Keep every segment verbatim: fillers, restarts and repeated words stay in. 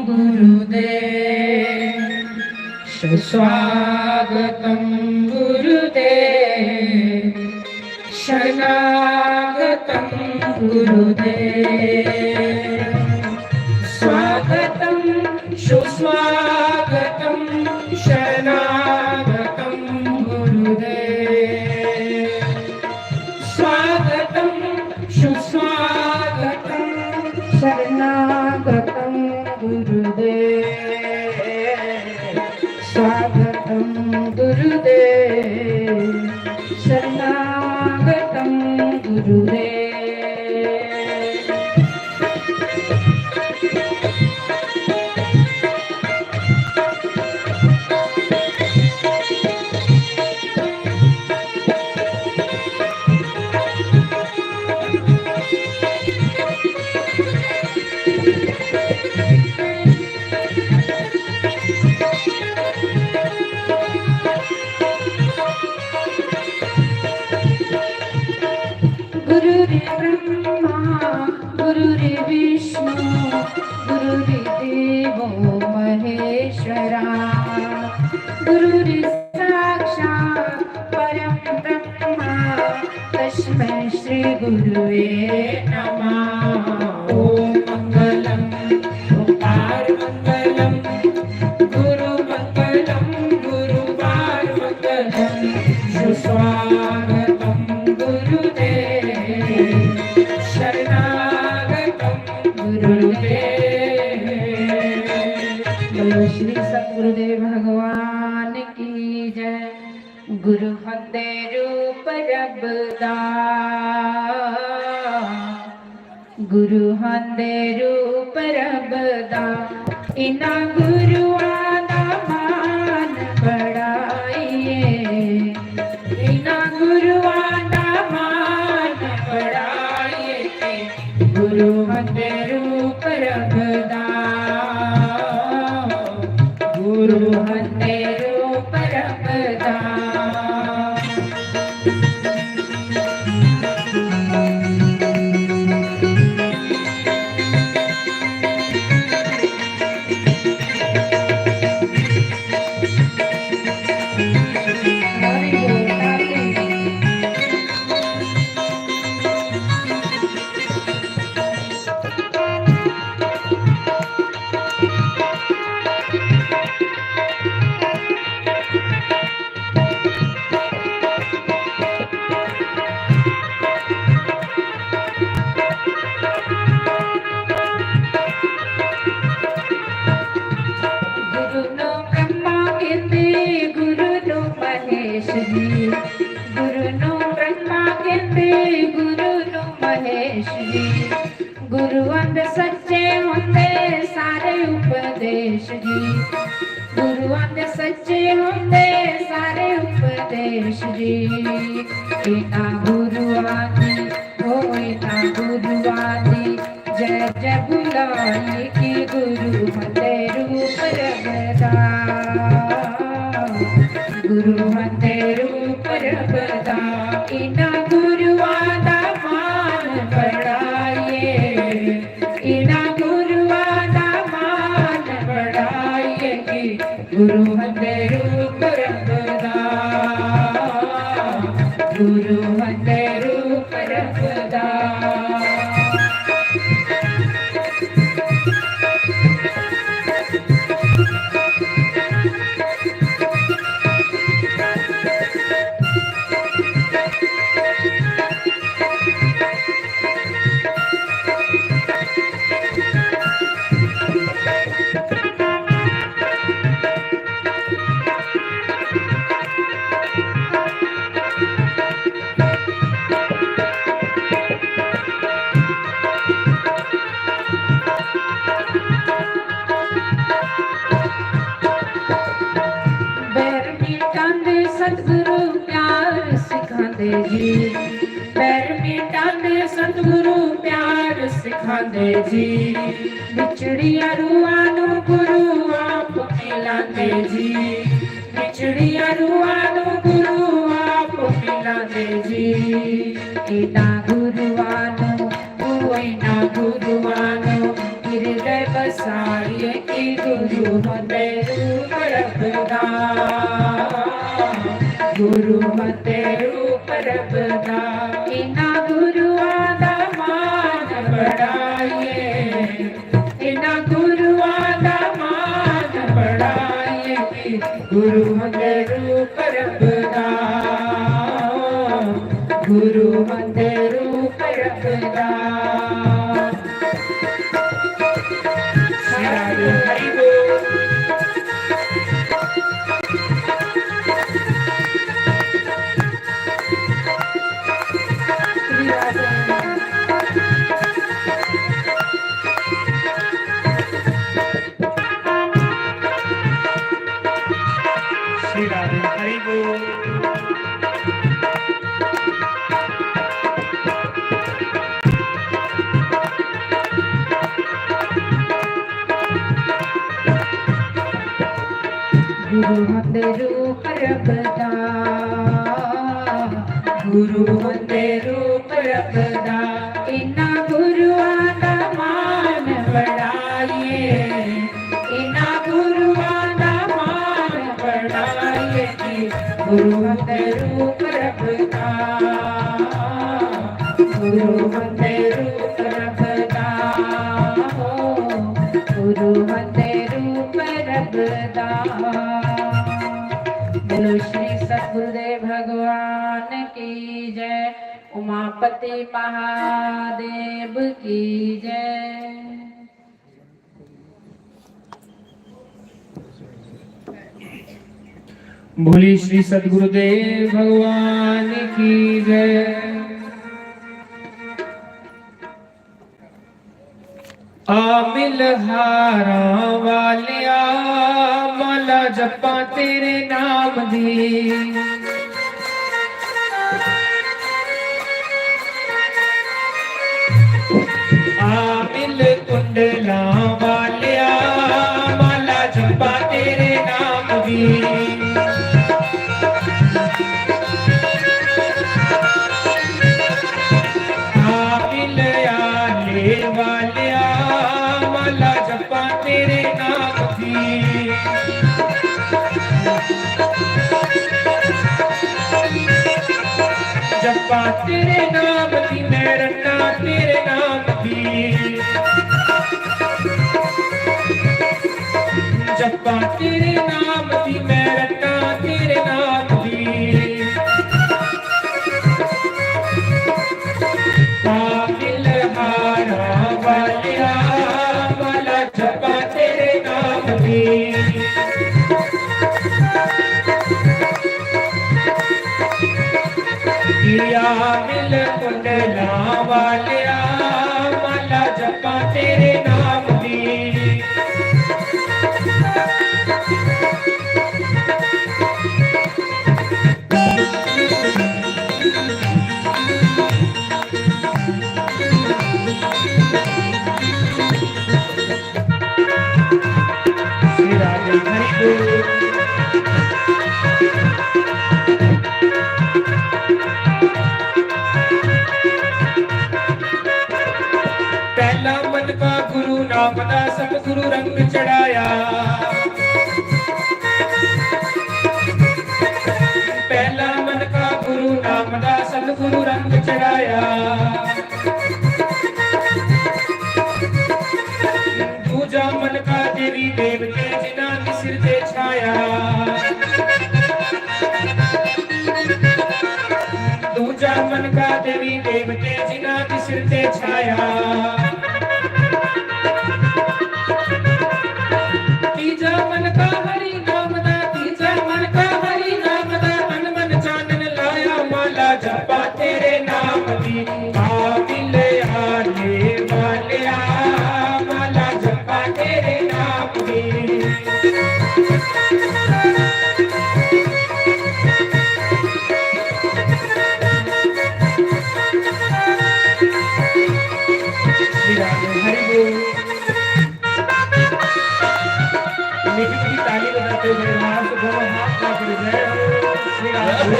गुरुदेव। सुस्वागतं गुरुदेव, शरणागतं गुरुदेव। स्वागतं सुस्वागतं शरणागतं गुरुदेव। स्वागतं सुस्वागतं शरणागतं गुरुदेव। स्वागतं गुरुदेव शरणागतं गुरुदेव। गुरुर्ब्रह्मा गुरुर्विष्णु गुरुर्देवो महेश्वरा। गुरुर् साक्षात् परं ब्रह्मा तस्मै श्री गुरुवे नमः। ॐ मङ्गलं ओंकार मङ्गलं गुरु मङ्गलं गुरुवार मङ्गलं। सुस्वागतं गुरुदेव शरणागतं गुरुदेव। बोलो श्री सतगुरुदेव भगवान की जय। गुरु हंदे रूप रब दा, गुरु हंदे रूप रब दा, इन्हां गुरुआं दा मान बढ़ाइए, इन्हां गुरुआं दा मान बढ़ाइए। गुरु हंदे रूप रब दा, गुरु हंदे रूप रब दा। गुरु नो ब्रह्मा कहंदे, गुरु नो महेश जी। गुरु नो ब्रह्मा कहंदे, गुरु नो महेश जी। गुरुआं दे सच्चे होंदे सारे उपदेश जी। गुरुआं दे सच्चे होंदे सारे उपदेश जी। इन्हां गुरुआं दी, ओ इन्हां गुरुआं दी जय जय बुलाइए कि गुरु हंदे रूप रब दा, गुरु हंदे रूप रब दा। इन्हां गुरुआं दा मान बढ़ाइए, इन्हां गुरुआं दा मान बढ़ाइए कि गुरु हंदे रूप रब दा, गुरु हंदे रूप रब दा। बैर मिटांदे सतगुरु प्यार सिखांदे जी। बैर मिटांदे सतगुरु प्यार सिखांदे जी। बिछड़ियां रूहां नू गुरु आप मिलांदे जी। बिछड़ियां रूहां नू गुरु आप मिलांदे जी। इन्हां गुरुआं नू, ओ इन्हां गुरुआं नू हिरदे बसाई कि गुरु होंदे रूप रब दा, गुरु होंदे रूप रब दा। इन्ना गुरुआं दा मान बढ़ाइए, इन्ना गुरुआं दा मान बढ़ाइए कि गुरु होंदे रूप रब दा, गुरु होंदे रूप रब दा। श्री राधे हरि बोल। श्री राधे हरि बोल। गुरु होंदे रूप रब दा, गुरु होंदे रूप रब दा। इन्ना गुरुआं दा मान बढ़ाइए, इन्ना गुरुआं दा मान बढ़ाइए कि गुरु होंदे रूप रब दा, गुरु होंदे रूप रब दा, हो, गुरु होंदे रूप रब दा। बोलो श्री सतगुरुदेव भगवान की जय, उमापति महादेव की जय। बोली श्री सतगुरुदेव भगवान की जय। आ मिल हारां वालिया, माला जप्पां तेरे नाम दी। आ मिल कुंडलां वालिया, माला जप्पां तेरे नाम दी। आ मिल आले वालिया, माला जप्पां तेरे नाम दी। जप्पां तेरे नाम दी, मैं रट्टां तेरे नाम दी। जप्पां तेरे नाम दी, मैं रट्टां तेरे नाम दी। आ मिल हारां वालिया, माला जप्पां तेरे नाम दी। आ मिल कुंडलां वालिया, माला जप्पां तेरे नाम दी। श्री राधे हरि बोल। पहला मन का गुरु नाम दा सतगुरु रंग चढ़ाया। पहला मन का गुरु नाम दा सतगुरु रंग चढ़ाया। दूजा मन का देवी देवते जिन्हां दे सिर ते छाया। दूजा मन का देवी देवते जिन्हां दे सिर ते छाया। तीजा मन का हरि नाम दा, तीजा मन का हरि नाम दा, तन मन चानन लाया, माला जप्पां तेरे नाम दी। आ मिल आले वालिया, माला जप्पां तेरे नाम दी। श्री राधे हरि बोल। मीठी मीठी ताली बजाते हुए माँ से दोनों हाथ उठा कर जय हो श्री राम।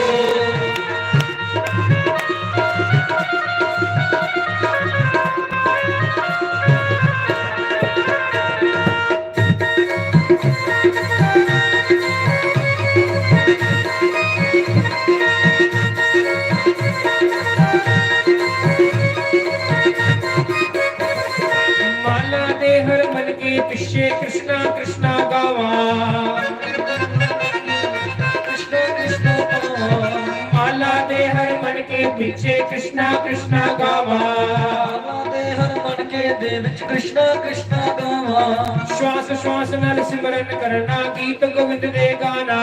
पिछे कृष्णा कृष्णा गावा। कृष्णा कृष्णा गावा। माला दे हर मन के पीछे कृष्णा कृष्णा गावा। माला दे हर मन के दे विच कृष्णा कृष्णा गावा। श्वास श्वास नाल सिमरन करना, गीत गोविंद दे गाना।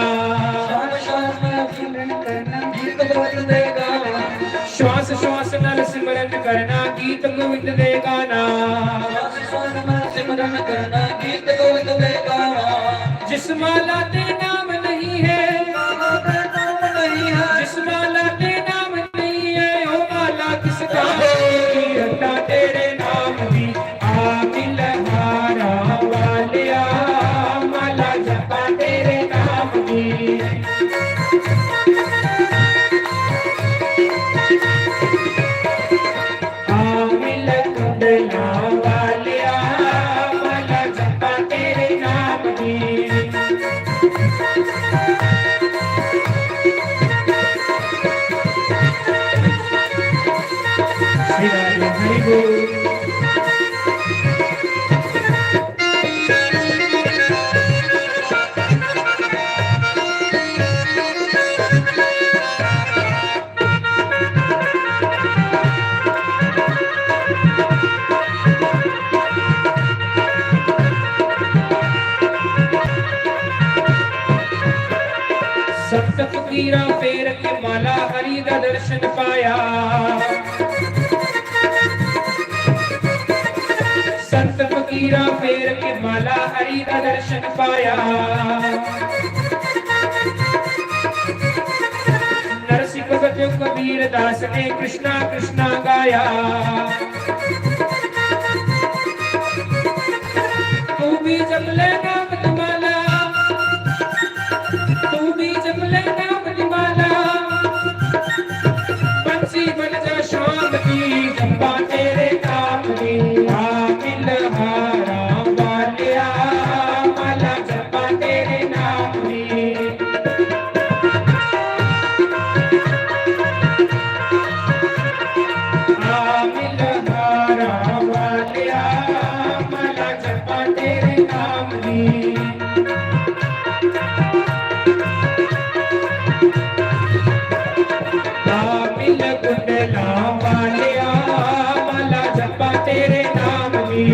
श्वास श्वास नाल सिमरन करना, गीत गोविंद दे गाना। श्वास श्वास नाल सिमरन करना, गीत गोविंद दे गाना। श्वास श्वास नाल सिमरन करना, गीत गोविंद दे गाना। जिस माला ते नाम नहीं है, माला ते नाम नहीं है। जिस माला ते नाम नहीं है, ओ माला किस काम की? रट्टा तेरे नाम दी, आ मिल हारा वालिया, माला जपा तेरे नाम दी। आ मिल कुंडला वालिया, माला जपा तेरे नाम दी। श्री राधे हरि बोल। संत फकीरा फेर के माला, हरि दा दर्शन पाया। संत फकीरा फेर के माला, हरि दा दर्शन पाया। नरसिंह भगत कबीर दास ने कृष्णा कृष्णा गाया। तू भी जप ले नाम दी माला, तू भी जप ले नाम दी माला। बंसी बन जा शाम की, जप्पा तेरे नाम दी। आ मिल हारा वालिया, माला जप्पा तेरे नाम दी। आ मिल हारा वालिया, माला जप्पा तेरे नाम दी। आ मिल कुंडला वालिया, माला जप्पा तेरे नाम दी।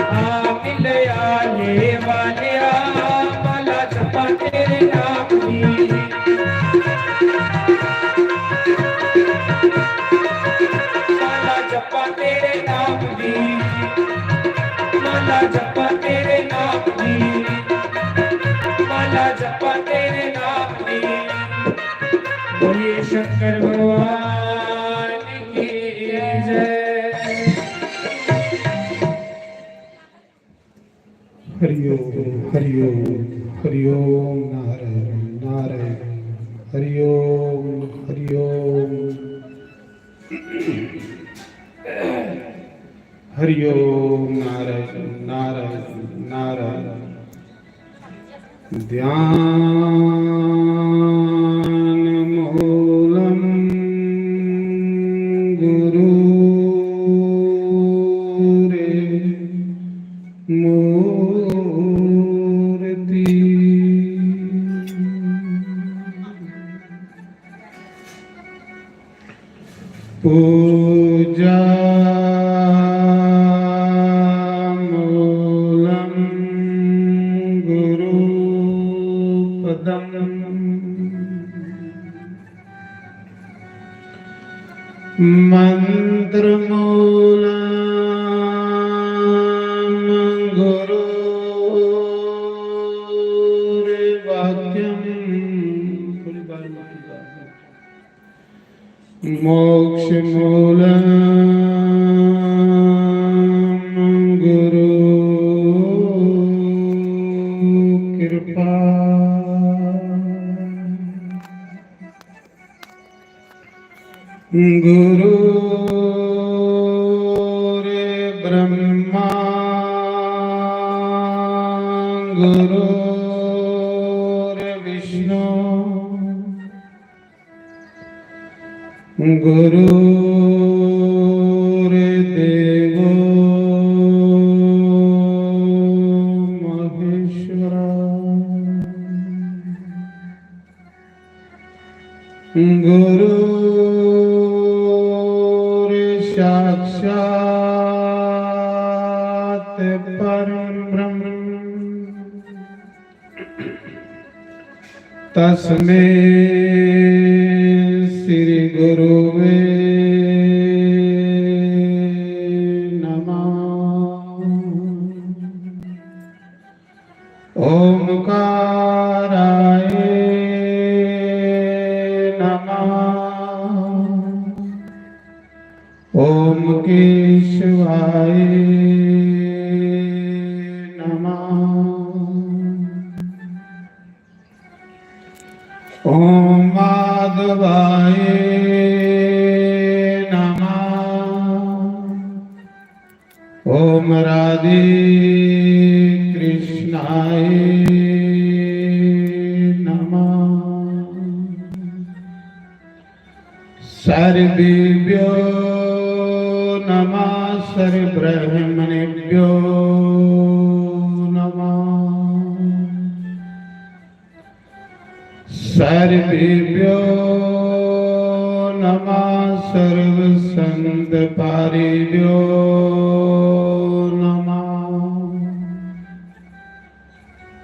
आ मिल आले वालिया, माला जप्पा तेरे नाम दी। माला जप्पा तेरे नाम दी, माला जप्पा तेरे नाम दी, माला जप्पा तेरे नाम दी। बोलिए शंकर भगवान की जय। हरि ओम, हरि ओम, हरि ओम, नारायण, नारायण, हरि ओम, हरि ओम। हरि ओम, नारायण, नारायण, नारायण। ध्यान मूलम गुरु रे मूर्ति। पूजा मूलं गुरुपदम्। मन्त्रमूलं गुरुर्वाक्यम्। थोड़ी बार मोक्षमूलं गुरु कृपा। गुरुर्ब्रह्मा गुरुर्विष्णु गुरु गुरुर्साक्षात् परं ब्रह्म तस्मै श्री गुरुवे नमः। ओंकाराय नमः। ओम केशवाय नमः। ओम माधवाय नमः। ओम राधे कृष्णाय नमः। सर्वेभ्यो नमः, सर्वब्राह्मणेभ्यो नमः। सर्वेभ्यो नमः, सर्व संत पारेभ्यो नमः।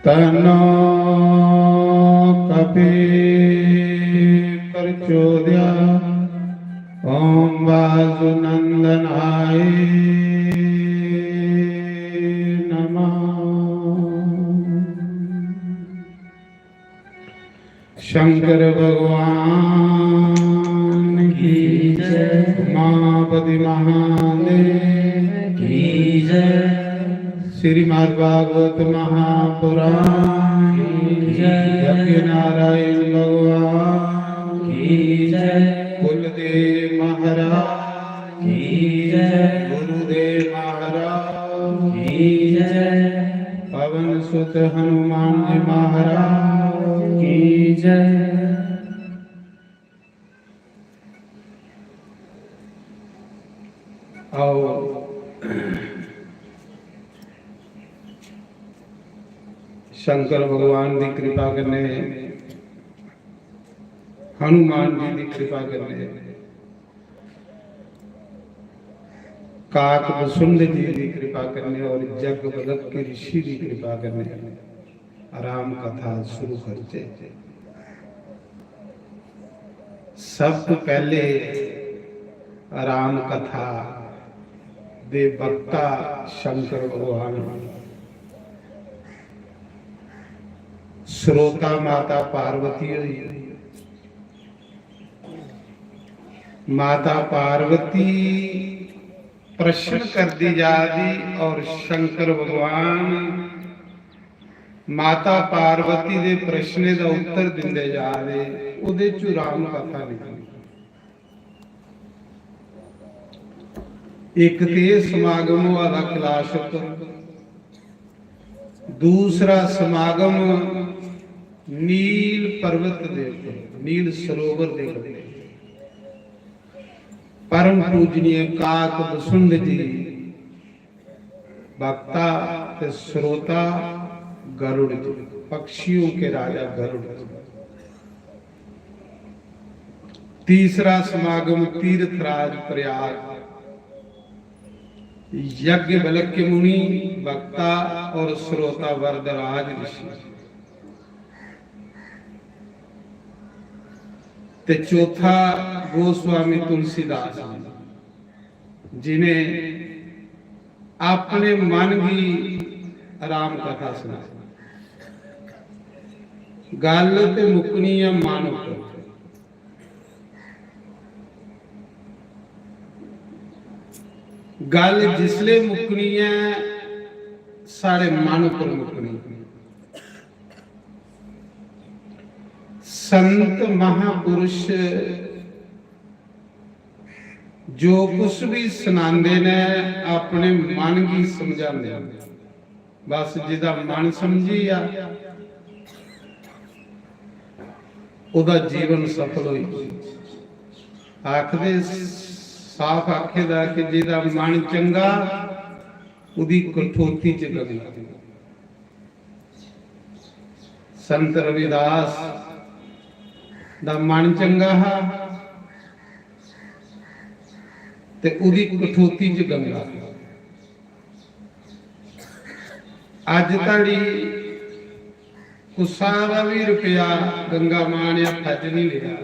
तन्नो कपि प्रचोदया। ओम वासुनंदनाय नमः। शंकर भगवान की जय। उमापति महादेव की जय। श्रीमद् भागवत महापुराण की जय। यज्ञ नारायण भगवान की जय। कुलदेव महाराज की जय। गुरुदेव महाराज की जय। पवन सुत हनुमान जी महाराज की जय। आओ, शंकर भगवान दी कृपा कन्नै, हनुमान जी दी कृपा कन्नै, काक बसुंड जी दी कृपा कन्नै और जग बलक के ऋषि दी कृपा कन्नै राम कथा शुरू करचे। सब तो पहले राम कथा दे वक्ता शंकर भगवान, श्रोता माता पार्वती हुई। माता पार्वती प्रश्न करदी जा दी और शंकर भगवान माता पार्वती दे प्रश्ने दा उत्तर दिंदे जा दे। ओदे च राम कथा निकली। एक ते एह् समागम होआ दा कैलाश उप्पर, दूसरा समागम नील पर्वत दे उप्पर, नील सरोवर दे उप्पर। परम पूजनीय काक बसुंड जी वक्ता ते श्रोता गरुड़ जी, पक्षियों के राजा गरुड़ जी। तीसरा समागम तीर्थराज प्रयाग, यज्ञवल्क्य मुनि वक्ता और श्रोता वरदराज ऋषि। ते चौथा गोस्वामी तुलसीदास जी, जिन्हें अपने मन गी राम कथा सुनाई। गल्ल ते मुक्कनी ऐ मन उप्पर। गल्ल जिसले मुक्कनी ऐ, साढ़े मन उप्पर मुक्कनी। संत महापुरुष जो कुछ भी सनांदे ने, अपने मन गी समझांदे ने। बस जिदा मन समझी जा, ओदा जीवन सफल होई। आखदे, साफ आखे दा कि जिदा मन चंगा, ओदी कठोती च गंगा। संत रविदास दा मन चंगा हा ते ओह्दी कठौती च गंगा। अज्ज धड़ी कुसा दा बी रपेआ गंगा मां ने हत्था च नहीं लिया,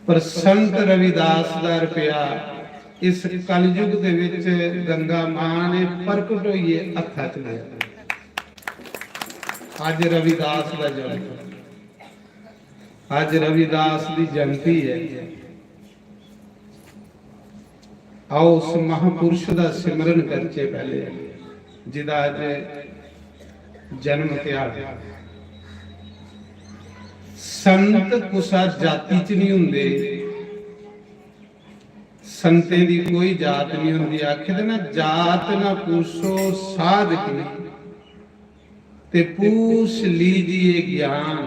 पर संत रविदास दा रपेआ इस कलयुग दे विच गंगा मां ने प्रकट होइए हत्था च लिया। अज रविदास दा जन्म, अज रविदास दी जयंती है। आओ, उस महापुरुष दा सिमरन करचे पहले, जिदा अज जन्म ध्याड़ा। संत कुसा जाति च नहीं हुंदे, संतें दी कोई जात नहीं हुंदी। आखे दे ना, जात ना पूछो साध की, ते पूछ लीजिए ज्ञान।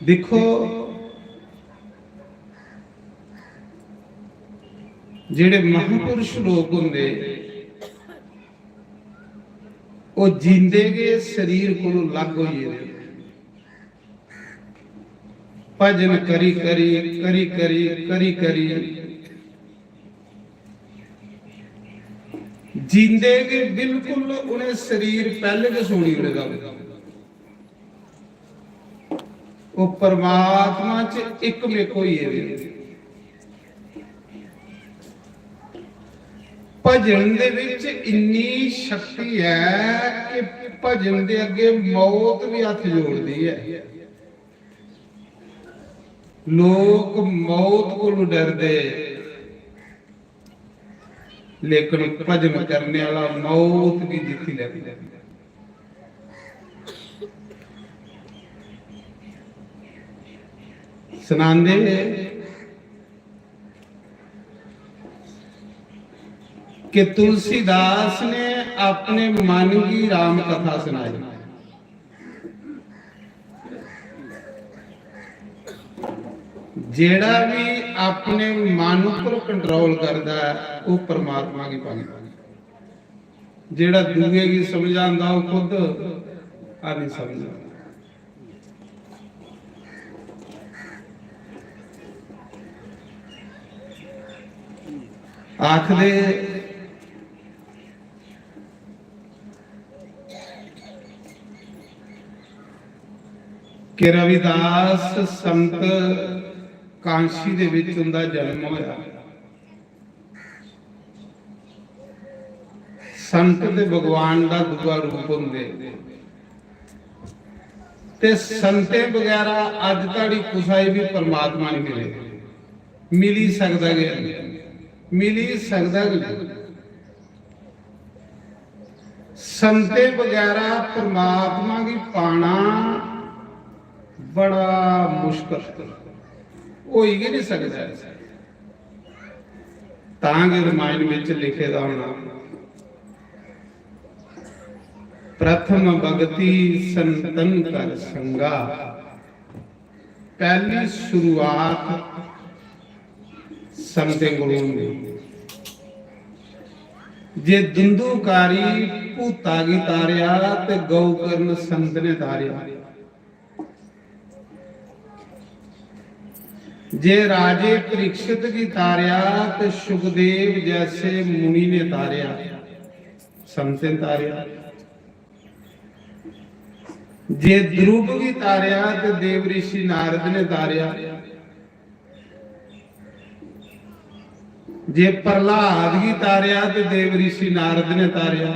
दिक्खो, जेड़े महापुरुष लोक होंदे, ओह जींदे गै शरीर कोलों अलग होई गेदे। भजन करी करी, करी करी, करी करी जींदे गै बिल्कुल उन्हें शरीर पैहले गै छोड़ी ओड़े दा होंदा। ओह परमात्मा च इकमिक होई गेदे। भजन दे विच इन्नी शक्ति है कि भजन दे अगे मौत भी हत्थ जोड़दी है। लोक मौत कोलों डरदे, लेकिन भजन करने वाला मौत भी जीती लैंदा। सुनांदे कि तुलसीदास ने अपने मन की राम कथा सुनाई। जेड़ा भी अपने मन उपर कंट्रोल करदा है, वो परमात्मा की पांदा है। जेड़ा दूए की समझांदा, वो खुद आ नहीं समझदा। आखदे कि रविदास संत कांशी दे विच उंदा जन्म होया। संत ते भगवान दा दूआ रूप होंदे। ते संतें बगैरा अज धड़ी कुसै गी भी परमात्मा नहीं मिले, मिली सकदा गै नहीं, मिली सकदा गै नहीं। संतें बगैरा परमात्मा गी पाना बड़ा मुश्कल है, होई गै नहीं सकदा ऐसा। तां गै रामायण विच लिखे दा होना, "प्रथम भगति संतन कर संगा।" पहली शुरुआत संतें कोलों होंदी। जे दुंदुकारी भूता गी तारेआ ते गौ कर्ण संत ने तारेआ। जे राजे परीक्षित गी तारेआ ते सुखदेव जैसे मुनि ने तारेआ, संतें तारेआ। जे ध्रुव गी तारेआ ते देव ऋषि नारद ने तारेआ। जे प्रहलाद गी तारेआ ते देव ऋषि नारद ने तारेआ।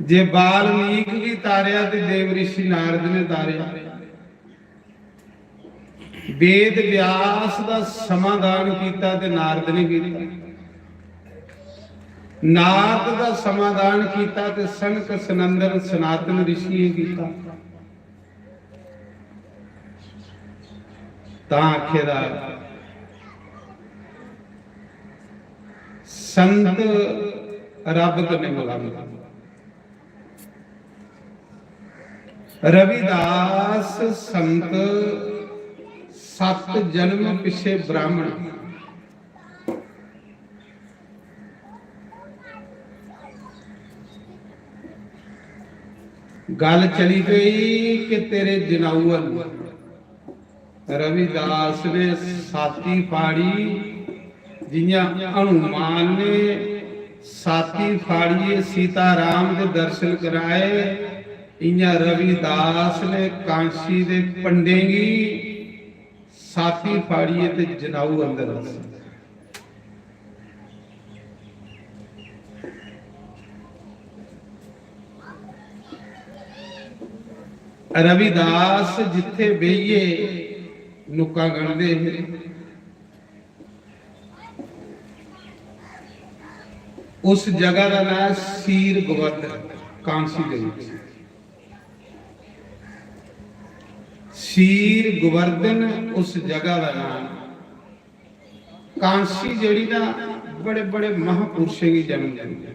जे वाल्मीकि गी तारेआ ते देव ऋषि नारद ने तारेआ। वेद व्यास दा समाधान कीता ते नारद ने कीता। नारद दा समाधान कीता ते सनक सनंदन सनातन ऋषियें कीता। तां आखे दा संत रब कन्नै मिलांदे। रविदास संत सत्त जन्म पिछे ब्राह्मण, गल्ल चली पेई कि तेरे जनाऊ हन। रविदास ने साती फाड़ी, जियां हनुमान ने साती फाड़िए सीता राम दे दर्शन कराए, इयां रविदास ने कांसी दे पंडें गी साती फाड़िए ते जनाऊ अंदर वसे। रविदास जिथे बेहिए नुक्का गंढदे हे, उस जगह का नाम सीर गोवर्धन, कांसी दे विच। सीर गोवर्धन उस जगह का नाम। कांसी जेड़ी ना, बड़े बड़े महापुरुषें की जन्म दिंदी।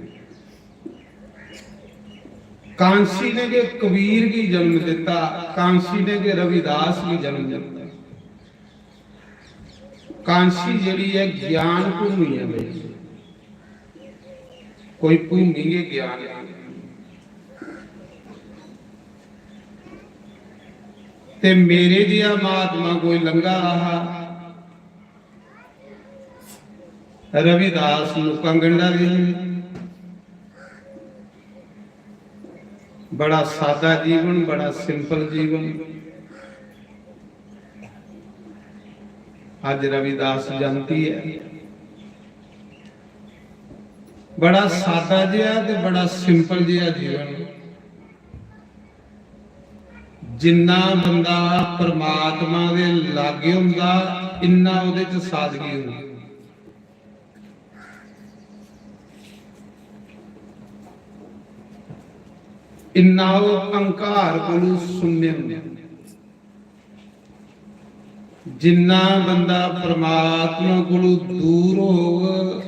कांसी ने के कबीर की जन्म दिता, कांसी ने के रविदास की जन्म दिता। कांसी जेड़ी है, ज्ञान भूमि है भाई, कोई भूमि के ज्ञान है। ते मेरे जिहा महात्मा कोई लंघा हा, रविदास नुक्कां गंढा दे हे। बड़ा सादा जीवन, बड़ा सिंपल जीवन। अज रविदास जयंती है। बड़ा सादा जिहा ते बड़ा सिंपल जिहा जीवन। जिन्ना बंदा परमात्मा दे लागे हुंदा, इन्ना ओहदे च सादगी हुंदी, इन्ना ओह अहंकार कोलू सुन्ने हुंदा। जिन्ना बंदा परमात्मा कोलू दूर होग,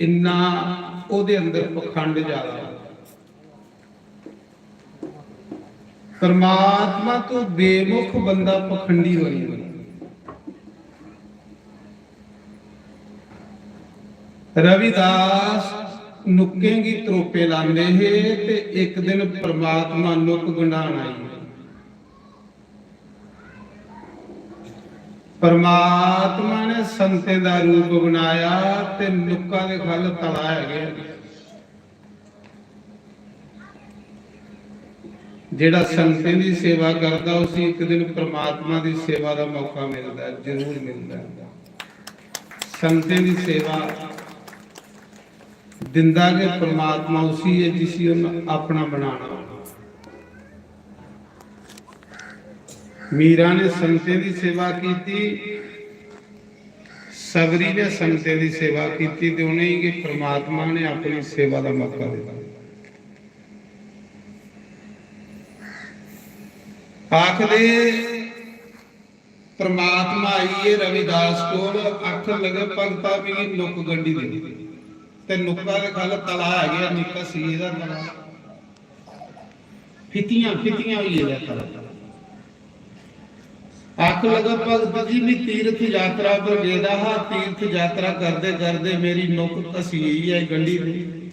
इन्ना ओहदे अंदर पखंड ज्यादा होग। परमात्मा तो बेमुख बंदा पखंडी बनी जंदा। रविदास नुक्कें गी त्रोपे लांदे हे ते इक दिन परमात्मा नुक्क गंढान आई। परमात्मा ने संतें दा रूप बनाया ते नुक्का दे खल तला है गया। जेड़ा संतें दी सेवा करदा, उसी इक दिन परमात्मा दी सेवा दा मौका मिलदा है, जरूर मिलदा है। संतें दी सेवा दिंदा गै परमात्मा उसी है, जिसी उन्न अपना बनाना। मीरा ने संतें दी सेवा कीती, सबरी ने संतें दी सेवा कीती ते उ'नेंगी परमात्मा ने अपनी सेवा दा मौका दित्ता। आखदे परमात्मा आइयै रविदास कोल, आखन लगे, "भगता, मिगी नुक्क गंढी दे।" ते नुक्का दे खल तला है गया, निक्का सीए दा तला। फितियां, फितियां होई गेदा तला। आखन लगा, "भगत जी, मैं तीर्थ यात्रा पर गेदा हा, तीर्थ यात्रा करदे करदे मेरी नुक्क घसी गई है, गंढी दे।"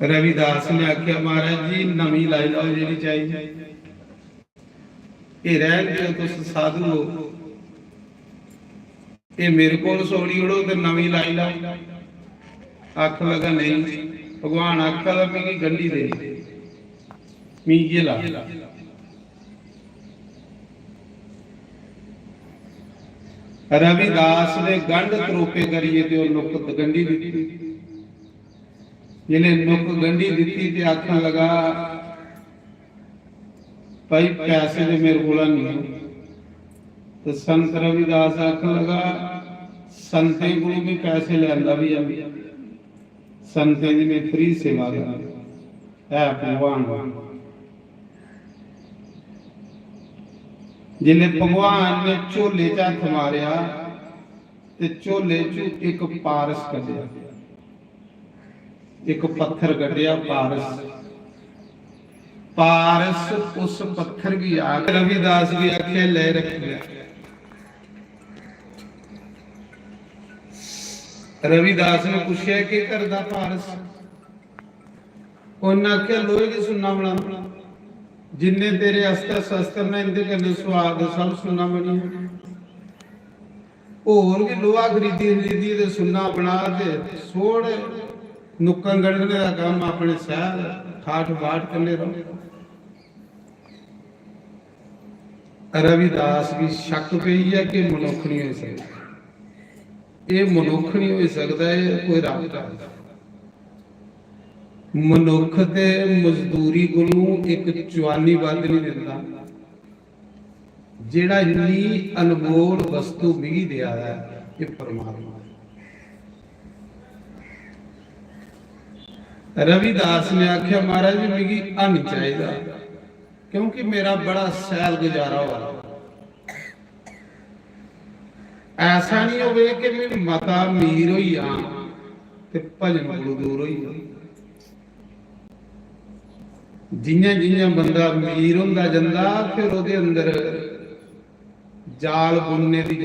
रविदास ने आख्या, "महाराज जी, नमीं लाई लैओ जेह्ड़ी चाहिदी।" "एह् रैह्न देओ, तुस साधु हो, एह् मेरे कोल सोड़ी ओड़ो ते नमीं लाई लैओ।" आखन लगा, "नेईं, भगवान आखा दा, मिगी गंढी दे, मिगी इ'यै ला।" रविदास ने गंढ त्रोपे करियै ते ओह् नुक्क गंढी दित्ती। जिसलै नुक्क गंढी दित्ती ते आखन लगा, "भाई, पैसे ते मेरे कोला नहीं।" ते संत रविदास आखन लगा, "संतें कोलों भी पैसे लैंदा भी है, संतें दी मैं फ्री सेवा करना, है भगवान।" जिसलै भगवान ने झोले च हत्थ मारेआ ते झोले च इक पारस कड्ढेआ, इक पत्थर कड्ढेआ, पारस। पारस उस पत्थर गी आख, रविदास गी आखे, "ले रखी लै।" रविदास ने पुछेआ, "केह् करदा पारस?" उन्नै आखेआ, "लोहे गी सुन्ना बना, जिन्ने तेरे अस्त्र शस्त्र न, इंदे कन्नै सुहाग सब सुन्ना बनी जाना।" होर बी लोहा खरीदी खरीदी ते सुन्ना बना ते छोड़, नुक्कां गंढने दा कम्म अपने शैह्र ठाठ बाट कन्नै रौह्। रविदास गी शक्क पेई गेआ कि मनुक्ख निं होई सकदा, एह् मनुक्ख निं होई सकदा, एह् कोई रब ऐ। मनुक्ख ते मजदूरी कोलू इक चुआनी बद्ध निं दिंदा। जेह्ड़ा इन्नी अनमोल वस्तु मिगी देआ दा ऐ, एह् परमात्मा ऐ। रविदास ने आखेआ, "महाराज, मिगी हन चाहिदा, क्योंकि मेरा बड़ा सैल गुजारा होआ दा। ऐसा निं होवे कि में मता अमीर होई जां ते भजन कोलू दूर होई जां।" जि'यां जि'यां बंदा अमीर होंदा जंदा, फिर ओह्दे अंदर जाल बुनने दी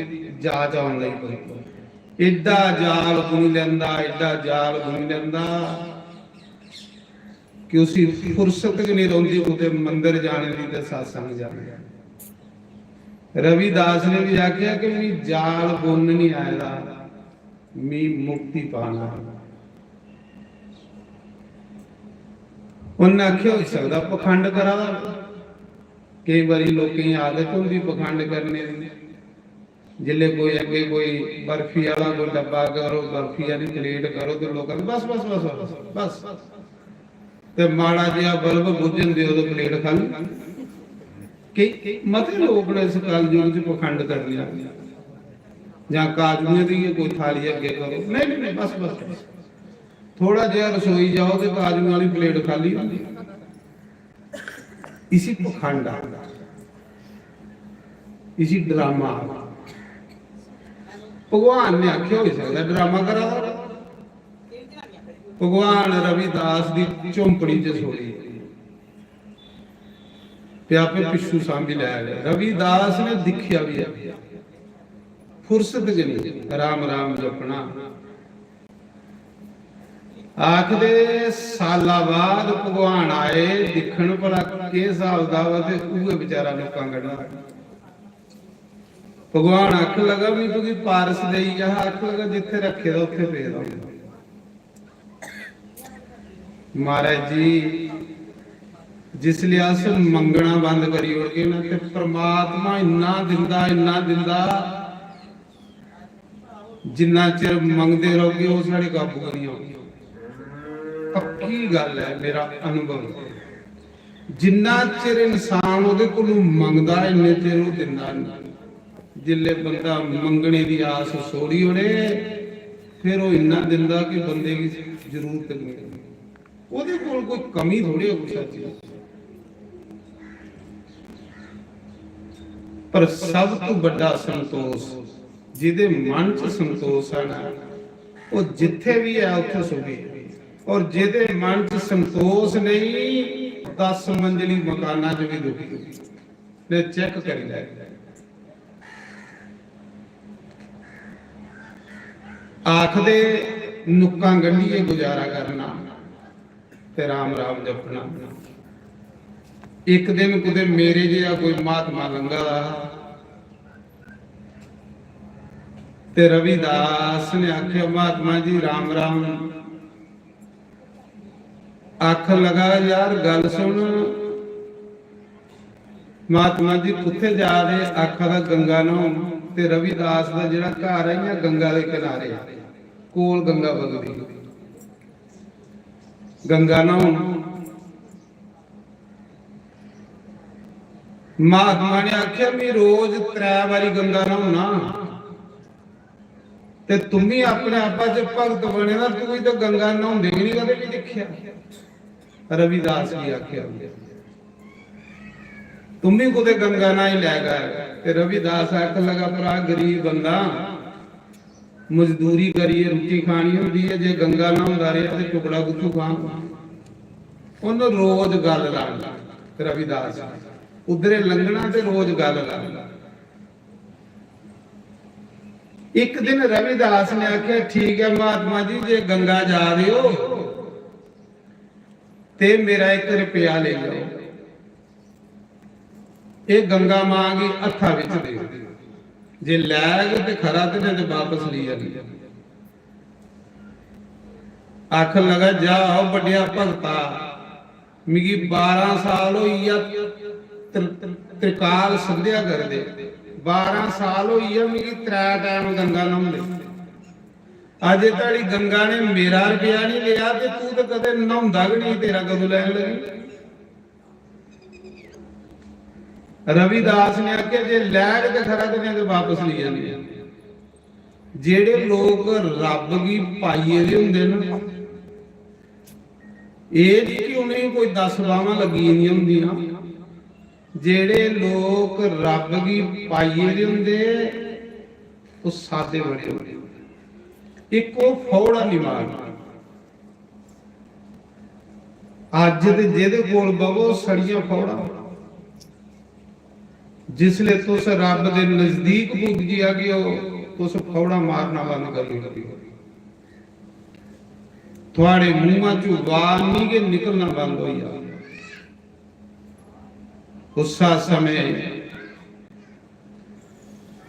जाच औन लगी पौंदी। एड्डा जाल बुनी लैंदा, एड्डा जाल बुनी लैंदा कि उसी फुर्सत गै निं रौंह्दी कुतै मंदर जाने दी ते सत्संग जाने दी। रविदास ने बी आखेआ कि "मी जाल बुनन निं आए दा, मी मुक्ति पाना।" उन्नै आखेआ, "होई सकदा पखंड करा दा।" केईं बारी लोकें गी आदत होंदी पखंड करने दी। जिसलै कोई अग्गें कोई बर्फी आह्ला कोई डब्बा करो, बर्फी आह्ली प्लेट करो, ते लोक आखदे, "बस, बस, बस, बस, बस।" ते माड़ा जेहा बल्ब बुज्झन देओ ते प्लेट खाल्ली। केईं मते लोक न इस कलयुग च पखंड करने आह्ले। जां काजुएं दी गै कोई थाली अग्गें करो, "नहीं, नहीं, नहीं, बस, बस, बस।" थोड़ा जेहा रसोई जाओ ते काजुएं आह्ली प्लेट खाल्ली होंदी। इसी पखंड आखदा, इसी ड्रामा आखदा। भगवान ने आखेआ, "होई सकदा ड्रामा करा दा।" भगवान रविदास दी झोंपड़ी च सोई पे, आपे पिच्छू सांभी लै गए। रविदास ने दिक्खेआ बी ऐ, फुर्सत गै नहीं, राम राम जपना। आखदे साला बाद भगवान आए दिक्खन भला केह् स्हाब दा वा, ते उ'ऐ बेचारा लोकां कन्नै। भगवान आखन लगा, "मैं तुगी पारस देई गेआ हा।" आखन लगा, "जित्थे रखे दा उत्थे पेदा होंदा।" महाराज जी, जिसले अस मंगना बंद करी ओड़गे ना, ते परमात्मा इन्ना दिंदा, इन्ना दिंदा, जिन्ना चिर मंगदे रौह्गे, ओह् साढ़े काबू करी औंदी। पक्की गल्ल ऐ, मेरा अनुभव। जिन्ना चिर इंसान ओह्दे कोलू मंगदा, इन्ने चिर ओह् दिंदा निं। जिसले बंदा मंगने दी आस छोड़ी ओड़े, फिर ओह् इन्ना दिंदा कि बंदे गी जरूरत निं। ओह्दे कोल कोई कमी थोड़ी ऐ कुसै चीज। पर सब तो बड्डा संतोष, जेह्दे मन च संतोष है ना, ओह् जित्थे भी है उत्थे सुखी। और जेह्दे मन च संतोष नहीं, दस मंजिली मकाना च भी दुखी। ले चेक करी लै। आखदे नुक्कां गंढियै गुजारा करना ते राम राम जपना। इक दिन कुतै मेरे जेहा कोई महात्मा लंघा दा हा ते रविदास ने आखेआ, "महात्मा जी राम राम।" आखन लगा, "यार गल्ल सुन, महात्मा जी कुत्थे जा दे?" आखा दा, "गंगा न्हौन।" ते रविदास दा जेह्ड़ा घर ऐ इ'यां गंगा दे किनारे, कोल गंगा बगदी। गंगा न्हौन। महात्मा ने आखेआ, "मैं रोज त्रै बारी गंगा न्हौना, ते तुम्मी अपने आपा च भगत बने दा, तुगी ते गंगा न्हौंदे बी निं कदें बी दिक्खेआ।" रविदास गी आखेआ, "तुम्मी कुतै गंगा न्हाई लै कर।" ते रविदास आखन लगा, "भ्रा, गरीब बंदा, मजदूरी करियै रुट्टी खानी होंदी ऐ, जे गंगा न्हौंदा रेहा ते टुकड़ा कुत्थूं खांग?" उन्न रोज गल्ल लानी रविदास गी, उद्धरे लंघना ते रोज गल्ल लानी। इक दिन रविदास ने आखेआ, "ठीक ऐ महात्मा जी, जे गंगा जा दे ओ, ते मेरा इक रपेआ लेई जाओ। एह् गंगा मां गी हत्था बिच दे, जे लैग ते खरा, ते नेईं ते बापस लेई जानी। आखन लगा, "जा, ओ बड्डेआ भगता, मिगी बारां साल होई गेआ त्र-, त्रिकाल संध्या करदे, बारां साल होई गेआ मिगी त्रै टैम गंगा न्हौंदे। अजे धोड़ी गंगा ने मेरा रपेआ निं लेआ, ते तूं ते कदें न्हौंदा गै निं, तेरा कदूं लैन लगी?" रविदास ने आखेआ, "जे लैग ते खरा, ते नेईं ते बापस लेई जानी।" जेह्ड़े लोक रब गी पाइयै दे होंदे न, एह् निं कि उ'नेंगी कोई दस बाह्मां लग्गी दियां होंदियां। जेह्ड़े लोक रब गी पाइयै दे होंदे, ओह् सादे बड़े होंदे। इक ओह् फौड़ा निं मारदा। अज्ज ते जेह्दे कोल बवो, सड़ियां फौड़ां। जिसले तुस रब दे नजदीक पुज्जी जागे ओ, तुस फौड़ां मारना बंद करी ओड़गे। थुआड़े मुंहा चों वाणी गै निकलना बंद होई जाग। उस्सा समें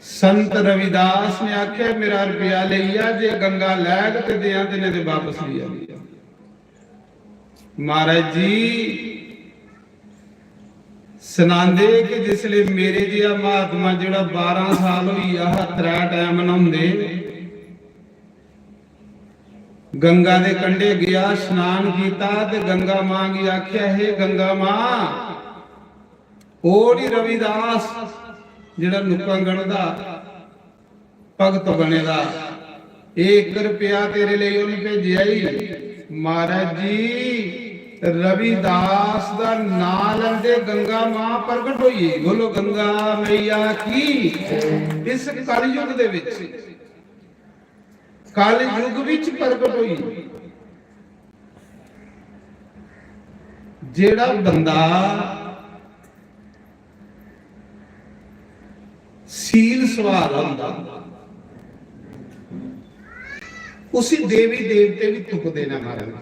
संत रविदास ने आखेआ, "मेरा रपेआ लेई जा, जे गंगा लैग ते देआं, ते नेईं ते वापस लेई जा।" महाराज जी सनांदे कि जिसले मेरे जेहा महात्मा, जेह्ड़ा बारां साल होई गेआ हा त्रै टैम न्हौंदे, गंगा दे कंढे गेआ, स्नान कीता ते गंगा मां गी आखेआ, "हे गंगा मां, ओह् नी रविदास जेह्ड़ा नुक्कां गढ़दा, भगत बने दा, एह् इक रपेआ तेरे लेई उन्न भेजेआ ई।" महाराज जी, रविदास दा नां लैंदे गंगा मां प्रगट होई गेई। बोलो गंगा मैया की। इस कलयुग दे विच, कलयुग विच प्रगट होई। जेह्ड़ा बंदा सील सवार होंदा, उसी देवी देवते भी तुपदे न महाराज।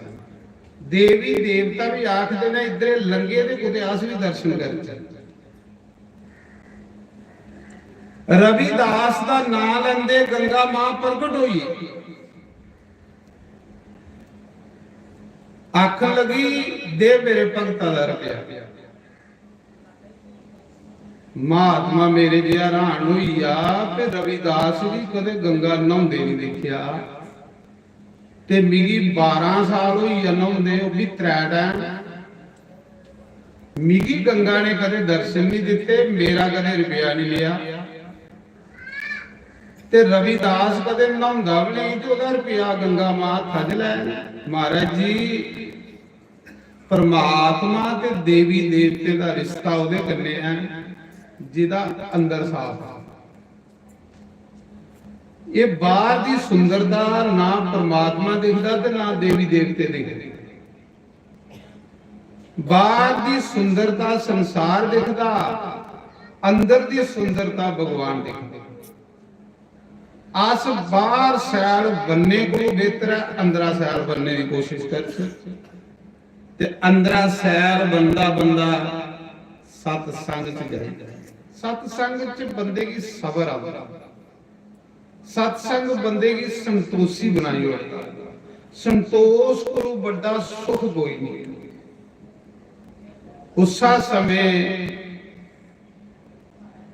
देवी देवता भी आखदे न, "इद्धरे लंघे ते कुतै अस भी दर्शन करचै।" रविदास दा नां लैंदे गंगा मां प्रगट होई, आखन लगी, "दे मेरे भगता दा रपेआ।" महात्मा मेरे जेहा हैरान होई गेआ कि रविदास गी कदें गंगा न्हौंदे नहीं दिक्खेआ, ते मिगी बारां साल होई गे न्हौंदे, ओह् बी त्रै टैम। मिगी गंगा ने कदें दर्शन नहीं दित्ते, मेरा कदें रपेआ नहीं लिया। ते रविदास कदें न्हौंदा बी नेईं ते ओह्दा रपेआ गंगा मां हत्था च लै। महाराज जी, परमात्मा ते देवी देवतें दा रिश्ता ओह्दे कन्नै ऐ जेह्दा अंदर साफ ऐ। एह् बाह्र दी सुंदरता ना परमात्मा दिखदा ते ना देवी देवते दिखदे। बाह्र दी सुंदरता संसार दिखदा, अंदर दी सुंदरता भगवान दिखदा। अस बाह्र सैल बनने कोला बेहतर ऐ अंदरा सैल बनने दी कोशिश करचै। ते अंदरा सैल बनदा बनदा सतसंग च जाई, सतसंग च बंदे गी सबर आंदा, सतसंग बंदे गी संतोषी बनाई ओड़दा। संतोष कोलू बड्डा सुख कोई नहीं। उस्सा समें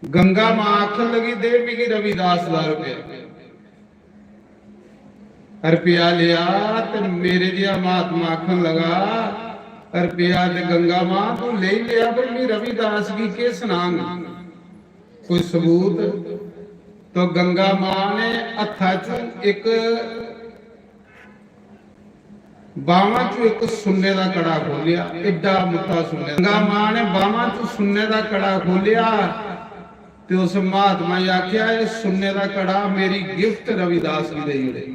गंगा मां आखन लगी, "दे मिगी रविदास दा रपेआ।" रपेआ लेआ ते मेरे जेहा महात्मा आखन लगा, "रपेआ ते गंगा मां तू लेई लेआ, पर मी रविदास गी केह् सनांग? कोई सबूत?" तो गंगा मां ने हत्था चों इक बांह् चों इक सुन्ने दा कड़ा खोलेआ, एड्डा मुट्टा सुन्ने दा। गंगा मां ने बांह् चों सुन्ने दा कड़ा खोलेआ ते उस महात्मा गी आखेआ, "एह् सुन्ने दा कड़ा मेरी गिफ्ट रविदास गी देई ओड़े,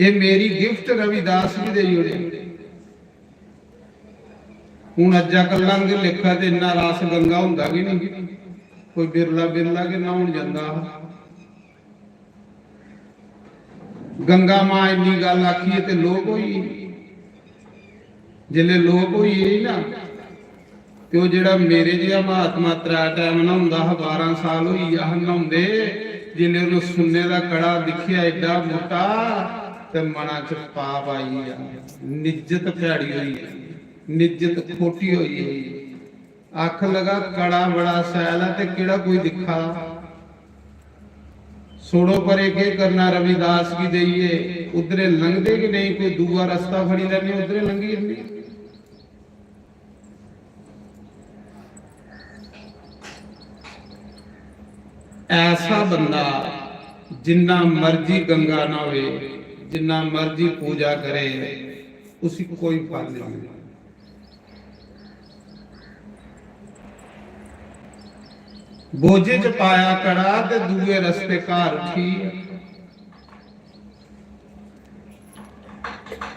एह् मेरी गिफ्ट रविदास गी देई ओड़े।" हून अज्जा कल्ला आंगर लेखा ते इन्ना रस गंगा होंदा गै नहीं, कोई बिरला बिरला गै न्हौन जंदा हा। गंगा मां इन्नी गल्ल आखियै ते लोप होई गेई। जिसलै लोप होई गेई ना, ते ओह् जेह्ड़ा मेरे जेहा महात्मा त्रै टैम न्हौंदा हा, बारां साल होई गेआ हा न्हौंदे, जिसलै उन्नै सुन्ने दा कड़ा दिक्खेआ एड्डा मोटा, ते मना च पाप आई गेआ, निज्जत भैड़ी होई गेई, निज्जत खोटी होई गेई। आखन लगा, "कड़ा बड़ा सैल ऐ ते केह्ड़ा कोई दिक्खा दा? छोड़ो परे, केह् करना रविदास गी देइयै? उद्धरे लंघदे कि नेईं, कोई दूआ रस्ता फड़ी लैने, उद्धरे लंघी जन्ने।" ऐसा बंदा जिन्ना मर्जी गंगा न्हावे, जिन्ना मर्जी पूजा करे, उसी कोई फल नहीं मिलना। बोझे च पाया कड़ा ते दूए रस्ते घर उठी।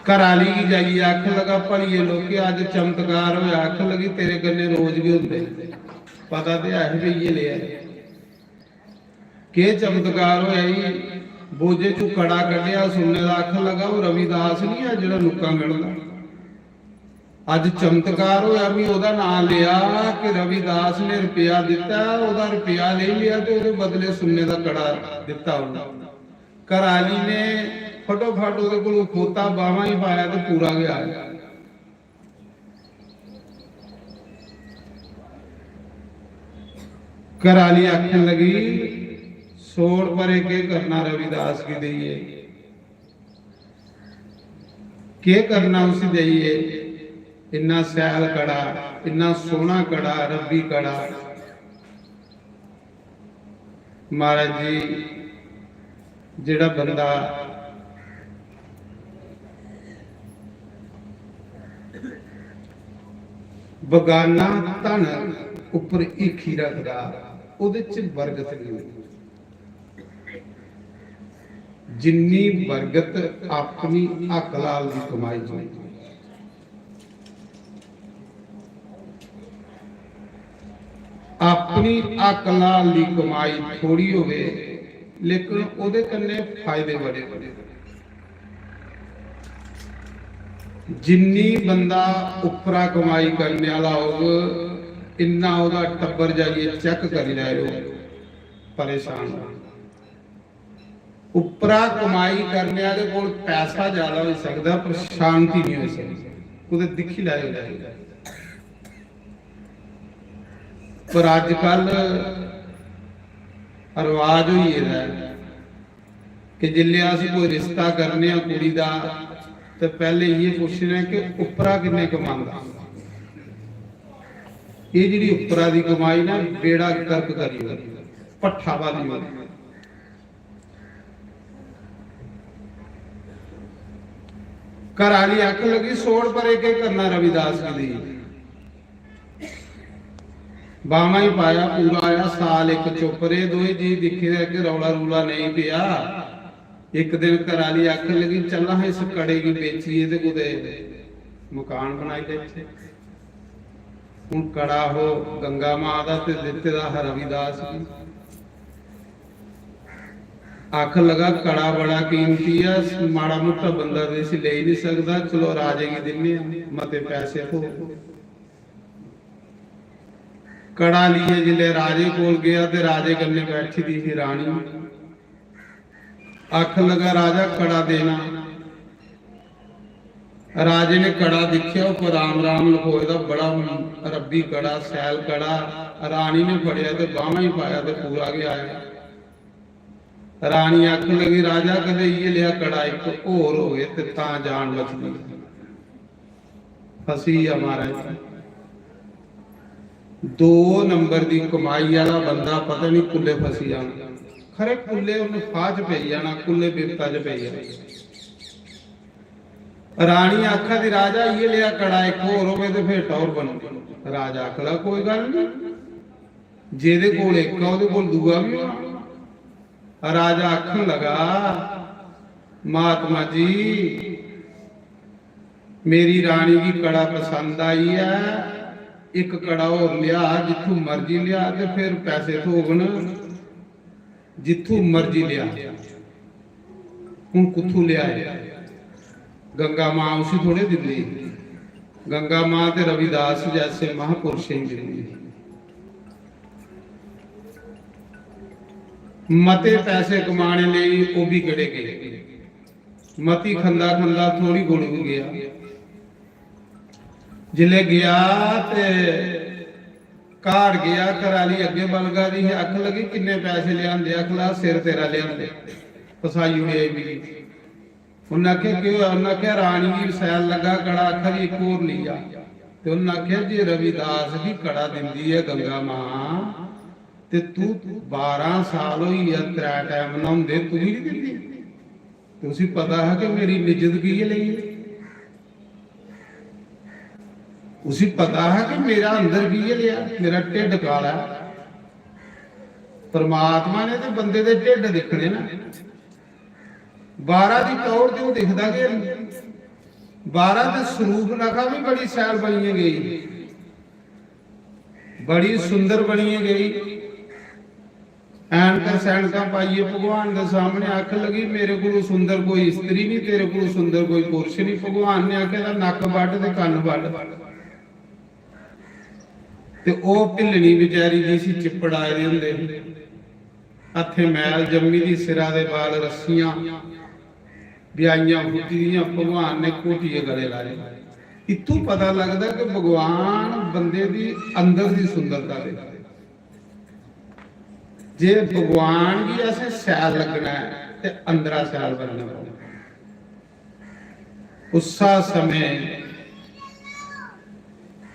घर आह्ली गी जाइयै आखन लगा, "भलिये लोके, अज्ज चमत्कार होया।" आखन लगी, "तेरे कन्नै रोज गै होंदे, पता ते ऐ ही भई इ'यै लेआ।" केह् चमत्कार होया ई? बोझे चों कड़ा कड्ढेआ, सुन्ने दा, आखन लगा, "ओह् रविदास निं ऐ जेह्ड़ा नुक्कां गढ़दा? अज्ज चमत्कार होया, मी ओह्दा नांऽ लेआ कि रविदास ने रपेआ दित्ता, ओह्दा रपेआ लेई लेआ ते ओह्दे बदले सुन्ने दा कड़ा दित्ता उन्नै।" घर आह्ली ने फटोफट ओह्दे कोलूं खोता, बाह्मां गी पाया ते पूरा गै आया। घर आह्ली आखन लगी, "छोड़ परे, केह् करना रविदास गी देइयै, केह् करना उसी देइयै? इन्ना सैल कड़ा, इन्ना सोह्ना कड़ा, रब्बी कड़ा।" महाराज जी, जेह्ड़ा बंदा बगाना धन उप्पर हीखी रखदा, ओह्दे च बरकत नहीं होंदी। जिन्नी बरकत अपनी हक हलाल दी कमाई च होंदी। अपनी हक हलाल दी कमाई थोड़ी होवे, लेकिन ओह्दे कन्नै फायदे बड़े बड़े। जिन्नी बंदा उप्परा कमाई करने आह्ला होग, इन्ना ओह्दा टब्बर जाइयै चेक करी लैओ, परेशान होग। उप्परा कमाई करने आह्ले कोल पैसा ज्यादा होई सकदा, पर शांति नहीं होई सकदी। कुतै दिक्खी लैओ, लैओ। पर अजकल रवाज होई गेदा ऐ कि जिसलै अस कोई रिश्ता करने आं कुड़ी दा, ते पैह्ले इ'यै पुच्छने आं कि उप्परा किन्ने कमांदा। एह् जेह्ड़ी उप्परा दी कमाई ना, बेड़ा गर्क करी ओड़दी, भट्ठा बाली ओड़दी। घर आह्ली आखन लगी, "छोड़ परे, केह् करना रविदास गी देइयै?" बाह्मां गी पाया, पूरा आया, साल इक चुप्प रेह्, दोए जी दिक्खी दा कि रौला रूला नेईं पेआ। इक दिन घर आह्ली आखन लगी, "चल हां, इस कड़े गी बेचियै ते कुतै मकान बनाई लैचे।" हून कड़ा हो गंगा मां दा ते दित्ते दा हा रविदास गी। आखन लगा, "कड़ा बड़ा कीमती ऐ, माड़ा मुट्टा बंदा ते इसी लेई नहीं सकदा, चलो राजे गी दिन्ने आं, मते पैसे थ्होग।" कड़ा लेइयै जिसलै राजे कोल गेआ ते राजे कन्नै बैठी दी ही रानी। आखन लगा, "राजा, कड़ा देना।" राजे ने कड़ा दिक्खेआ, उप्पर राम राम लखोए दा, बड़ा रब्बी कड़ा, सैल कड़ा। रानी ने फड़ेआ ते बाह्मां गी पाया ते पूरा गै आया। रानी आखन लगी, "राजा, कदें इ'यै लेआ कड़ा इक होर होए ते तां जान बचदी।" फसी गेआ महाराज। दो नंबर दी कमाई आह्ला बंदा पता नहीं कुल्ले फसी जाना। खरे कुल्ले उन्हें फाह च पेई जाना, कुल्ले बिपता च पेई जाना। रानी आखा दी, "राजा, इ'यै लेआ कड़ा इक होर होवे ते फिर टौर बनदी।" राजा आखदा, "कोई गल्ल नहीं, जेह्दे कोल इक ऐ, ओह्दे कोल दूआ बी होना।" राजा आखन लगा, "महात्मा जी, मेरी रानी गी कड़ा पसंद आई ऐ, इक कड़ा होर लेआ, जित्थों मर्जी लेआ, ते फिर पैसे थ्होगन, जित्थों मर्जी लेआ।" हून कुत्थों लेआ? गंगा मां उसी थोड़े दिंदी। गंगा मां ते रविदास जैसे महापुरुषें गी दिंदी। मते पैसे कमाने लेई ओह् बी केह्ड़े गे। मती खंदा खंदा थोड़ी गुड़ बी गेआ। जिसलै गेआ ते घर गेआ, घर आह्ली अग्गें बलगा दी ही, आखन लगी, "किन्ने पैसे लेआंदे?" आखन लगा, "सिर तेरा लेआंदे, फसाई ओड़ेआ ई मिगी।" उन्नै आखेआ, "केह् होआ?" उन्नै आखेआ, "रानी गी शैल लग्गा कड़ा, आखा दी इक होर लेई आ।" ते उन्नै आखेआ, "जे रविदास गी कड़ा दिंदी ऐ गंगा मां, ते तू बारां साल होई गेआ त्रै टैम न्हौंदे, तुगी निं दिंदी? ते उसी पता हा कि मेरी निजत की ऐ लेई ऐ, उसी पता हा कि मेरा अंदर की ऐ लेआ, मेरा ढिड्ड काला ऐ।" परमात्मा ने ते बंदे दे ढिड्ड दिक्खने ना, बाहरा दी तौर ते ओह् दिखदा गै निं। बाहरा ते सरूप नखा बी बड़ी शैल बनियै गेई, बड़ी सुंदर बनियै गेई। ऐनकां सैनकां पाइयै भगवान दे सामने आखन लगी, "मेरे कोलू सुंदर कोई स्त्री नहीं, तेरे कोलू सुंदर कोई पुरुष नहीं।" भगवान ने आखेआ, "दा नक्क बड्ढ ते कन्न बड्ढ।" ते ओह् भिल्लनी बेचारी जिसी चिप्पड़ आए दे होंदे हे, हत्थें मैल जम्मी दी, सिरा दे बाल रस्सियां ब्याहियां फुट्टी दियां, भगवान ने घोटियै गले लाए। इत्थूं पता लगदा कि भगवान बंदे दी अंदर दी सुंदरता दे। जे भगवान गी असें शैल लग्गना ऐ ते अंदरा शैल बनना पौना। उस्सा समें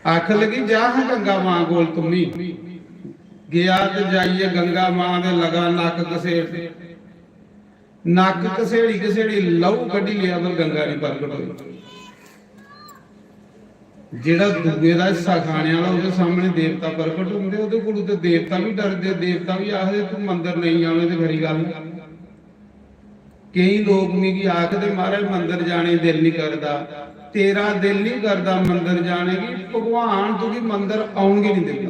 आखन लगी, "जा हां गंगा मां कोल तुम्मी।" गेआ ते जाइयै गंगा मां दे लगा नक्क घसेड़, नक्क घसेड़ी घसेड़ी लहू कड्ढी लेआ, पर गंगा निं प्रगट होई। जेह्ड़ा दूए दा हिस्सा खाने आह्ला, ओह्दे सामने देवता प्रगट होंदे, ओह्दे कोलू ते देवता बी डरदे, देवता बी आखदे, "तूं मंदर नेईं जावे ते खरी गल्ल।" केईं लोक मिगी आखदे, "महाराज, मंदर जाने गी दिल निं करदा।" तेरा दिल निं करदा मंदर जाने गी, भगवान तुगी मंदर औन गै निं दिंदा।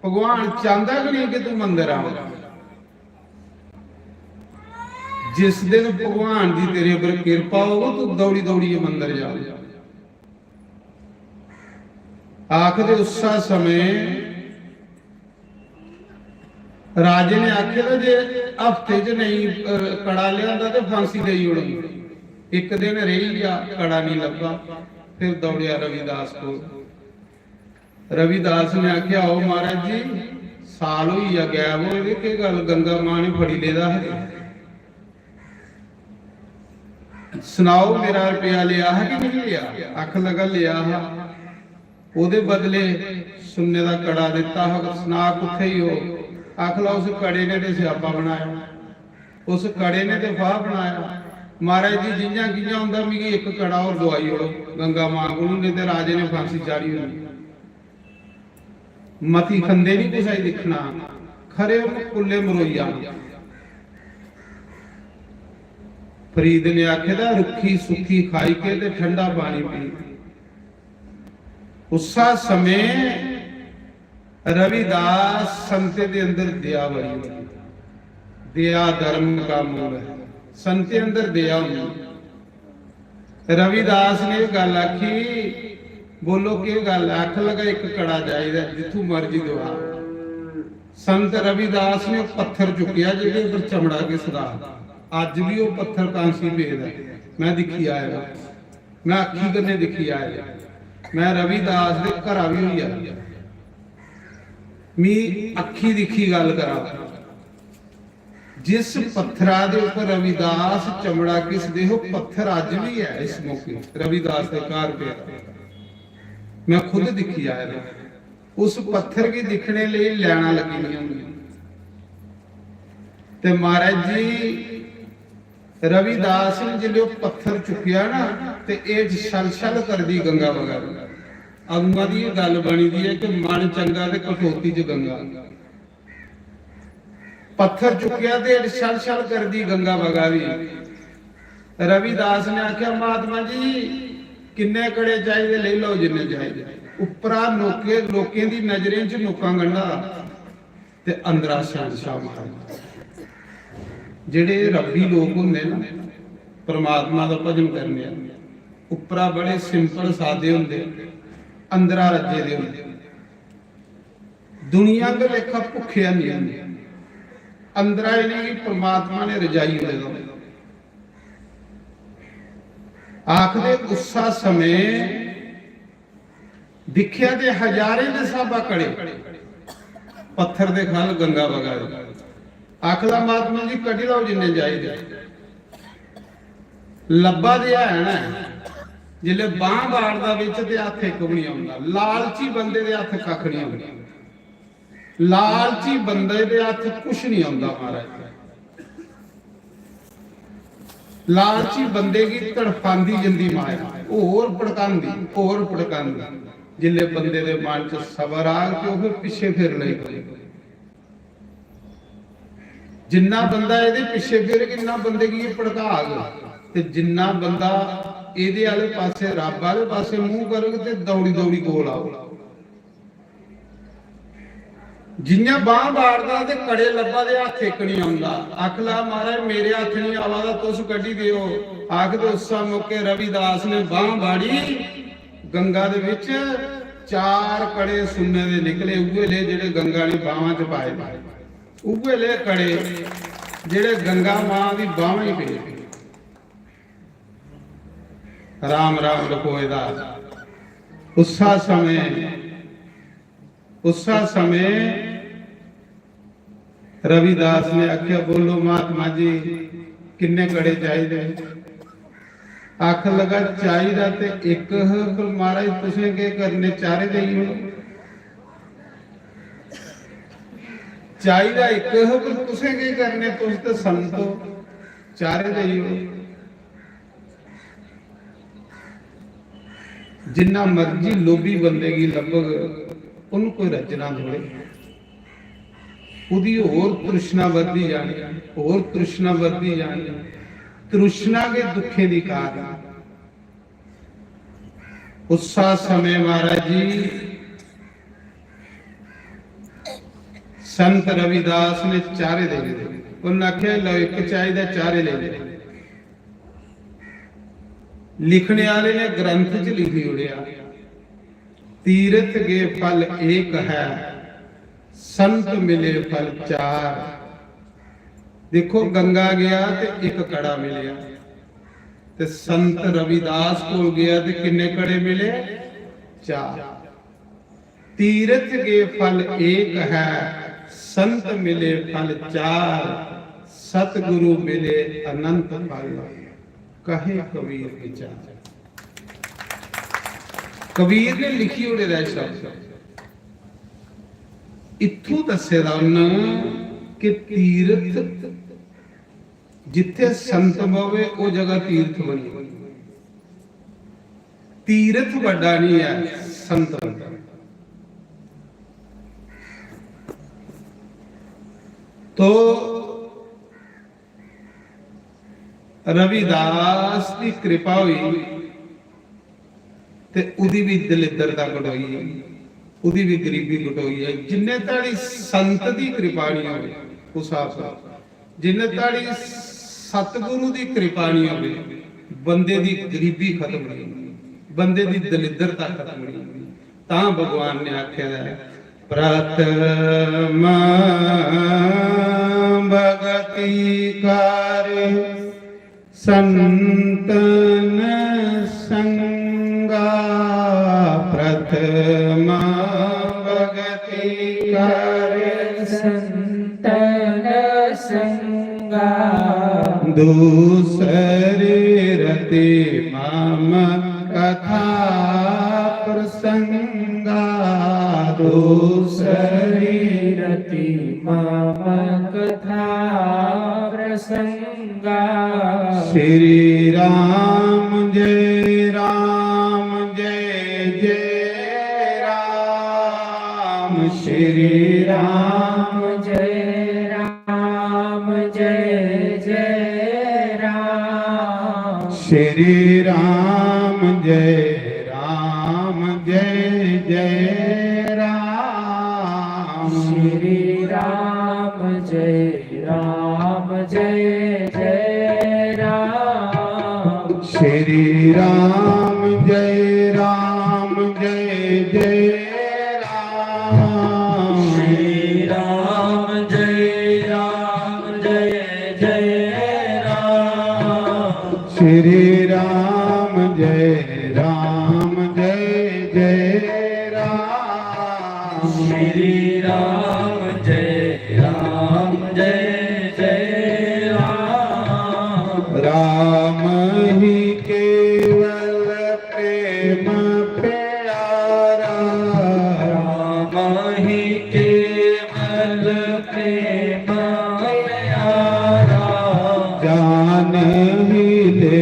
भगवान चांह्दा गै निं कि तूं मंदर आवे। जिस दिन भगवान दी तेरे पर किरपा होग, तूं दौड़ी दौड़ियै मंदर जावे। आखदे उस्सा समें राजे ने आखेआ, "जे हफ्ते च नेईं, अ, कड़ा लेआंदा ते फांसी देई ओड़नी।" इक दिन रेही गेआ, कड़ा निं लब्भा, फिर दौड़ेआ रविदास कोल। रविदास ने आखेआ, "आओ महाराज जी, साल होई गेआ गैब होए दे, केह् गल्ल, गंगा मां ने फड़ी लेदा हा? सनाओ, मेरा रपेआ लेआ हा कि नहीं लेआ?" आखन लगा, "लेआ हा।" ओह्दे बदले सुन्ने दा कड़ा दित्ता हा। "सना, कुत्थै ई ओह्?" आखन लगा, "उस कड़े ने ते स्यापा बनाया, उस कड़े ने ते फाह् बनाया। महाराज जी, जि'यां कि'यां होंदा, मिगी इक कड़ा होर दोआई ओड़ो गंगा मां कोलू, नेईं ते राजे ने फांसी चाढ़ी होनी।" मती खंदे निं कुसै गी दिक्खना, खरे उन्न कुल्ले मरोई जाना। फरीद ने आखे दा, "रुक्खी सुक्खी खाई के ते ठंडा पानी पी।" उस्सा समें रविदास संतें दे अंदर दया बड़ी होंदी। दया धर्म का मूल है। संतें अंदर दया होंदी। रविदास ने एह् गल्ल आखी, "बोलो, केह् गल्ल ऐ?" आखन लगा, "इक कड़ा चाहिदा, जित्थूं मर्जी दोआ।" संत रविदास ने ओह् पत्थर चुक्केआ जेह्दे उप्पर चमड़ा घिसदा हा। अज्ज बी ओह् पत्थर कांसी पेदा ऐ, में दिक्खी आए दा, में अक्खीं कन्नै दिक्खी आए दा। में रविदास दे घरा बी होई आया, मी अक्खीं दिक्खी गल्ल करा। जिस पत्थरा दे उप्पर रविदास चमड़ा घिसदे हे, ओह् पत्थर अज्ज बी ऐ इस मौके रविदास दे घर पेदा। में खुद दिक्खी आए दा। उस पत्थर गी दिक्खने लेई लैना लगी दियां होंदियां। ते महाराज जी, रविदास ने जिसलै ओह् पत्थर चुक्केआ ना, ते एह् छल छल करदी गंगा बगा दी। अदुआं दी एह् गल्ल बनी दी ऐ कि मन चंगा ते कठौती च गंगा। पत्थर चुक्केआ ते छल छल करदी गंगा बगा दी। रविदास ने आखेआ, "महात्मा जी, किन्ने कड़े चाहिदे, लेई लैओ जिन्ने चाहिदे।" उप्परा लोकें, लोकें दी नजरें च नुक्कां गंढा दा ते अंदरा शैहनशाह महाराज। जेह्ड़े रब्बी लोक होंदे ना, परमात्मा दा भजन करने आह्ले, उप्परा बड़े सिंपल सादे होंदे, अंदरा रज्जे दे होंदे। दुनिया दे लेखा भुक्खे हैनी होंदे, अंदरा इ'नेंगी परमात्मा ने रजाई ओड़े दा होंदा। आखदे उस्सा समें दिक्खेआ ते हजारें दे स्हाबा कड़े, पत्थर दे खल गंगा बगा दे। आखदा महात्मा जी कड्ढी लैओ जिन्ने चाहिदे। लब्भा दे है ना, जिसलै बांह बाड़दा बिच ते हत्थ इक बी नहीं औंदा। लालची बंदे दे हत्थ कक्ख नहीं औंदा। लालची बंदे दे हत्थ कुछ नहीं औंदा महाराज। लालची बंदे गी तड़फांदी जंदी माया, होर भड़कांदी, होर भड़कांदी। जिसलै बंदे दे मन च सबर आग ते ओह् फिर पिच्छे फिर लेई पवे। जिन्ना बंदा एह्दे पिच्छे फिरग, इन्ना बंदे गी एह् भड़काग, ते जिन्ना बंदा एह्दे आह्ले पासे, रब्ब आह्ले पासे मूंह करग ते दौड़ी दौड़ी कोल आग। जि'यां बांह बाड़दा ते कड़े लब्भा दे हत्थ इक निं औंदा। आखला, "महाराज, मेरे हत्थ निं आवा दा, तुस कड्ढी देओ।" आखदे उस्सै मौके रविदास ने बांह बाड़ी, गंगा दे बिच चार कड़े सुन्ने दे निकले, उ'ऐ ले जेह्ड़े गंगा ने बांहां च पाए दे, उ'ऐ ले कड़े जेह्ड़े गंगा मां दी बांहां च पे। राम राम लखोए दा उस्सा समें, उस्सा समें रविदास ने आखेआ, "बोलो महात्मा जी, किन्ने कड़े चाहिदे?" आखन लगा, "चाहिदा ते इक ह, पर महाराज तुसें केह् करने, चारे देई ओड़ो।" चाहिदा इक ह, पर तुसें केह् करने, तुस ते संत हो, चारे देई ओड़ो। जिन्ना मर्जी लोभी बंदे गी लब्भग, उन्नू कोई रज्जना थोड़े। ओह्दी होर तृष्णा बधदी जानी, होर तृष्णा बधदी जानी। तृष्णा गै दुखें दी कारण। उस्सा समें महाराज जी संत रविदास ने चारे दे दित्ते। उन्हें आखेआ, "लो, इक चाहिदा, चारे ले ले।" लिखने वाले ने ग्रंथ च लिखी ओड़ेआ, "तीरथ गे फल एक है, संत मिले फल चार।" देखो, गंगा गया ते इक कड़ा मिलेआ, ते संत रविदास कोल गया ते किन्ने कड़े मिले? चार। "तीरथ गे फल एक है, संत मिले फल चार, सतगुरु मिले अनंत फल, कहे कबीर विचार।" कबीर ने लिखी ओड़े दा शब्द। इत्थों दस्से दा उन्न कि तीरथ जित्थे संत बवे, ओ जगह तीरथ बनी। तीरथ बड़ा नहीं है, संत बड़ा। तो रविदास की कृपा हुई ते उदी भी दलिद्रता घटोई है, उदी भी गरीबी घटोई है। जिन्ने ताड़ी संत दी कृपा नहीं होवे उस आप, जिन्ने ताड़ी सतगुरु दी कृपा नहीं होवे, बंदे दी गरीबी खत्म नहीं होंदी, बंदे दी दलिद्रता खत्म नहीं होंदी। तां भगवान ने आखे दा है, "प्रथम भगति कार्य संतन संगा।" प्रथम भगति कार्य संतन संगा। दूसरी रति मम कथा प्रसंगा। दूसरी रति मम कथा प्रसंगा। श्री राम जय राम जय जय राम। श्री राम जय राम जय जय राम। श्री राम जय राम जय जय राम। श्री राम जय राम जय जय राम। श्री राम जय जय राम। श्री राम जय राम जय जय राम। श्री राम जय राम जय जय राम। श्री राम जय राम जय जय राम। राम ही केवल प्रेम प्यारा। राम ही केवल प्रेम प्यारा। जान ही ले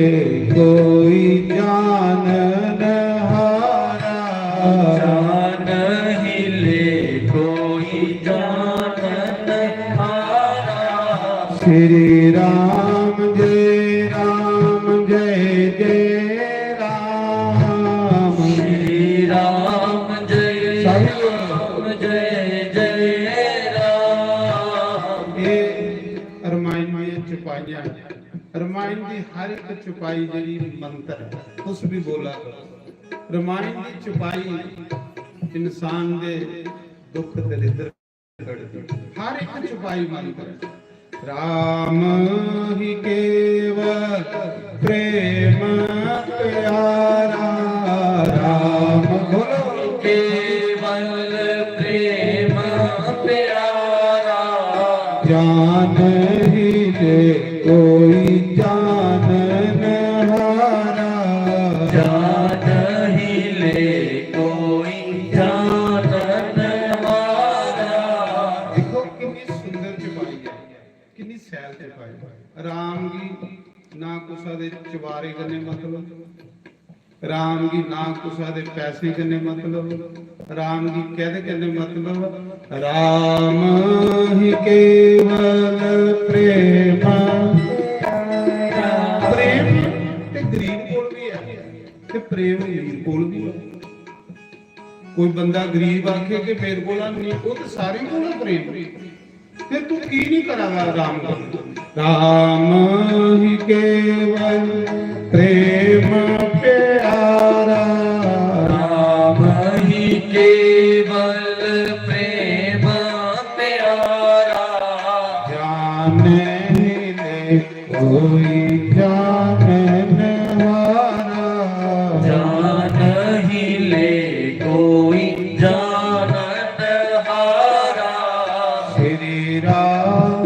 कोई जान न हारा। जान ही ले कोई जान न हारा। श्री राम जय राम जय जय राम। श्री राम जय राम जय जय राम। ये रामायण दी चौपाइयां। रामायण दी हर एक चौपाई जेह्ड़ी मंत्र है, तुस भी बोला करो। रामायण दी चौपाई इंसान दे दुख दरिद्र कढ़दी। हर एक चौपाई मंत्र है। राम ही केवल प्रेम प्यारा। राम बोलो। केवल प्रेम प्यारा। जान ही ले कोई जान न हारा। जान ही ले कोई जान न हारा। देखो कितनी सुंदर चौपाई है, कितनी सैल चौपाई है। राम गी ना कुसा दे चबारे कन्नै मतलब, राम गी ना कुसा दे पैसे कन्नै मतलब, राम गी कैदे कन्नै मतलब? राम ही केवल प्रेम। प्रेम ते गरीब कोल भी है ते प्रेम अमीर कोल भी है। कोई बंदा गरीब आखे कि मेरे कोला नहीं, वो तो सारे कोला प्रेम। फिर तू की नहीं करा दा राम को? राम ही केवल प्रेम प्यारा। राम ही केवल प्रेम प्यारा। जान ही ले कोई जान न हारा। जान ही ले कोई जान न हारा। श्री राम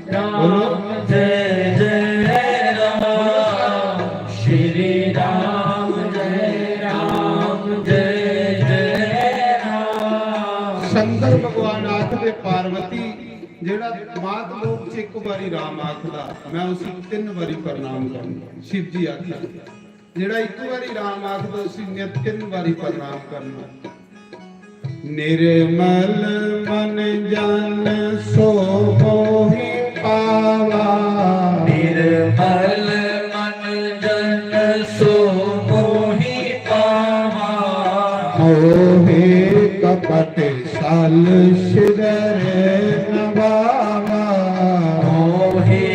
राम जय जय राम। श्री राम जय राम जय जय राम। शंकर भगवान आखदे पार्वती, जेड़ा मात लोक च एक बारी राम आखदा, मैं उसी तीन बारी प्रणाम करना। शिव जी आखदा, जेड़ा एक बारी राम आखदा, उसी मैं तीन बारी प्रणाम करना। निर्मल मन जन सो मोहि पावा। निर्मल मन जन सो मोहि पावा। मोहे कपट छल छिदर न भावा। मोहे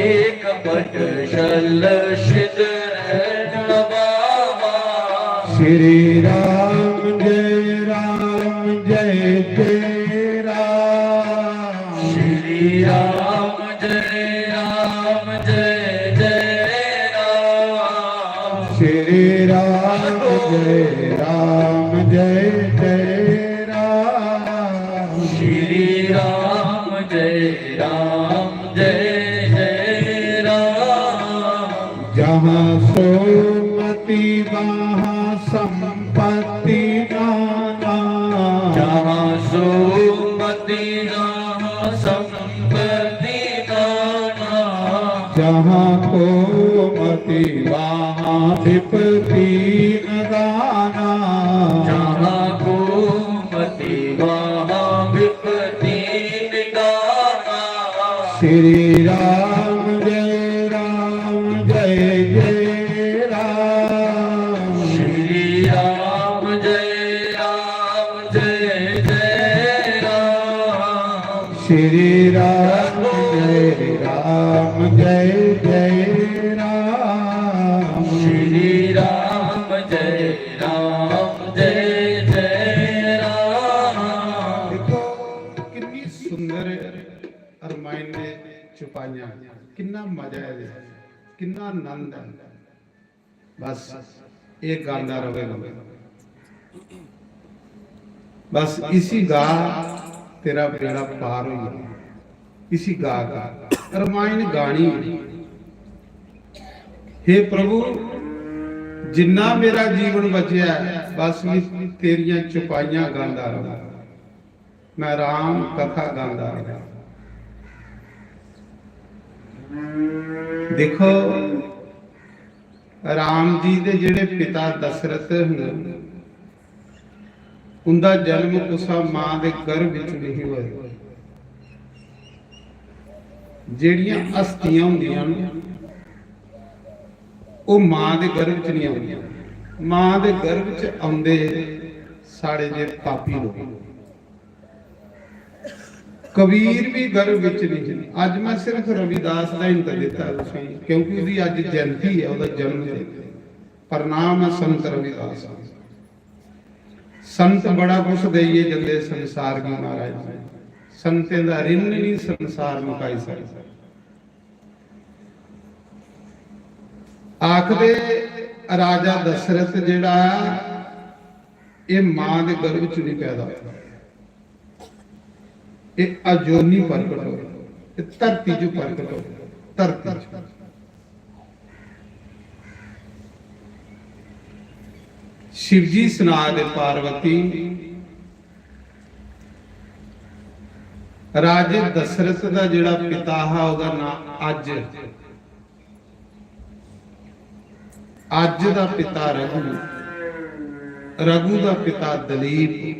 कपट छल छिदर न भावा। श्री राम जय राम जय जय राम। श्री राम जय राम जय जय राम। श्री राम जय राम जय जय राम। श्री राम जय राम जय जय राम। जहाँ सुमति वहाँ संपत्ति नाना। जहाँ सुमति वहाँ संपत्ति नाना। जहाँ कुमति वहाँ विपत्ति न दाना। जहाँ कुमति वहाँ विपत्ति न दाना। श्री राम जय राम जय जय राम। श्री राम जय राम जय जय राम। श्री राम जय राम जय जय राम। श्री राम जय राम जय किन्ना आनंद ऐ। बस एह् गांदा रवे बंदा। बस इसी गा, तेरा बेड़ा पार होई जाना। इसी गा, गा। रमायण गानी है। हे प्रभु, जिन्ना मेरा जीवन बचेआ ऐ, बस मैं तेरियां चौपाइयां गांदा रवां। मैं राम कथा गांदा रवां। देखो, राम जी दे जेह्ड़े पिता दशरथ न, उंदा जन्म कुसा मां दे गर्भ विच नहीं होया। जेह्ड़ियां हस्तियां होंदियां न, ओह् मां दे गर्भ च नहीं औंदियां। मां दे गर्भ च औंदे साढ़े जे पापी लोक। कबीर भी गर्भ विच नहीं। अज मैं सिर्फ रविदास दा हिंट दिता तुसेंगी, क्योंकि ओह्दी अज जयंती है, ओह्दा जन्म दिन। प्रणाम है संत रविदास। संत बड़ा कुछ देइयै जंदे संसार गी महाराज। संतें दा ऋण नहीं संसार मुकाई सकदा। आखदे राजा दशरथ जेह्ड़ा, एह् मां दे गर्भ च नहीं पैदा होया, एह् अजोनी प्रकट होया, एह् धरती च प्रकट होया, धरती च। शिवजी सना दे पार्वती, राजे दशरथ दा जेह्ड़ा पिता हा, ओह्दा नां अज, अज दा पिता रघु, रघु दा पिता दलीप,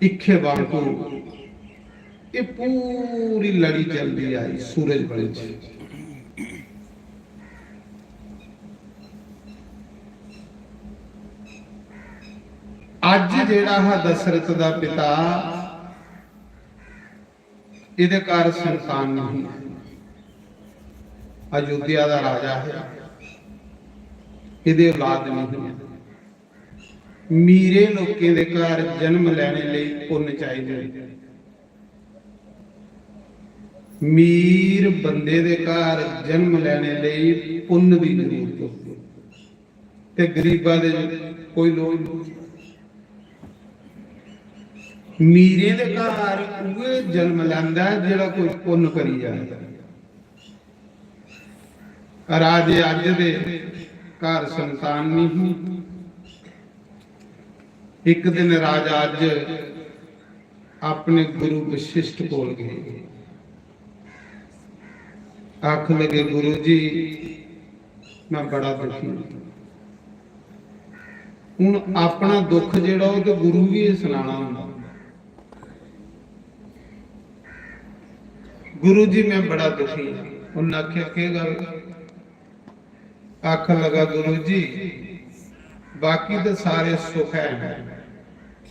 इक्खे बांकू, ये पूरी लड़ी चलदी आई सूरज बंश। अज जेह्ड़ा हा दशरथ दा पिता, एह्दे घर संतान नहीं। अयोध्या दा राजा है, एह्दे औलाद नहीं है। मीरे लोकें दे घर जन्म लैने लेई पुन्न चाहिदे। मीर बंदे दे घर जन्म लैने लेई पुन्न दी जरूरत होंदी, ते गरीबा दे कोई लोड़ नहीं। मीरें दे घर उ'ऐ जन्म लैंदा ऐ जेह्ड़ा कोई पुन्न करी जाए। राजे अज दे घर संतान नहीं ही। एक दिन राजा अज अपने गुरु वशिष्ठ कोल गए। आखन लगे, "गुरु जी, मैं बड़ा दुखी हूं।" हुन अपना दुख जेह्ड़ा, ओह् ते गुरु गी गै सनाना होंदा। "गुरु जी, मैं बड़ा दुखी हां।" उन्नै आखेआ, "केह् गल्ल?" आखन लगा, "गुरु जी, बाकी ते सारे सुख है,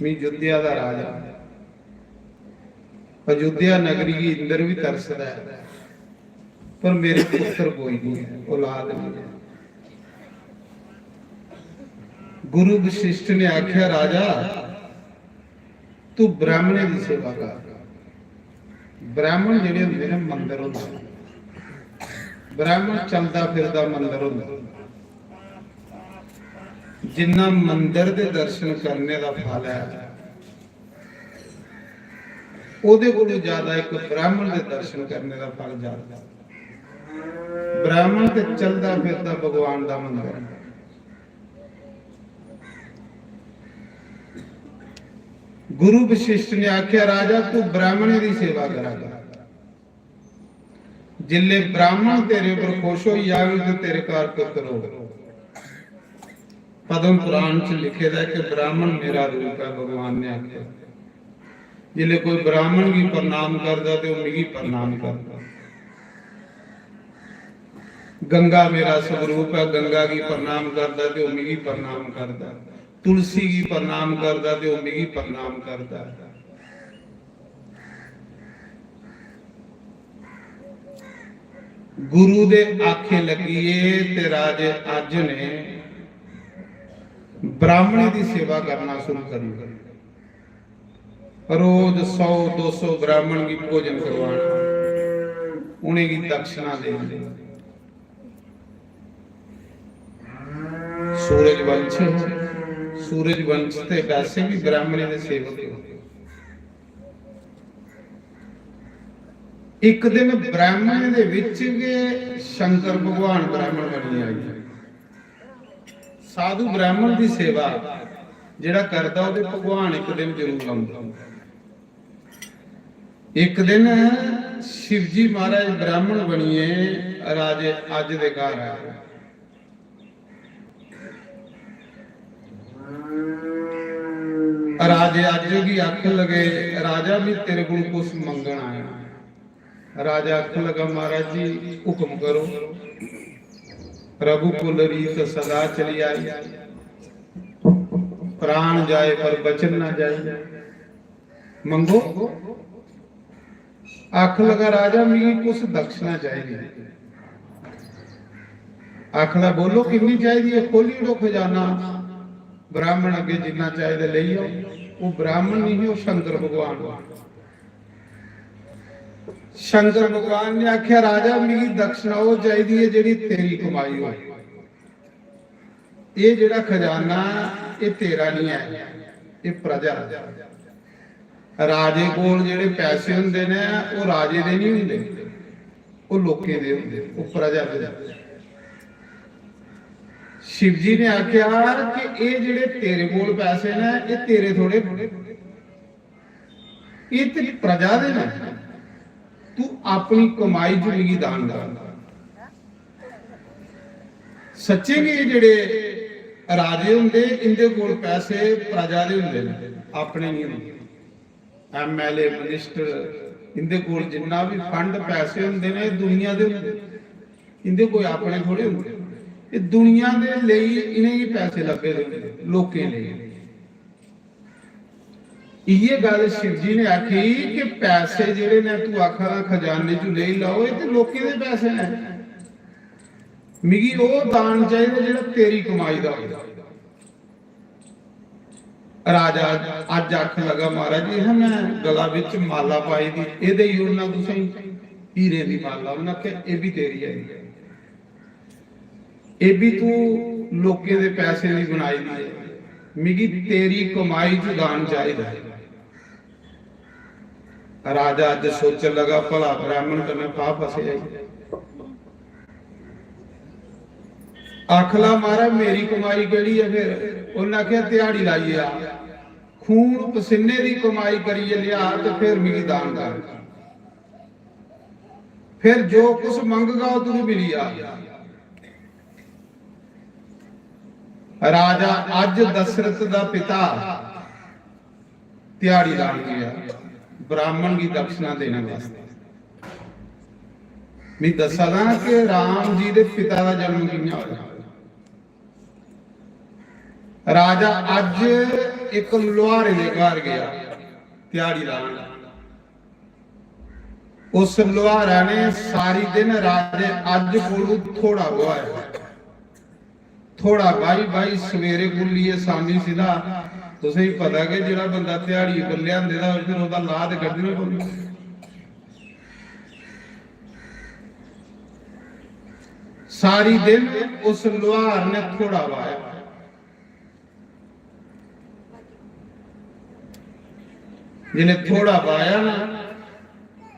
मैं अयोध्या दा राजा, अयोध्या नगरी गी इंद्र भी तरसदा है, पर मेरे पुत्र कोई नहीं है, औलाद नहीं है।" गुरु वशिष्ठ ने आख्या, "राजा, तू ब्राह्मणें दी सेवा कर।" ब्राह्मण जेह्ड़े होंदे ने, मंदर होंदा, ब्राह्मण चलदा फिरदा मंदर होंदा। जिन्ना मंदर दे दर्शन करने दा फल ऐ, ओह्दे कोलू ज्यादा इक ब्राह्मण दे दर्शन करने दा फल ज्यादा। ब्राह्मण ते चलदा फिरदा भगवान दा मंदर ऐ। गुरु वशिष्ठ ने आख्या, "राजा, तू ब्राह्मणें दी सेवा करा कर। जिल्ले ब्राह्मण तेरे पर खुश होई जाग ते तेरे घर पुत्र होग।" पद्म पुराण च लिखे दा है कि ब्राह्मण मेरा रूप है, भगवान ने आख्या। जिल्ले कोई ब्राह्मण गी प्रणाम करदा ते ओह् मिगी प्रणाम करदा। गंगा मेरा स्वरूप है, गंगा गी प्रणाम करदा ते ओह् मिगी प्रणाम करदा। तुलसी गी प्रणाम करदा ते ओह् मिगी प्रणाम करदा। गुरु दे आखे लगिए ते राजे अज ने ब्राह्मणें दी सेवा करना शुरू करी। रोज सौ दो सौ ब्राह्मण गी भोजन करवाना। उ'नेंगी दक्षिणा देनी। सूरज वंश, सूरज वंश ते वैसे भी ब्राह्मणें दे सेवक हो। इक दिन ब्राह्मणें दे विच गै शंकर भगवान ब्राह्मण बनियै आई। साधु ब्राह्मण दी सेवा जेह्ड़ा करदा, ओह्दे भगवान इक दिन जरूर औंदे। इक दिन शिवजी महाराज ब्राह्मण बनियै राजे अज्ज दे घर आए। राजे अज्ज गी आखन लगे, "राजा, मैं तेरे कोल कुछ मंगन आया।" राजा आखन लगा, "महाराज जी, हुक्म करो।" "रघुकुल रीत सदा चली आई, प्राण जाए पर वचन न जाए।" "मंगो।" आखन लगा, "राजा, मिगी कुछ दक्षिणा चाहिदी।" आखन लगा, "बोलो, किन्नी चाहिदी है, खोली ओड़ो खजाना, ब्राह्मण अग्गे जिन्ना चाहिदा लेई आओ।" वो ब्राह्मण नहीं, वो शंकर भगवान हो। शंकर भगवान ने आख्या, "राजा, मिगी दक्षिणा वो चाहिदी है जेह्ड़ी तेरी कमाई हो।" "एह् जेह्ड़ा खजाना, एह् तेरा निं ऐ, एह् प्रजा दा।" राजे कोल जेह्ड़े पैसे होंदे न, ओह् राजे दे निं होंदे, ओह् लोकें दे होंदे, ओह् प्रजा दे होंदे। शिवजी ने आखेआ कि एह् जेह्ड़े तेरे कोल पैसे न, एह् तेरे थोड़े, एह् ते प्रजा दे न, तू अपनी कमाई च मिगी दान कर। सच्चे गै एह् जेह्ड़े राजे होंदे, इंदे कोल पैसे प्रजा दे होंदे न, अपने निं होंदे। एमएलए, मिनिस्टर, इंदे कोल जिन्ना बी फंड, पैसे होंदे न, एह् दुनिया दे होंदे, इंदे कोई अपने थोड़े होंदे। एह् दुनिया दे लेई इ'नेंगी पैसे लब्भे दे होंदे, लोकें लेई। इ'यै गल्ल शिवजी ने आखी कि पैसे जेह्ड़े ने तू आखा दा खजाने चू लेई लैओ, एह् ते लोकें दे पैसे न। मिगी ओह् दान चाहिदा जेह्ड़ा तेरी कमाई दा होऐ। राजा अज्ज आखन लगा, "महाराज, एह् में गला बिच माला पाई दी, एह् देई ओड़ना तुसेंगी, हीरे दी माला।" उ'नें आखेआ, "एह् बी तेरी ऐ।" एह् बी तू लोकें दे पैसे दी बनाई दी ऐ, मिगी तेरी कमाई च दान चाहिदा ऐ। राजा अज्ज सोचन लगा, भला ब्राह्मण कन्नै फाह् फसेआ ई। आखला, "महाराज, मेरी कमाई केह्ड़ी ऐ फिर?" उन्नै आखेआ, "ध्याड़ी लाइयै आ, खून पसीने दी कमाई करियै लेआ ते फिर मिगी दान कर।" फिर जो कुछ मंगगा, ओह् तुगी मिली जाग। राजा अज्ज दशरथ दा पिता ध्याड़ी लान गेआ ब्राह्मण गी दक्षिणा देने वास्तै। मैं दस्सा दा कि राम जी दे पिता दा जन्म कि'यां होया। राजा अज्ज इक लुहारे दे घर गेआ ध्याड़ी लान। उस लुहारा ने सारी दिन राजे अज्ज कोलू थोड़ा बुहाया। थोड़ा बाही बाही सवेरे कुल्लिये सामी सिधा। तुसेंगी पता गै, जेह्ड़ा बंदा ध्याड़ी पर लेआंदे दा होऐ, फिर ओह्दा लाह् ते कड्ढना पौंदा। सारी दिन उस लुहार ने थोड़ा बाया। जिसलै थोड़ा बाया ना,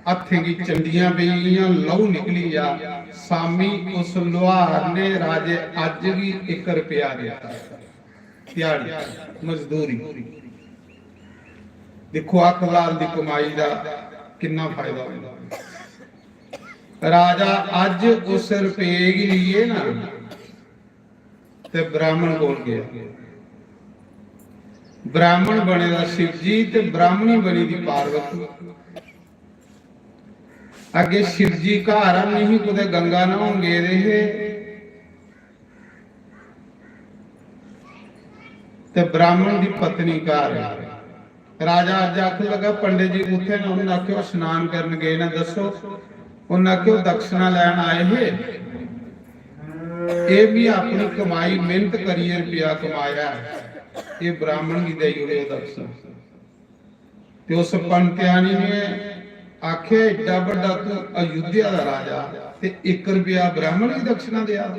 हत्थें गी चंडियां पेई गेइयां, लहू निकली गेआ। सामी उस लुहार ने राजे अज्ज गी इक रपेआ दित्ता। ध्याड़ी, मजदूरी। दिक्खो, हक हलाल दी कमाई दा किन्ना फायदा होंदा। राजा अज्ज उस रपेऽ गी लेइयै ना ते ब्राह्मण कोल गेआ। ब्राह्मण बने दा शिवजी ते ब्राह्मणी बनी दी पार्वती। अग्गे शिवजी घर नेईं ही, कुतै गंगा न्हौन गेदे हे ते ब्राह्मण दी पत्नी घर। राजा अज्ज आखन लगा, "पंडित जी कुत्थै न?" उन्नै आखेआ, "ओह् स्नान करन गे न।" "दस्सो।" उन्नै आखेआ, "ओह् दक्षिणा लैन आए हे, एह् मी अपनी कमाई, मेहनत करियै रपेआ कमाया ऐ, एह् ब्राह्मण गी देई ओड़ेओ दक्षिणा।" ते उस पंडितानी ने आखे, "एड्डा बड्डा तू अयोध्या दा राजा ते इक रपेआ ब्राह्मण गी दक्षिणा देआ?"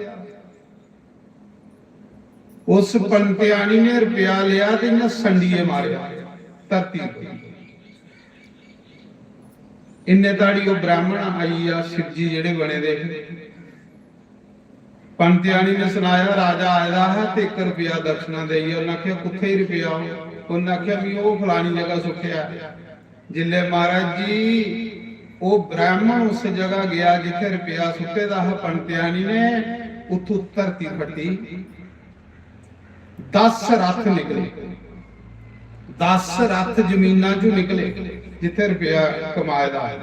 उस पंतेआनी ने रपेआ लेआ ते इ'यां संडिये मारेआ धरती पर। इन्ने ताड़ी ओह् ब्राह्मण आई गेआ, शिवजी जेह्ड़े बने दे हे। पंतेआनी ने सनाया, "राजा आए दा हा ते इक रपेआ दक्षिणा देई।" उन्नै आखेआ, "कुत्थै रपेआ?" उन्नै आखेआ, "मी ओह् फलानी जगह सुट्टेआ।" जिसलै महाराज जी ओह् ब्राह्मण उस जगह गया जित्थै रपेआ सुट्टे दा हा पंतेआनी ने, उत्थों धरती फट्टी, दस रथ निकले, दस रथ जमीना चों निकले जित्थै रपेआ कमाए दा हा।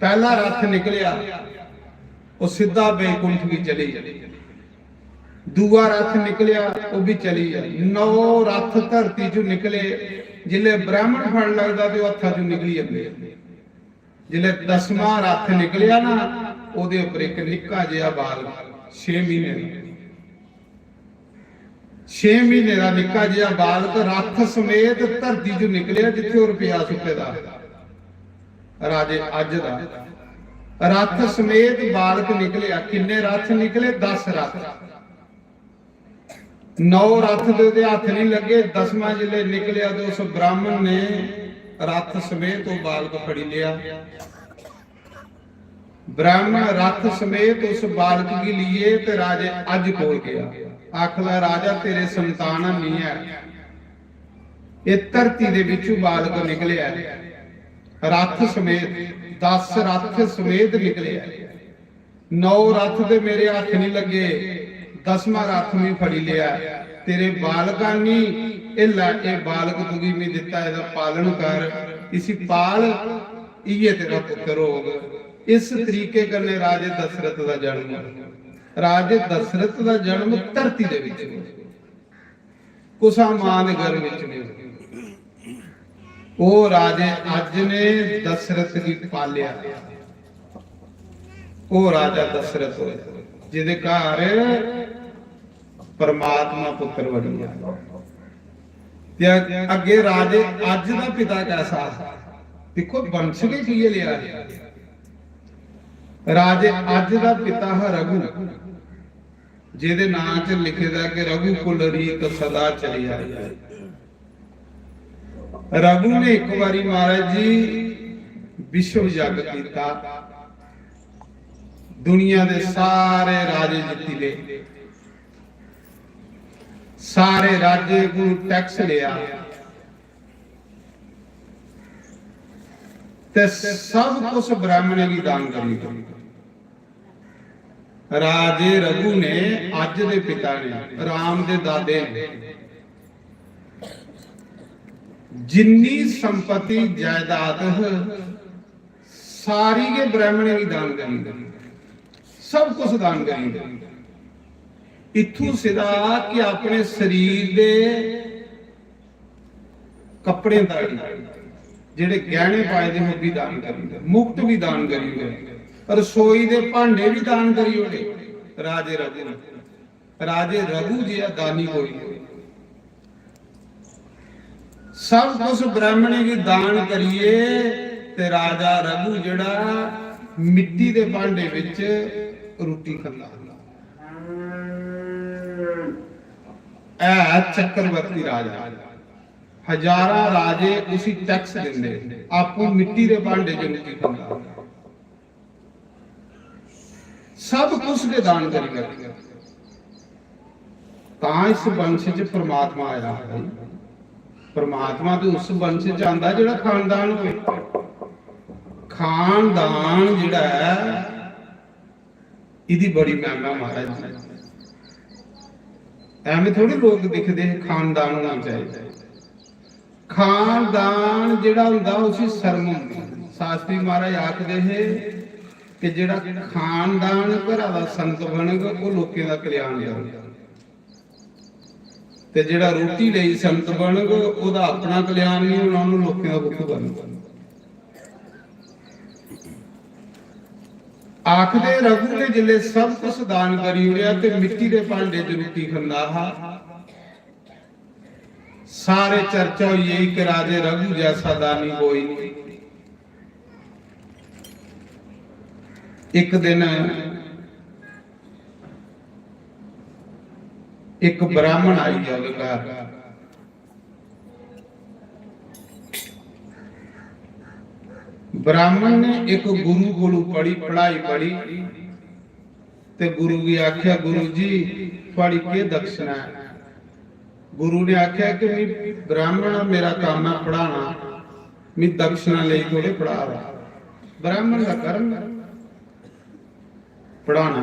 पैह्ला रथ निकलेआ, ओह् सिद्धा बैकुंठ गी चली गेआ। दूआ रथ निकलेआ, ओह् बी चली गेआ। नौ रथ धरती चों निकले। जिसलै ब्राह्मण फड़ लगदा ते ओह् हत्था चों निकली जंदे। जिसलै दसमां रथ निकलेआ ना, ओह्दे उप्पर इक निक्का जेहा बालक, छे म्हीने दा, छे म्हीने दा निक्का जेहा बालक रथ समेत धरती चों निकलेआ, जित्थै ओह् रपेआ सुट्टे दा हा। राजे अज्ज दा रथ समेत बालक निकलेआ। किन्ने रथ निकले? दस रथ। नौ रथ दे ते हत्थ नहीं लगे, दसवां जिसलै निकलेआ ते उस ब्राह्मण ने रथ समेत ओह् बालक फड़ी लिया। ब्राह्मण रथ समेत उस बालक गी लिए ते राजे अज्ज कोल गया। आखला, "राजा, तेरे संतान नहीं है, ये धरती दे बिचू बालक निकले है, रथ समेत, दस रथ समेत निकले है। नौ रथ ते मेरे हत्थ नहीं लगे, दसवां रथ मैं फड़ी लिया। तेरे बालकां नी हिल्ला, ए बालक तुगी मैं दिता, एदा पालन कर, इसी पाल, इयै तेरा पुत्र होग।" इस तरीके कन्नै राजे दशरथ दा जन्म, राजे दशरथ दा जन्म धरती दे विच होया। कुसा मां दे गर्भ विच नहीं। ओह राजे अज ने दशरथ गी पालेआ। ओह राजा दशरथ होया, जिदे घर परमात्मा पुत्र बनी गया। ते अग-, अगे राजे अज दा पिता कैसा हा? दिक्खो, वंश गै किए लिया है। राजे अज दा पिता हा रघु, जेदे नां च लिखे दा कि "रघुकुल रीत सदा चली आई।" रघु ने एक बारी महाराज जी विश्व यज्ञ कीता, दुनिया दे सारे राजे जित्ती ले, सारे राजे को टैक्स लिया ते सब कुछ ब्राह्मणें की दान करी दित्ता। राजे रघु ने, अज दे पिता ने, राम दे दादे ने, जिन्नी संपत्ति जायदाद ह, सारी गै ब्राह्मणें गी दान करी दित्ती, सब कुछ दान करी दित्ती। इत्थों सिद्धा कि अपने शरीर दे कपड़े दा भी, जेह्ड़े गैह्ने पाए दे, ओह् बी दान करी ओड़े, मुकुट बी दान करी ओड़े, रसोई दे भांडे बी दान करी ओड़े। राजे रघु ने, राजे रघु जेहा दानी कोई नहीं। सब कुछ ब्राह्मणें गी दान करिए ते राजा रघु जेह्ड़ा मिट्टी दे भांडे विच रुट्टी खंदा। ऐ चक्रवर्ती राजा, हजारां राजे उसी टैक्स दिंदे, आपूं मिट्टी दे भांडे च रुट्टी खंदा। सब कुछ गै दान करी बैठे। तां इस वंश च परमात्मा आया। परमात्मा ते उस वंश च आंदा जेह्ड़ा खानदान होए। खानदान जेह्ड़ा ऐ, इदी बड़ी महिमा महाराज जी। एवें थोड़े लोक दिखदे हे, खानदान होना चाहिए। खानदान जेह्ड़ा होंदा, उसी शर्म होंदी। शास्त्री महाराज आखदे हे कि जेह्ड़ा खानदान घरा दा संत बनग, ओह् लोकें दा कल्याण करग। ते जेह्ड़ा रोटी लेई संत बनग, ओह्दा अपना कल्याण नहीं होना, ओह्नू लोकें दा कुत्थू बनना? आखदे रघु ने जिसलै सब कुछ दान करी ओड़ेआ ते मिट्टी दे भांडे च रुट्टी खंदा हा, सारे चर्चा होई गेई कि राजे रघु जैसा दानी कोई नहीं। एक दिन एक ब्राह्मण आई गया ओह्दे घर। ब्राह्मण ने एक गुरु कोलू पढ़ी, पढ़ाई पढ़ी ते गुरु गी आख्या, "गुरु जी, थुआड़ी केह् दक्षिणा ऐ?" गुरु ने आख्या कि "मी ब्राह्मण आं, मेरा कम्म ऐ पढ़ाना, मी दक्षिणा लेई थोड़े पढ़ा दा।" ब्राह्मण दा कर्म ऐ पढ़ाना।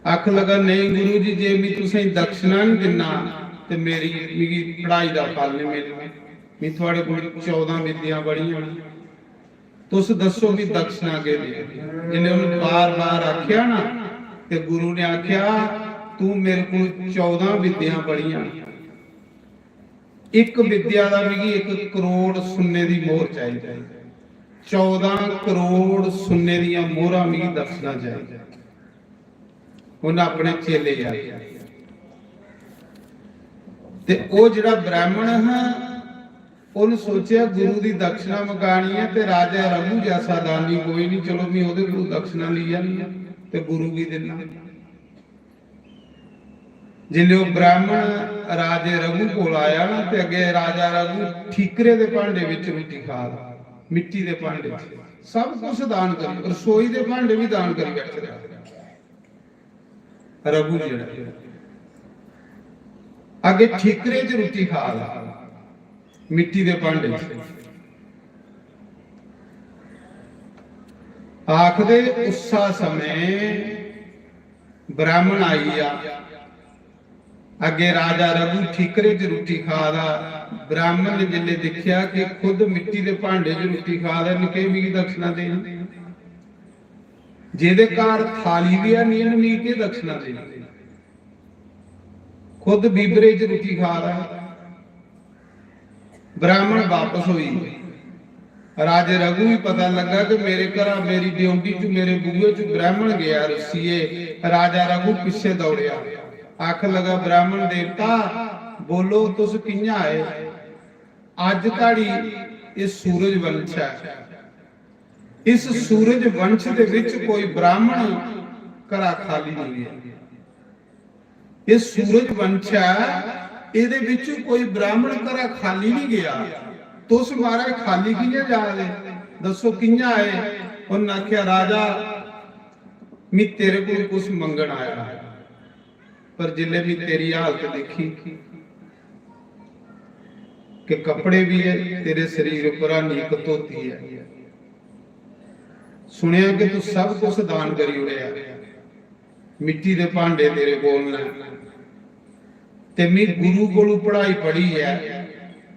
आख लगा, "नहीं गुरु जी, जे मी तुसें दक्षिणा नहीं दिन्ना ते मेरी, मिगी पढ़ाई दा फल नहीं मिलना। मी थुआड़े कोल चौदां विद्यां पढ़ियां न, तुस दस्सो भी दक्षिणा केह् देआं?" जिसलै उन्नै बार-बार आखेआ ना, ते गुरु ने आखेआ, "तूं मेरे कोल चौदां विद्यां पढ़ियां, इक विद्या दा मिगी इक करोड़ सुन्ने दी मोहर चाहिदी, चौदां करोड़ सुन्ने दियां मोहरां मिगी दक्षिणा चाहिदी।" उन्नै अपने चेले गी आखेआ। ते ओह् जेह्ड़ा ब्राह्मण हा, उन्न सोचेआ, "गुरु दी दक्षिणा मकानी ऐ ते राजा रघु जैसा दानी कोई नहीं, चलो, मैं ओह्दे कोलू दक्षिणा लेई आनी आं ते गुरु गी दिन्ना।" जिसलै ओह् ब्राह्मण राजे रघु कोल आया ना, ते अग्गें राजा रघु ठीकरे दे भांडे बिच रुट्टी खा दा, मिट्टी दे भांडे च। सब कुछ दान करी, रसोई दे भांडे भी दान करी बैठे दा। रघु जेह्ड़ा अग्गें ठीकरे च रुट्टी खा दा, मिट्टी दे भांडे च। आखदे उस्सा समें ब्राह्मण आई गेआ, अग्गें राजा रघु ठीकरे च रुट्टी खा दा। ब्राह्मण ने जिसलै दिक्खेआ कि खुद मिट्टी दे भांडे च रुट्टी खा दा, इन्नै केह् मिगी दक्षिणा देनी? जेह्दे घर थाली बी है नहीं, इन्नै मिगी केह् दक्षिणा देनी? खुद बीबरे च रुट्टी खा दा। ब्राह्मण वापस होई गे। राजे रघु गी पता लग्गा कि मेरे घरा, मेरी ड्योंडी च, मेरे बूहे च ब्राह्मण गया रुस्सिये। राजा रघु पिच्छे दौड़ेआ, आख लगा, "ब्राह्मण देवता, बोलो, तुस कि'यां आए? अज्ज धड़ी एह् सूरज वंश ऐ, इस सूरज वंश दे विच कोई ब्राह्मण घरा खाली नहीं गया। एह् सूरज वंश ऐ, एह्दे विच कोई ब्राह्मण घरा खाली नहीं गया। तुस महाराज खाली कि'यां जा दे? दस्सो कि'यां आए?" उन्न आखेआ, "राजा, मी तेरे कोल कुछ मंगन आया, पर जिसलै मी तेरी हालत दिक्खी कि कपड़े भी है, तेरे शरीर उप्पर हन्नी इक धोती ऐ, सुनेआ कि तू सब कुछ दान करी ओड़ेआ, मिट्टी दे भांडे तेरे कोल न, ते मी गुरु कोलू पढ़ाई पढ़ी ऐ,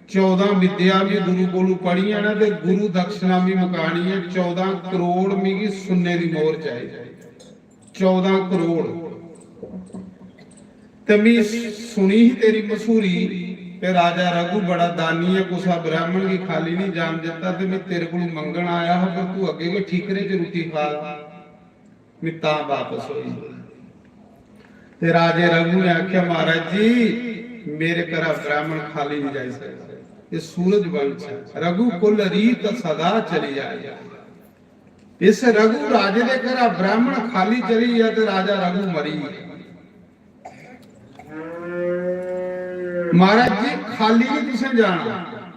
चौदां विद्या मी गुरु कोलू पढ़ियां न, ते गुरु दक्षिणा मी मकानी ऐ, चौदां करोड़ मिगी सुन्ने दी मोहर चाहिदी, चौदां करोड़।" ते मी सुनी ही तेरी मशहूरी, ते राजा रघु बड़ा दानी ऐ, कुसा ब्राह्मण गी खाली नहीं जान दित्ता, ते मी तेरे कोलू मंगन आया हा, पर तू अग्गें गै ठीकरे च रुट्टी खा दा, मी तां वापस होई। ते राजे रघु ने आखेआ, "महाराज जी, मेरे घरा ब्राह्मण खाली नहीं जाई सकदा, एह् सूरज वंश ऐ, रघु कुल रीत सदा चली आई।" इस रघु राजे दे घरा ब्राह्मण खाली चली गेआ ते राजा रघु मरी गेआ। "महाराज जी, खाली नहीं तुसें जाना।"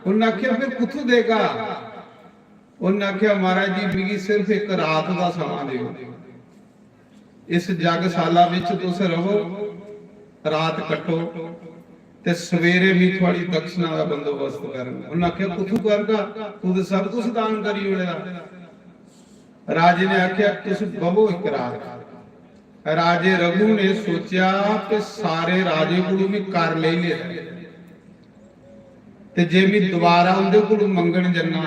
उन्नै आखेआ, "फिर कुत्थों देगा?" उन्नै आखेआ, "महाराज जी, मिगी सिर्फ इक रात दा समां देओ, इस जगशाला विच तुस रवो, रात कट्टो, ते सवेरे मी थुआड़ी दक्षिणा दा बंदोबस्त करङ।" उन्नै आखेआ, "कुत्थों करगा? तू ते सब कुछ दान करी ओड़ेआ।" राजे ने आखेआ, "तुस बवो इक रात।" राजे रघु ने सोचेआ कि सारे राजे कोलू मी कर लेई लेदा, ते जे मी दोबारा उंदे कोलू मंगन जन्ना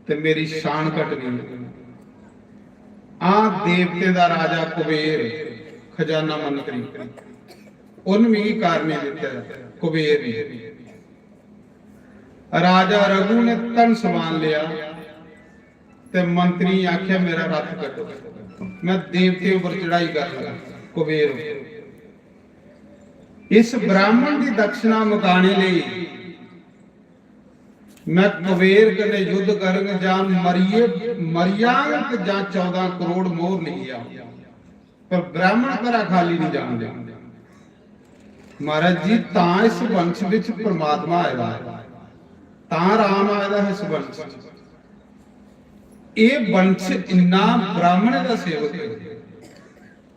ते मेरी शान घटनी। हां, देवतें दा राजा कुबेर, खजाना मंत्री, उन्न मिगी कर नहीं दित्ते दा, कुबेर ने। राजा रघु ने धन समान लेआ ते मंत्री गी आखेआ, "मेरा रथ कड्डो, मैं देवतें उप्पर चढ़ाई कर लगा।" कुबेर उप्पर। इस ब्राह्मण दी दक्षिणा मकाने लेई मैं कुबेर कन्नै युद्ध करङ, जां मरियै मरी जाङ ते जां चौदां करोड़ मोहर लेई जाङ, पर ब्राह्मण घरा खाली नहीं जान देङ। महाराज जी, तां इस वंश विच परमात्मा आए दा ऐ, तां राम आए दा ऐ इस वंश च। एह् वंश इन्ना ब्राह्मणें दा सेवक ऐ।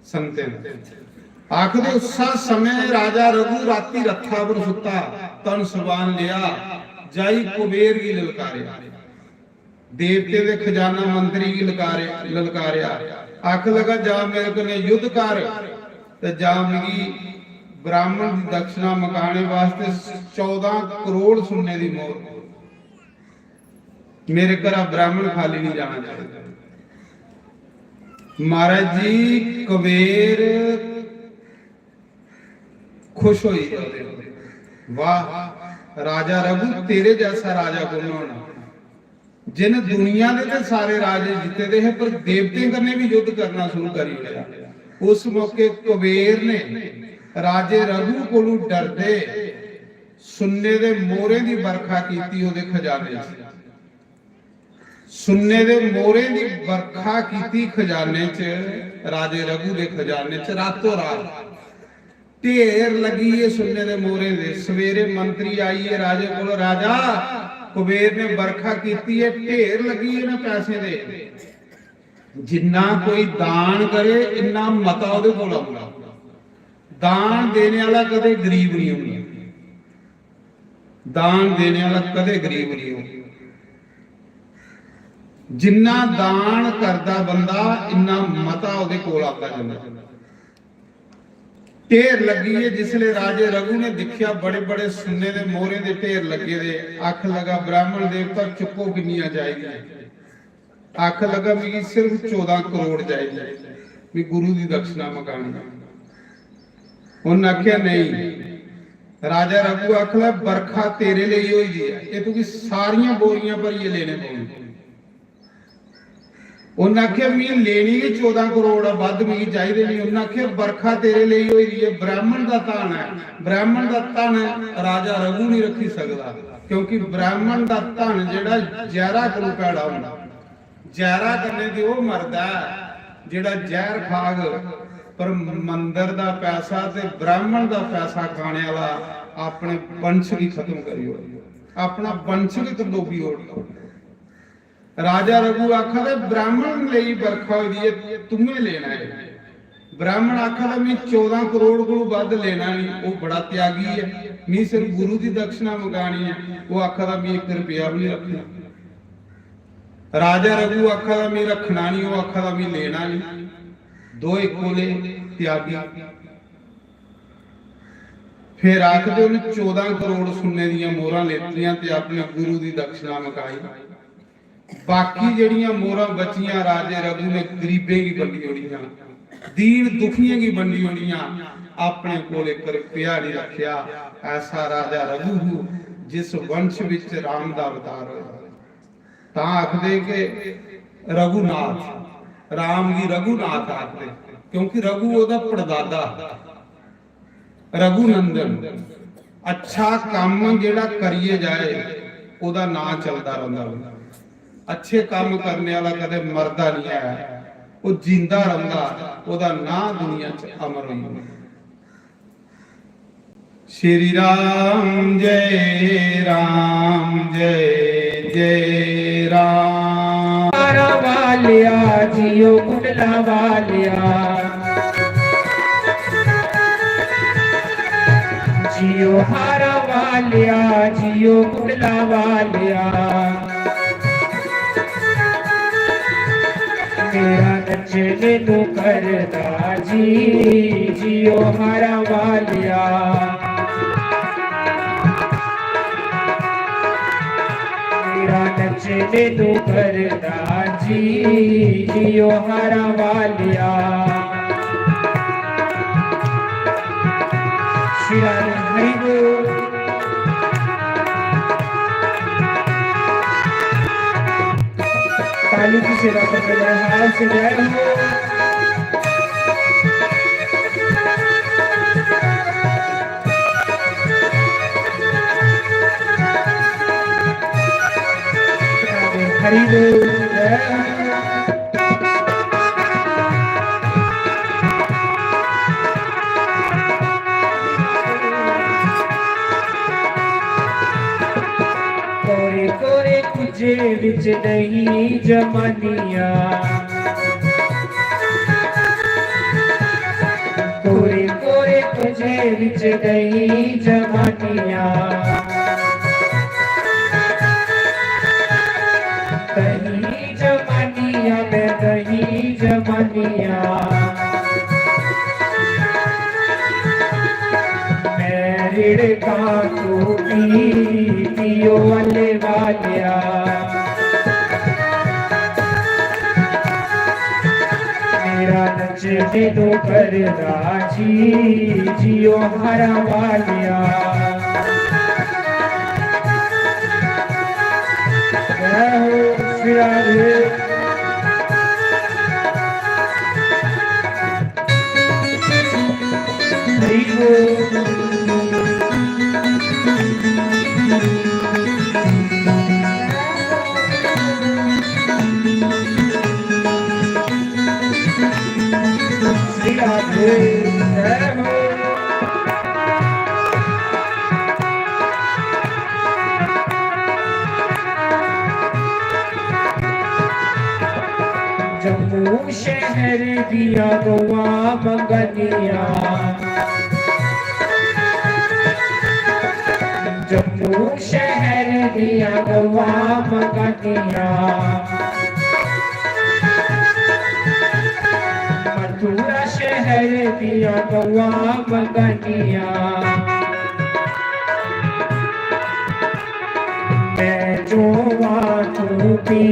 संतें दा आखदे, उस्सा समें राजा रघु राती रथा पर सुत्ता, धन सबान लेआ, जाई कुबेर गी ललकारेआ। देवतें दे खजाना मंत्री गी लकारे ललकारेआ। आख लगा, जा मेरे कन्नै युद्ध कर ते जा मिगी ब्राह्मण दी दक्षिणा मकाने वास्ते चौदां करोड़ सुन्ने दी मोहर। मेरे घरा ब्राह्मण खाली नहीं जाना चाहिए। महाराज जी, कुबेर खुश होई गया। वाह, राजा रघु, तेरे जैसा राजा कौन होना, जिन दुनिया दे ते सारे राजे जीते दे हे, पर देवतें कन्नै भी युद्ध करना शुरू करी ओड़ेआ। उस मौके कुबेर ने राजे रघु कोलू डरदे सुन्ने दे मोहरें दी बरखा कीती ओदे खजाने च। सुन्ने दे मोहरें दी बरखा कीती खजाने च, राजे रघु दे खजाने च रातों रात ढेर लगी गे सुन्ने दे मोहरें दे। सवेरे मंत्री आइए राजे कोल, राजा, कुबेर ने बरखा कीती है, ढेर लगी गे ना पैसे दे। जिन्ना कोई दान करे, इन्ना मता ओदे कोल आउंदा। दान देने वाला कदे गरीब नहीं होंदा। दान देने वाला कदे गरीब नहीं हो। जिन्ना दान करदा बंदा, इन्ना मता ओदे कोल आता जंदा। ढेर लगी है। जिसले राजे रघु ने दिखिया, बड़े बड़े सुन्ने दे मोहरें दे ढेर लगे दे, आख लगा, ब्राह्मण देवता, चुक्को किन्नियां चाहिदियां। आख लगा, मिगी सिर्फ चौदां करोड़ चाहिदी, मिगी गुरु दी दक्षिणा मकानी। उन्नै आखेआ, नहीं। राजा रघु आख लगा, बरखा तेरे लेई होई दी ऐ, एह् तुगी सारियां बोरियां भरियै लेने पौनी। उन्नै आखेआ, मिगी लेनी गै चौदां करोड़ ऐ, बद्ध मिगी चाहिदे नहीं। उन्नै आखेआ, बरखा तेरे लेई होई दी ऐ, ब्राह्मण दा धन ऐ, ब्राह्मण दा धन राजा रघु नहीं रखी सकदा, क्योंकि ब्राह्मण दा धन जेह्ड़ा जैह्रा कोलू भैड़ा होंदा। जैह्रा कन्नै ते ओह् मरदा ऐ जेह्ड़ा जैह्र खाग, पर मंदर दा पैसा ते ब्राह्मण दा पैसा खाने आह्ला अपने वंश गी खत्म करी ओड़दा, अपना वंश गै कंडोबी ओड़दा। राजा रघु आखा दे, ब्राह्मण लेई बरखा होई दी ऐ, तुमें लेना ऐ। ब्राह्मण आखा दा, "मी चौदां करोड़ कोलू बद्ध लेना नहीं, ओह् बड़ा त्यागी ऐ, मी सिर्फ गुरु दी दक्षिणा मंगानी ऐ।" ओह् आखा दा, "मी इक रपेआ बी नहीं रखना।" राजा रघु आखा दा, "मी रखना नहीं," ओह् आखा दा, "मी लेना नहीं।" दो इक कोले त्यागी। फिर आखदे, उ'नें चौदां करोड़ सुन्ने दियां मोहरां लेतियां ते अपने गुरु दी दक्षिणा मकाई। बाकी जेह्ड़ियां मोहरां बचियां, राजे रघु ने गरीबें गी बंडी ओड़ियां, दीन दुखियें गी बंडी ओड़ियां, अपने कोल इक रपेआ नहीं रखेआ। ऐसा राजा रघु हूँ, जिस वंश विच राम दा अवतार होया। तां आखदे कि रघुनाथ, राम गी रघुनाथ आखदे, क्योंकि रघु ओह्दा पड़दादा। रघुनंदन, अच्छा कम्म जेह्ड़ा करियै जाए, ओह्दा नांऽ चलदा रौंह्दा। अच्छे कम्म करने आह्ला कदें मरदा निं ऐ, ओह् जींदा रौंह्दा, ओह्दा नांऽ दुनिया च अमर होई जंदा। श्री राम जय राम जय जय राम। वालिया जियो कुंडला वालिया। जियो हारा वालिया, जियो कुंडला वालिया। मेरा नचने तू करदा जी, जियो हारा वालिया। मेरा नचने तू करदा जी, जियो हारा वालिया। श्री राम हरि बोल। ताली की सेवा कर रहे हैं, हाथ से जय हो। हरि बोल। कोरे कोरे कुजे विच दही जमानिया, कोरे कोरे कुजे विच दही जमानिया। दही जमानिया, मैं दही जमानिया। मैं रिड़कां तू पी, पियो वाले वालिया। मेरा नचने दो करदा जी, जियो हरा वालिया। जय हो श्री राधे। हरि बोल। श्री राधे। जय हो। जम्मू शहर दिया गवा मंगनिया, जम्मू शहर दिया गवा मंगनिया, मथुरा शहर दिया गवा मंगनिया। मैं चोवा तू पी,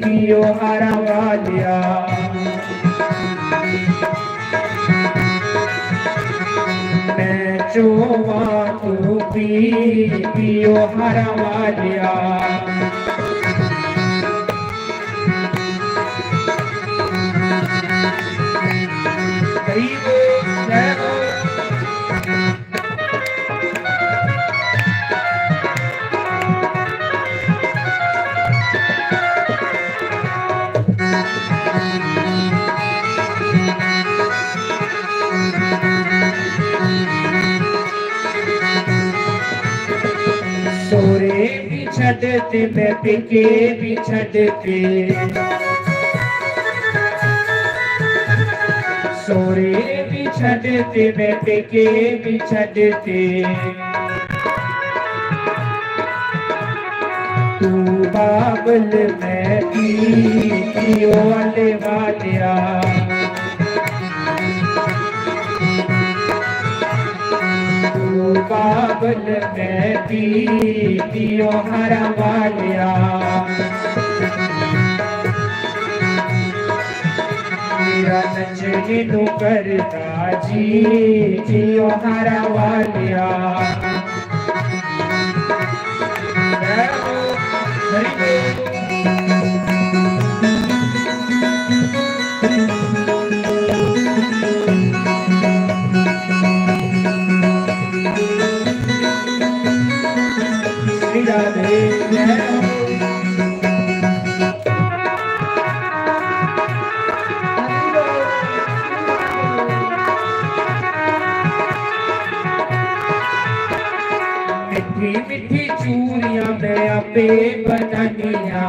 पियो हरा वालिया। मैं चोवा तू पी, पियो हरा वालिया। हरि बोल, जय हो। सोरे भी छड्ड ते मैं पेके भी छड्ड ते, सोरे भी छड्ड ते मैं पेके भी छड्ड ते। तू बाबल मैं पी, पियो वाले वालिया। तू बाबल मैं पी, पियो हरा वालिया। मेरा नचने नू करदा जी, जियो हरा वालिया। जय हो, हरि बोल। श्री राधे जय हो। मिठी मिठी चूरियां मैं आपे बनानिया।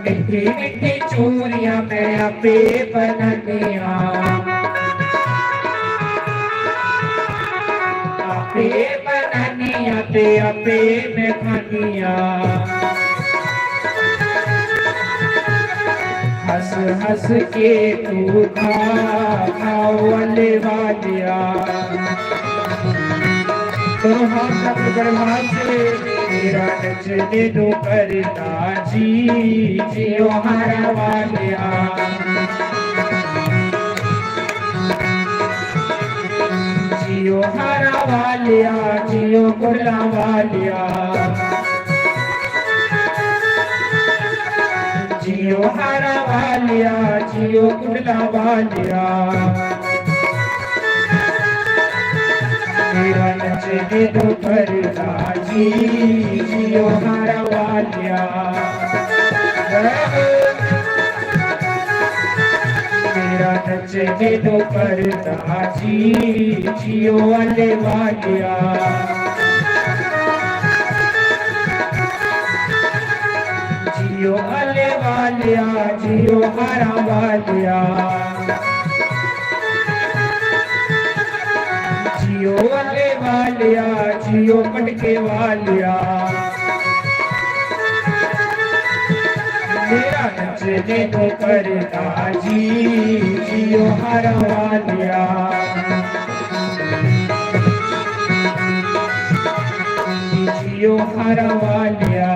मिठी मिठी चूरियां मैं आपे बनानिया। आपे बनानिया ते आपे मैं खानिया। हंस हंस के तू खा, खाओ वाले वालिया। तो हम सब बड़े भाग से तेरा नचने दो करता जी, जियो हरा वालिया। जियो हरा वालिया, जियो कुड़ला वालिया। जियो हरा वालिया, जियो कुड़ला वालिया। मेरा नचदे तो परदा जी, जियो हरा वालिया। मेरा नचदे तो परदा जी, जियो वाले वालिया। जियो वाले वालिया, जियो हरा वालिया। जियो वाले वालिया, जियो पटके वालिया। मेरा नचने तो करता जी, जियो हरा वालिया। जियो हरा वालिया,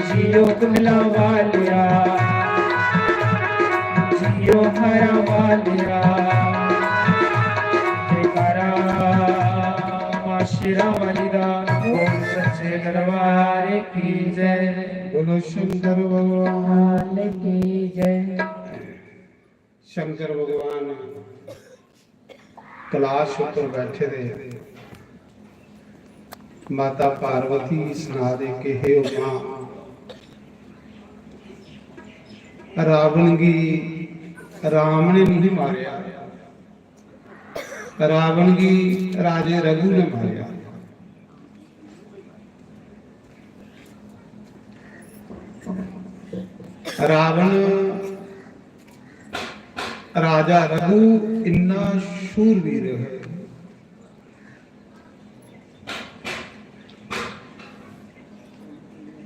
जियो कुंडला वालिया, जियो हरा वालिया। जयकारा माँ शेरा वाली दा, बोल सच्चे दरबार की जय। बोलो शंकर भगवान की जय। शंकर भगवान कैलाश उप्पर बैठे दे, माता पार्वती गी सना दे कि हे उमा, रावण गी राम ने नहीं मारेआ, रावण गी राजे रघु ने मारेआ। रावण राजा रघु इन्ना शूरवीर है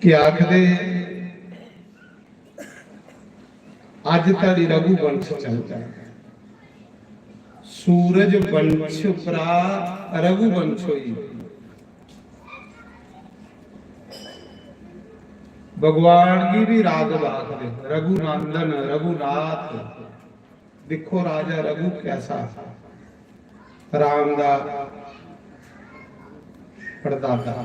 कि आखदे अज धड़ी रघुवंश चलदा ऐ। सूरज वंश उप्परा रघुवंश होई। भगवान गी भी राघव आखदे, रघुनंदन, रघुनाथ। दिक्खो राजा रघु कैसा राम दा पड़दादा।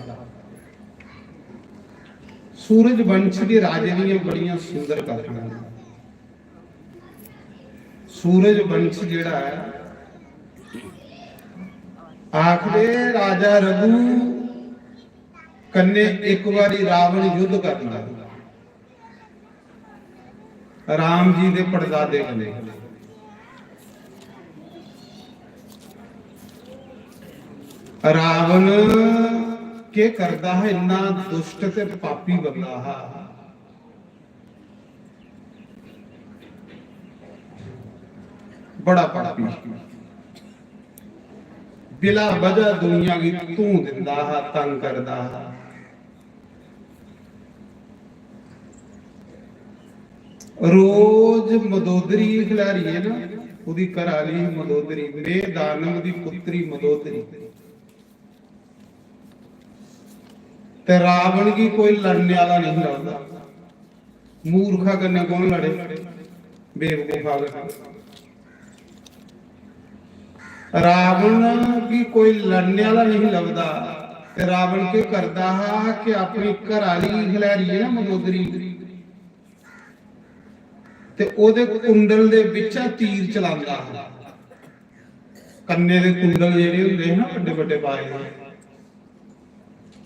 सूरज वंश दे राजे दियां बड़ियां सुंदर कथां न। सूरज वंश जेह्ड़ा ऐ, आखदे राजा रघु कन्नै इक बारी रावण युद्ध करना, राम जी दे पड़दादे कन्नै। रावण केह् करदा हा, इन्ना दुष्ट ते पापी बंदा हा। बड़ा पापी, बिला वजह दुनिया गी धूं दिंदा हा, तंग करदा हा। रोज मदोदरी खिलारी है ना, ओदी घर आली ही मदोदरी, मेघ दानव दी पुत्री मदोदरी। ते रावण गी कोई लड़ने आह्ला नहीं लभदा। मूर्खा कन्नै कौन लड़े? बेवकूफा कन्नै। रावण गी कोई लड़ने आह्ला नहीं लभदा। ते रावण केह् करदा हा कि अपनी घर आह्ली गी खलैरियै ना मदोदरी, ते ओह्दे कुंडल दे बिच्चा तीर चलांदा हा। कन्ने दे कुंडल जेह्ड़े होंदे हे ना बड्डे बड्डे पाए दे,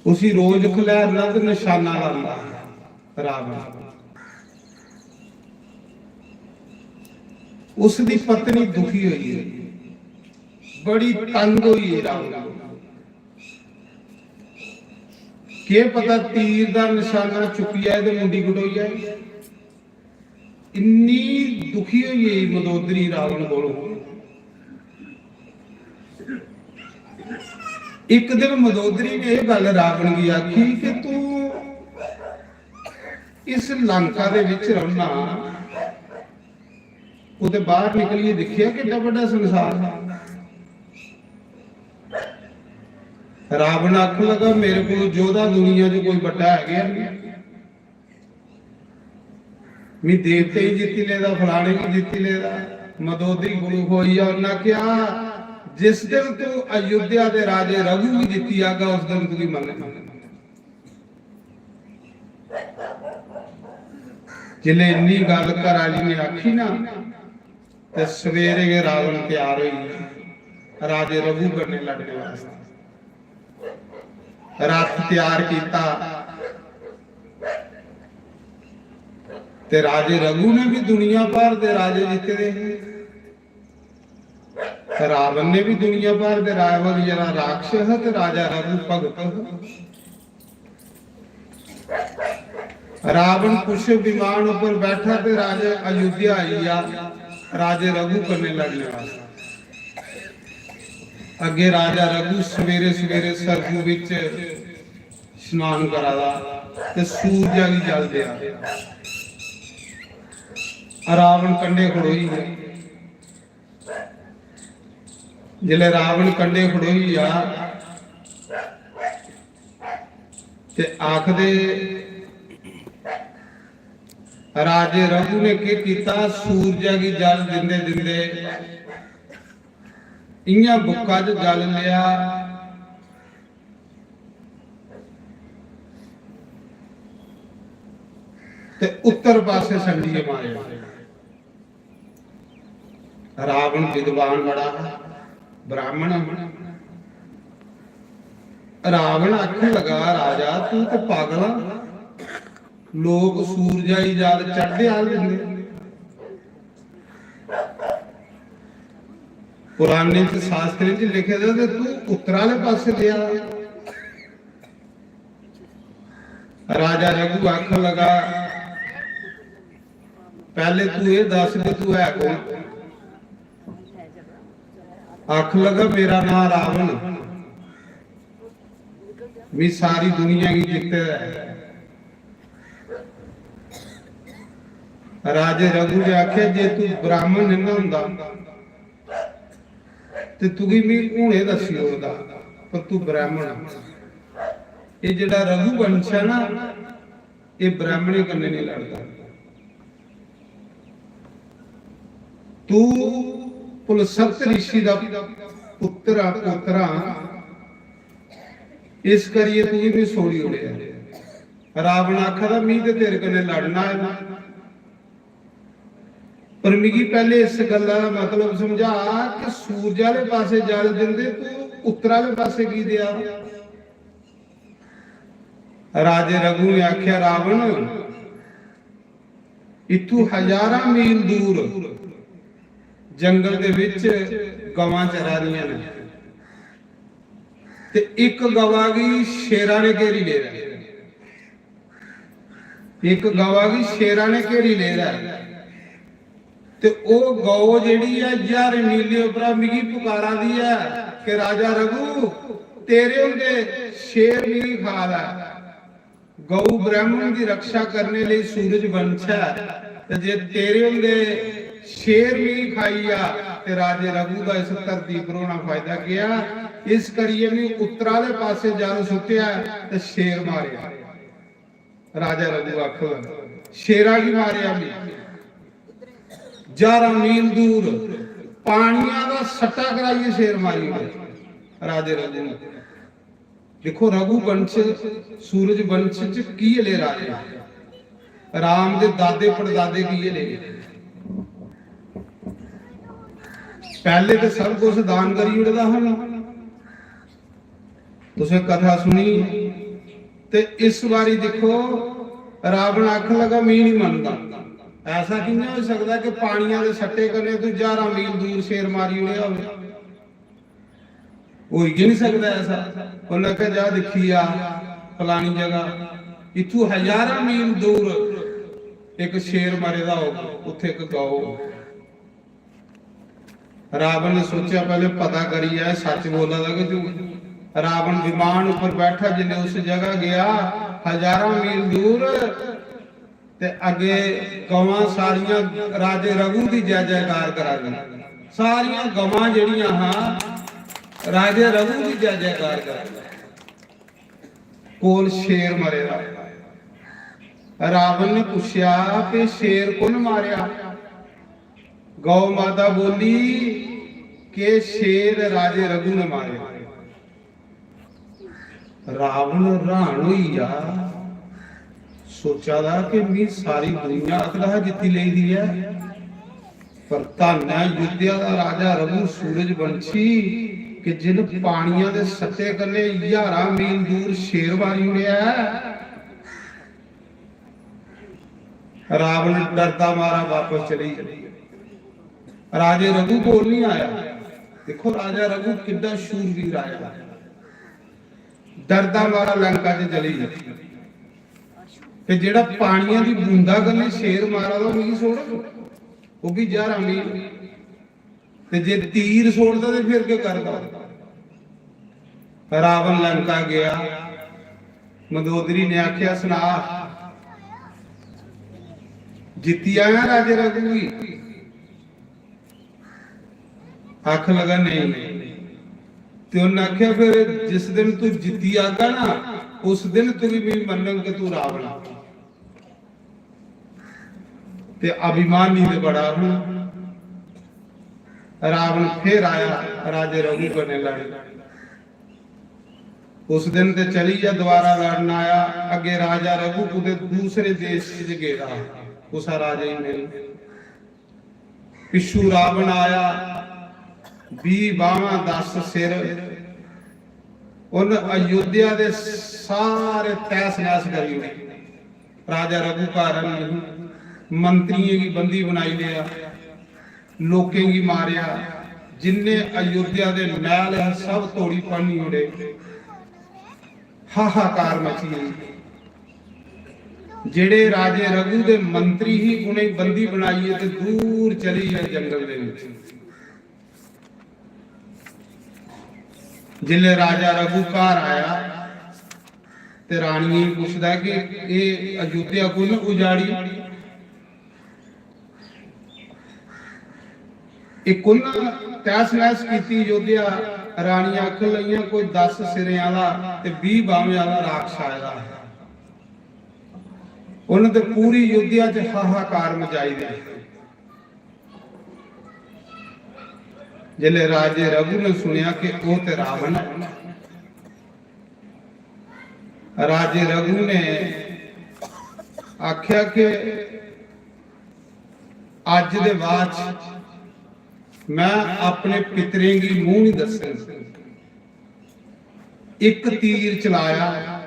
उसी रोज खलैरना ते नशाना लांदा हा रावण। उसदी पत्नी दुखी होई गेई, बड़ी तंग होई गेई रावण। केह् पता तीर दा नशाना चुक्की जाए ते मुंडी कटोई जाए। इन्नी दुखी होई गेई मदोदरी रावण कोलों। इक दिन मदोदरी ने एह् गल्ल रावण गी आखी कि तू इस लंका दे विच रौह्ना, कुतै बाहर निकलियै दिक्खेआ किड्डा बड्डा संसार। रावण आखन लगा, मेरे को जोधा दुनिया च कोई बड्डा है गै नहीं। मी देवते ही जित्ती लेदा, फलाने की जित्ती लेदा। मदोदरी गुरु होई जा, उन्ना क्या, जिस दिन तू अयोध्या दे राजे रघु की जित्ती आगा, उस दिन तुगी मन्नना। जिल्लै इन्नी गल्ल घर आह्ली ने आखी ना, ते सवेरे गै रावण त्यार होई गेआ। राजे रघु कन्नै लड़ने वास्तै। रथ त्यार कीता ते राजे रघु ने भी दुनिया भर दे राजे जीते दे हे। रावण ने भी दुनिया भर दे, रावण जेह्ड़ा राक्षस हा ते राजा रघु भगत हा। रावण पुष्प विमान ऊपर बैठा ते राजे अयोध्या आई गया राजे रघु कन्नै लड़ने वास्तै। अग्गे राजा रघु सवेरे सवेरे सरजू बिच स्नान करा दा ते सूरजा गी जल देआ। रावण कंढे खड़ोई गेआ। जिसलै रावण कंढे खड़ोई गेआ ते आखदे राजे रघु ने केह् कीता, सूरजा गी जल दिंदे दिंदे इयां बुक्का च जल लेआ ते उत्तर पासे संडियै मारेआ। रावण विद्वान बड़ा हा, ब्राह्मण हा। रावण आखन लगा, राजा, तू तो पागल आ, लोक सूरजा गी जल चढ़दे आल दिंदे। पुराने च, शास्त्रें च लिखे दा ते तू उत्तर आले पासे देआ। राजा रघु आखन लगा, पैहले तू एह दस कि तू है कौन? आखन लगा, मेरा नां रावण, मी सारी दुनिया गी जित्ते दा ऐ। राजे रघु ने आखेआ, जे तू ब्राह्मण नेईं ना होंदा ते तुगी मी हुने दस्सी ओड़दा, पर तू ब्राह्मण आ। एह जेह्ड़ा रघुवंश ऐ ना, एह ब्राह्मणें कन्नै नहीं लड़दा। तू पुलसत ऋषि दा पुत्र आ, पुत्र आ, इस करियै तुगी भी छोड़ी ओड़ेआ। रावण आखा दा, "मी ते तेरे कन्नै लड़ना ऐ ना, पर मिगी पैह्ले इस गल्ला दा मतलब समझा कि सूरज आह्ले पासै जल दिंदे, तू उत्तर आह्ले पासै की देआ?" राजे रघु ने आखेआ, "रावण, इत्थू हजारां मील दूर जंगल दे विच गवां चरा दियां न ते इक गवा गी शेरा ने घेरी लेदा ऐ, इक गवा गी शेरा ने घेरी लेदा ऐ ते ओह गौ जेह्ड़ी ऐ ज्हारें मीलें उप्परा मिगी पुकारा दी ऐ कि राजा रघु, तेरे होंदे शेर मिगी खा दा ऐ।" गौ ब्राह्मण दी रक्षा करने लेई सूरज वंश ऐ, ते जे तेरे होंदे शेर मिगी खाई गेआ, ते राजे रघु दा इस धरती पर होना फायदा केह् ऐ? इस करियै मी उत्तर आह्ले पासै जल सुट्टेआ ते शेर मारेआ। राजा रघु आखग, शेरा गी मारेआ मी, ज्हारां मील दूर पानिया दा सट्टा कराइयै शेर मारी ओड़ेआ राजे रघु ने। दिक्खो, रघुवंश, सूरज वंश च की ले राजे? राम दे दादे पड़दादे की ले? पैह्ले ते सब कुछ दान करी ओड़े दा हा ना। तुसें कथा सुनी ते इस बारी दिक्खो, रावण आखन लगा, "मी नहीं मनदा।" ऐसा कि'यां होई सकदा कि पानिया दे सट्टे कन्नै तू ज्हारां मील दूर शेर मारी ओड़ेआ होवे? होई गै नहीं सकदा ऐसा। उन्नै आखेआ, "जा दिक्खी आ फलानी जगह, इत्थू हजारां मील दूर इक शेर मरे दा होग, उत्थे इक गौ होग।" रावण ने सोचेआ, "पैह्ले पता करियै सच बोला दा कि झूठ।" रावण विमान उप्पर बैठा, जिसलै उस जगह गया, हजारां मील दूर, ते अग्गे गवां सारियां राजे रघु दी जय जयकार करा दियां। सारियां गवां जेह्ड़ियां हां, राजे रघु दी जय जयकार करा दियां। कोल शेर मरे दा। रावण ने पुच्छेआ कि शेर कु'न मारेआ? गौ माता बोली कि शेर राजे रघु ने मारेआ। रावण हैरान होई गेआ, सोचा दा कि मी सारी दुनिया आखदा हा जित्ती लेई दी ऐ, पर धन्न ऐ अयोध्या दा राजा रघु सूरजवंशी कि जिन पानियां दे सत्ते कन्नै ज्हारां मील दूर शेर मारी ओड़ेआ ऐ। रावण डरदा मारा वापस चली गेआ। राजे रघु कोल नहीं आया। देखो, राजा रघु किड्डा शूरवीर आया। डरदा मारा लंका च चली गेआ। ते जेड़ा पानियां दी बूंदा कन्नै शेर मारा दा, मिगी छोड़, ओह् भी ज्हारां मील। ते जे तीर छोड़दा, ते फिर केह् करदा? रावण लंका गया। मंदोदरी ने आख्या, "सना, जित्ती आया राजे रघु गी?" आखन लगा, "नहीं।" ते उन्हें आख्या, "फिर जिस दिन तू जित्ती आगा ना, उस दिन तुगी भी मन्नंग कि तू रावण आ।" ते अभिमानी ते बड़ा हूं। रावण फिर आया राजे रघु कन्नै लड़न। उस दिन ते चली गेआ, दोबारा लड़न आया। अगे राजा रघु कुतै दूसरे देश च गेदा हा, कुसा राजे गी मिलन। पिच्छू रावण आया, बीह बाहवां, दस सिर। उन अयोध्या दे सारे तैस नैस करी ओड़े। राजा रघु घर नहीं, मंत्रियें गी बंदी बनाई लेआ, लोकें गी मारेआ, जिन्ने अयोध्या दे मैल हे, सब तोड़ी भन्नी ओड़े। हाहाकार मची गई। जेड़े राजे रघु दे मंत्री ही, उ'नें बंदी बनाइयै ते दूर चली गए जंगल दे विच। जिसले राजा रघु घर आया ते रानिये गी पुछदा कि "एह अयोध्या कु'न उजाड़ी? एह कु'न तैस नैस कीती अयोध्या?" रानियां आखन लगियां, "कोई दस सिरें आह्ला ते बीह बाह्में आह्ला राक्षस आए दा है।" उन्हें ते पूरी अयोध्या च हाहाकार मचाई दिया। जिसले राजे रघु ने सुनिया कि ओह ते रावण है, राजे रघु ने आख्या कि अज्ज दे बाद च मैं अपने पितरें गी मूंह नहीं दस्सङ। इक तीर चलाया,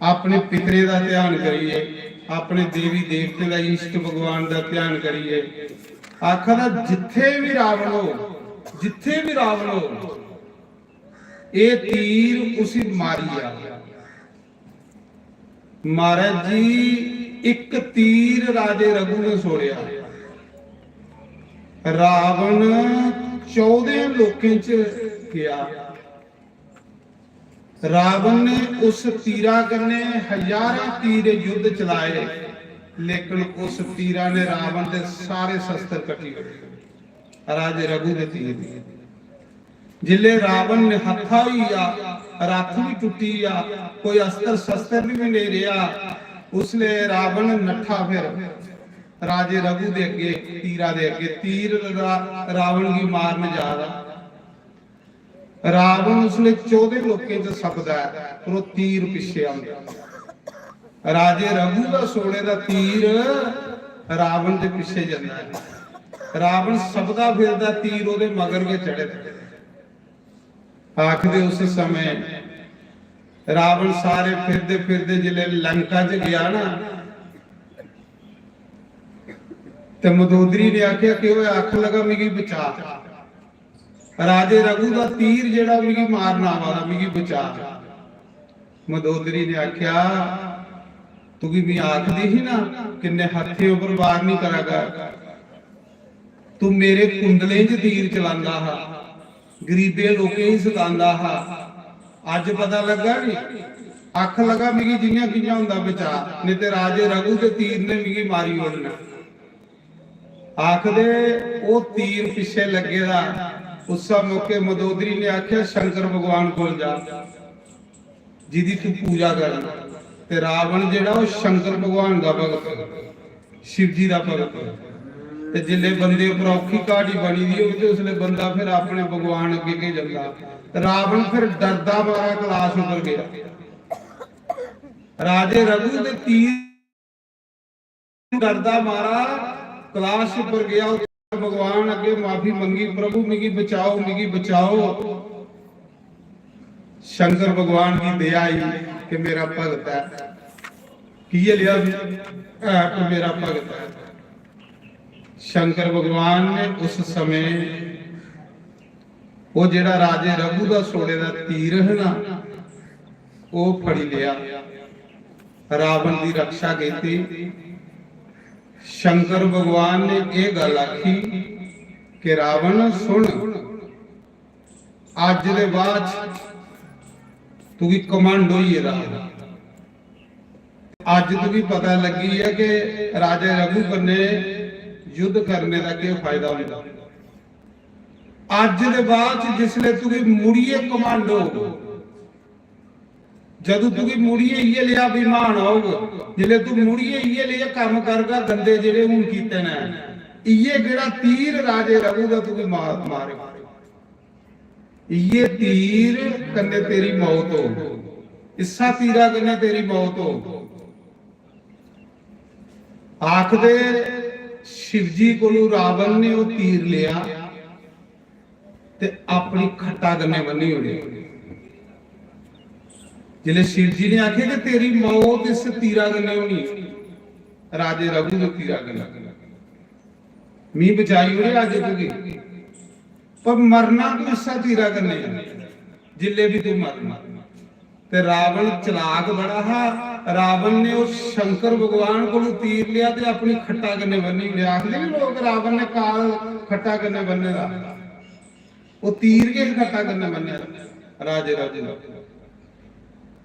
अपने पितरें दा ध्यान करियै, अपने देवी देवतें दा, इष्ट भगवान दा ध्यान करियै, आखा दा, "जित्थे भी रावण हो, जित्थे भी रावण हो, एह तीर उसी मारी जा।" महाराज जी, इक तीर राजे रघु ने छोड़ेआ, रावण चौदह लोकें च गया। रावण ने उस तीरा कन्नै हजारां तीर युद्ध चलाए, लेकिन उस तीरा ने रावण दे सारे शस्त्र कटी ओड़े। राजे रघु दे तीर। जिसले रावण निहत्था होई गेआ, रथ भी टुट्टी गेआ, कोई अस्त्र शस्त्र भी नहीं रेहा, उसले रावण नट्ठा फिर राजे रघु दे अगे, तीरा दे अगे, तीर रा-, रावण गी मारन जा रहा। रावण उसले चौदह लोकें च सपदा ऐ, पर ओह तीर पिच्छे आंदा। राजे रघु दा सोड़े दा तीर रावण दे पिच्छे जंदा ऐ। रावण सपदा फिरदा, तीर ओहदे मगर गै चढ़े दा। आखदे उस समय रावण सारे फिरदे फिरदे जिसले लंका च गया ना, ते मंदोदरी ने आख्या, "केह् होया?" आखन लगा, "मिगी बचा।" राजे रघु दा तीर जेड़ा मिगी मारन आवा दा, मिगी बचा। मंदोदरी ने आख्या, "तुगी मैं आखदी ही ना, किन्ने हत्थें उपर वार नहीं करा कर। तू मेरे कुंडलें च तीर चलांदा हा, गरीबें लोकें गी सतांदा हा। अज्ज पता लग्गा नी?" आखन लगा, "मिगी जियां कियां होंदा बचा, नहीं ते राजे रघु दे तीर ने मिगी मारी ओड़ना।" आखदे ओह तीर पिच्छे लग्गे दा। उस मौके मंदोदरी ने आख्या, "शंकर भगवान कोल जा, जिदी तू पूजा कर।" ते रावण जेड़ा ओह शंकर भगवान दा भगत, शिव जी दा भगत। ते जिसले बंदे उपर औखी घाटी बनी दी होग ते उसले बंदा फिर अपने भगवान अगे के जंदा। रावण फिर डरदा मारा कैलाश उपर गया। राजे रघु दे तीर डरदा मारा कैलाश पर गया, उत्थै भगवान अग्गे माफी मंगी, "प्रभु, मिगी बचाओ, मिगी बचाओ।" शंकर भगवान गी दया आई कि मेरा भगत ऐ, किए लिया है कि मेरा भगत ऐ। शंकर भगवान ने उस समय वो जेड़ा राजे रघु दा सोड़े दा तीर है ना, वो फड़ी लिया, रावण दी रक्षा कीती। शंकर भगवान ने यह गल आखी कि रावण सुन, अज दे बाद च तुगी घमंड होई गेदा। अज तुगी पता लगी है कि राजा रघु कन्नै युद्ध करने दा केह् फायदा होंदा। अज दे बाद च जिसले तुगी मुड़ियै घमंड होग, जदू तुगी मुड़ियै इयै लेहा अभिमान होग, जिसले तू मुड़ियै इयै लेहा कम्म करगा गंदे जेह्ड़े हून कीते न, इयै जेह्ड़ा तीर राजे रघु दा तुगी मार मारे, इयै तीर कन्नै तेरी मौत हो, इस्सा तीरा कन्नै तेरी मौत हो। आखदे शिवजी कोलू रावण ने ओह तीर लिया ते अपनी खट्टा कन्नै बन्नी ओड़े। जिसले शिवजी ने आखे कि तेरी मौत इस तीरा कन्नै होनी, राजे रघु दे तीरा कन्नै, मी बचाई ओड़े अज्ज तुगी, पर मरना तू इस्सा तीरा कन्नै, जिल्ले भी तू मरना। ते रावण चलाक बड़ा हा। रावण ने उस शंकर भगवान कोलू तीर लिया ते अपनी खट्टा कन्नै बन्नी ओड़ेआ। आखदे नी लोक, रावण ने काल खट्टा कन्नै बन्ने दा, ओह तीर गै खट्टा कन्नै बन्ने दा। राजे राजे ने,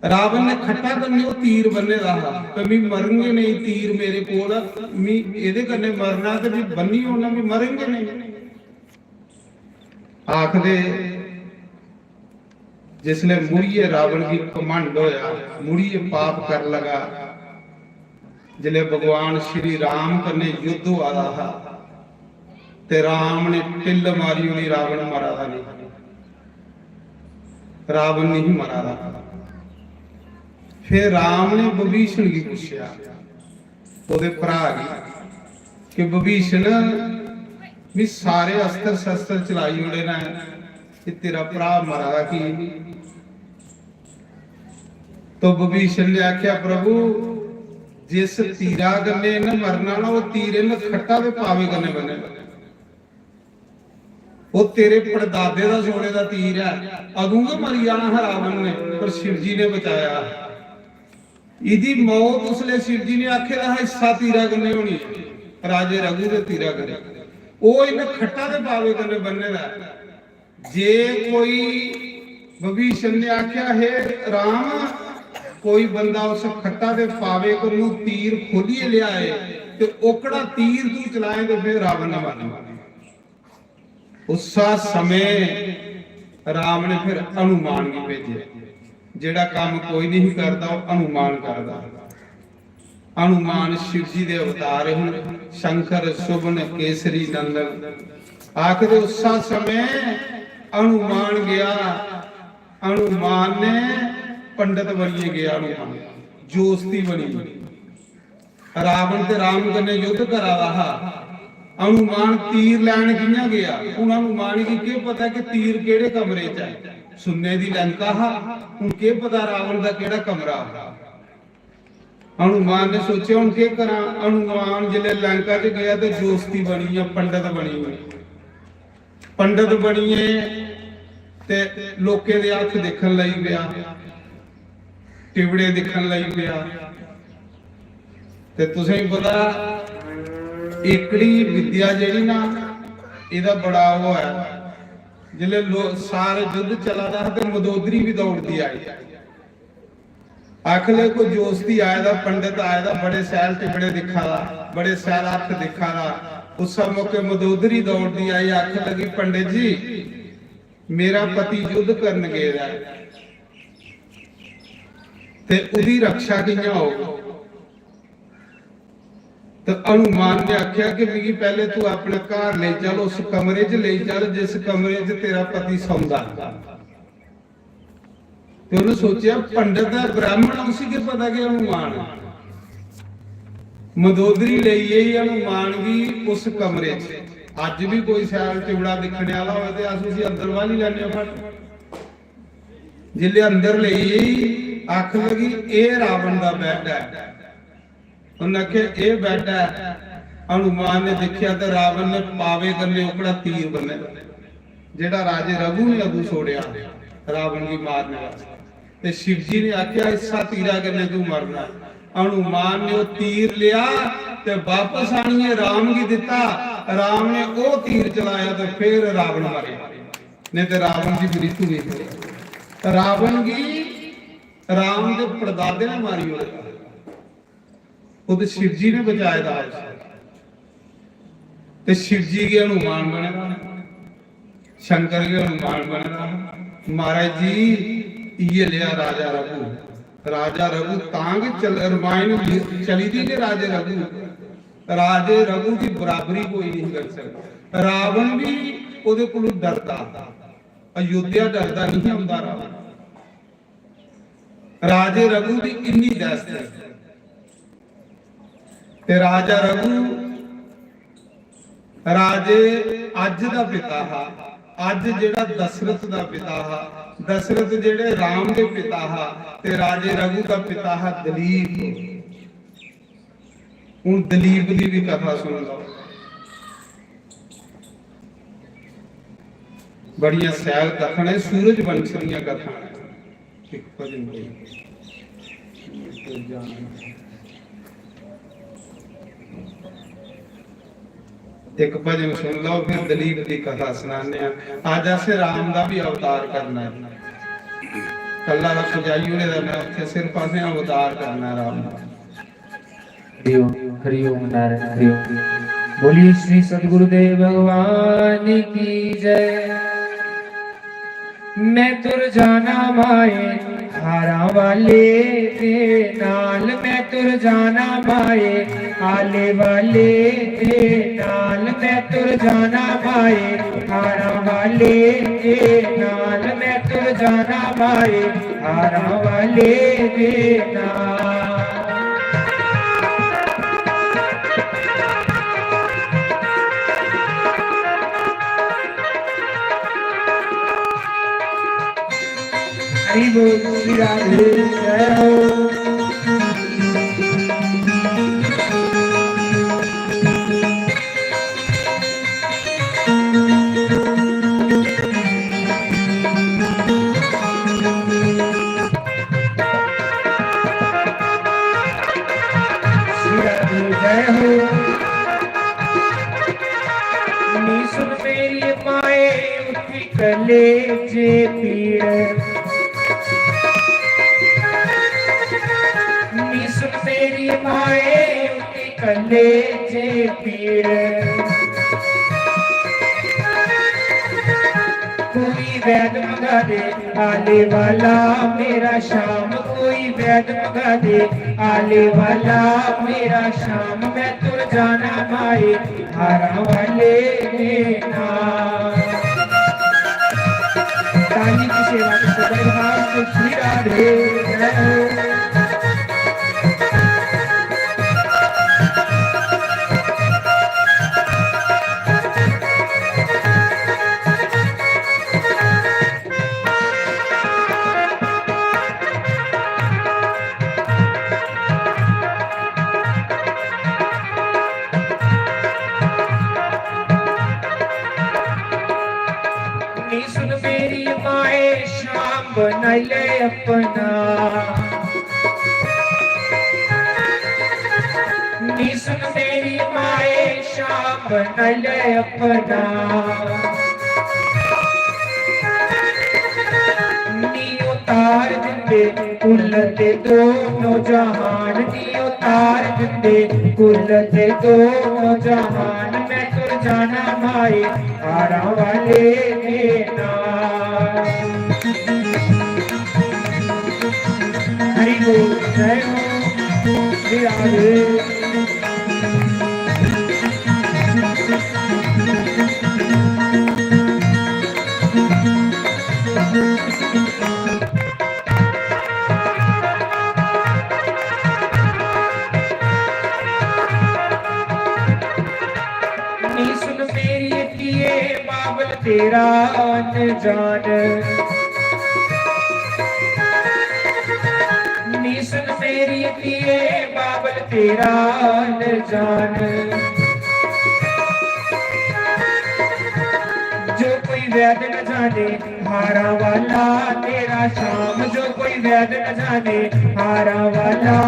रावण ने खट्टा कन्नै ओह तीर बन्ने दा हा, ते मी मरंगे नेईं, तीर मेरे कोल, मी एहदे कन्नै मरना ते मी बन्नी ओड़ना, मी मरंगे नेईं। आखदे जिसले मुड़ियै रावण गी घमंड होया, मुड़ियै पाप कर लगा, जिसले भगवान श्री राम कन्नै युद्ध होआ दा हा ते राम ने टिल्ल मारी ओड़ी, रावण मरा दा नहीं, रावण नहीं मरा दा। फिर राम ने विभीषण गी पूछेआ, ओहदे भ्रा गी, कि विभीषण, मी सारे अस्त्र शस्त्र चलाई ओड़े न, कि तेरा भ्रा मरा दा की? तो विभीषण ने आख्या, प्रभु, जिस तीरा कन्नै इन्नै मरना ना, ओह तीर इन्नै खट्टा ते पावे कन्नै बन्ने दा। ओह तेरे पड़दादे दा सोने दा तीर ऐ, अदूं गै मरी जाना हा रावण ने, पर शिवजी ने बचाया। इदी मौत उसले शिवजी ने आखे दा हा, इस्सा तीरा कन्नै होनी, राजे रघु दे तीरा कन्नै। ओह इन्नै खट्टा ते पावे कन्नै बन्ने दा ऐ। जे कोई विभीषण ने आख्या, हे राम, कोई बंदा उस खट्टा दे पावे कोलू तीर खोलियै लियाए ते ओकड़ा तीर तू चलाए ते फिर रावण ने मारना। उस्सा समय राम ने फिर हनुमान गी भेजे। जेड़ा काम कोई नहीं करदा, ओह हनुमान करदा। हनुमान शिव जी दे अवतार हन, शंकर, सुवन, केसरी नंदन। आखदे उस्सा समय हनुमान गया, हनुमान ने पंडित बनिए गया, हनुमान जोस्ती बनी। रावण ते राम कन्नै युद्ध करा दा हा, हनुमान तीर लैन कि'यां गेआ? हून हनुमान गी केह् पता कि तीर केह्ड़े कमरे च ऐ। सुन्ने दी लंका हा, हून केह् पता रावण दा केह्ड़ा कमरा हा। हनुमान ने सोचेआ, हून केह् करां? हनुमान जिसलै लंका च गेआ ते जोस्ती बनी गेआ, पंडित बनी गेआ। पंडित बनियै ते लोकें दे हत्थ दिक्खन लगी पेआ, टिबड़े दिक्खन लगी पेआ। ते तुसेंगी पता, एकड़ी विद्या जेह्ड़ी ना, एह्दा बड़ा ओह् ऐ। जिसलै लो-, सारे युद्ध चला दा हा ते मदोदरी बी दौड़दी आई। आखले कोई जोस्ती आए दा, पंडित आए दा, बड़े शैल टिबड़े दिक्खा दा, बड़े शैल हत्थ दिक्खा दा। उस मौके मदोदरी दौड़दी आई, आखन लगी, "पंडित जी, मेरा पति युद्ध करन गेदा ऐ ते ओह्दी रक्षा कि'यां होग?" ते हनुमान ने आखेआ कि मिगी पैह्ले तू अपने घर लेई चल, उस कमरे च लेई चल जिस कमरे च तेरा पति सौंदा ऐ। ते उन्हें सोचेआ, पंडित ऐ, ब्राह्मण ऐ, उसी केह् पता कि हनुमान ऐ। मंदोदरी लेई गेई हनुमान गी उस कमरे च। अज्ज बी कोई सैल टिबड़ा दिक्खने आह्ला होऐ ते अस उसी अंदर बाह्ली लैन्ने आं फट। जिसलै अंदर लेई गेई, आखन लगी, "एह् रावण दा बैड ऐ।" उन्नै आखेआ, "एह् बैड ऐ।" हनुमान ने दिक्खेआ ते रावण ने पावे कन्नै ओकड़ा तीर बन्ने दा, जेह्ड़ा राजे रघु ने अदू छोड़ेआ रावण गी मारने वास्तै। ते शिव जी ने आखेआ, "इस्सा तीरा कन्नै तू मरना।" हनुमान ने ओह् तीर लेआ ते वापस आनियै राम गी दित्ता। राम ने ओह् तीर चलाया ते फिर रावण मरेआ, नेईं ते रावण दी मृत्यु नेईं होई। रावण गी राम दे परदादे ने मारी ओड़ेआ। खुद शिव जी ने बचाए दा हा उसी। ते शिव जी गी हनुमान बने दा हा, शंकर गी हनुमान बने दा हा। महाराज जी, इयै लेआ राजा रघु। राजा रघु तां गै चल-, रमायण चली दी के राजे रघु, राजे रघु दी बराबरी कोई नहीं कर सकता। रावण भी ओदे कोलों डरदा, अयोध्या डरदा नहीं औंदा रावण। राजे रघु दी इन्नी दहशत है। ते राजा रघु राजे अज दा पिता हा, अज जेड़ा दशरथ दा पिता हा, दशरथ जेड़े राम दे पिता हा, ते राजे रघु दा पिता हा दलीप। हुन दलीप दी भी कथा सुन लो। बड़ियां सैल कथां ने, सूरज वंश दियां कथां ने। इक भजन कोई। इक भजन सुन लो, फिर दलीप दी कथा सुनाने आं। अज्ज असें राम दा भी अवतार करना है। कल्ला दा पुजाई ओड़े दा, मैं उत्थे सिर्फ असें अवतार करना राम दा। हरिओम, हरिओम नारायण, हरिओम। बोलिए श्री सदगुरुदेव भगवान की जय। मैं तुर जाना माए हारां वाले दे नाल, मैं तुर जाना माए आले वाले दे नाल, मैं तुर जाना माए हारां वाले दे नाल, मैं तुर जाना माए हारां वाले दे नाल। हरि बोल श्री राधे जय हो। जय हो। नी सुन मेरी माए उठी कलेजे पीड़। नी सुन मेरी माए उठी कलेजे पीड़। कोई वैद मंगा दे आले वाला मेरा श्याम, कोई वैद मंगा दे आले वाला मेरा श्याम, मैं तुर जाना माए हारां वाले दे नाल। ताली की सेवा में सुंदर भाव से श्री राधे जय हो। नी सुन मेरी माए श्याम बनाई ले अपना। नी सुन मेरी माए श्याम बनाई ले अपना। नी उतार दिंदे कुल ते दोनों जहान, नी उतार दिंदे कुल ते दोनों जहान, मैं तुर जाना माए हारां वाले दे नाल। हरि बोल जय हो श्री राधे। तेरा अनजान। नी सुन मेरी प्रिये बाबल तेरा अनजान। जो कोई वैद न जाने हारा वाला तेरा श्याम, जो कोई वैद न जाने हारा वाला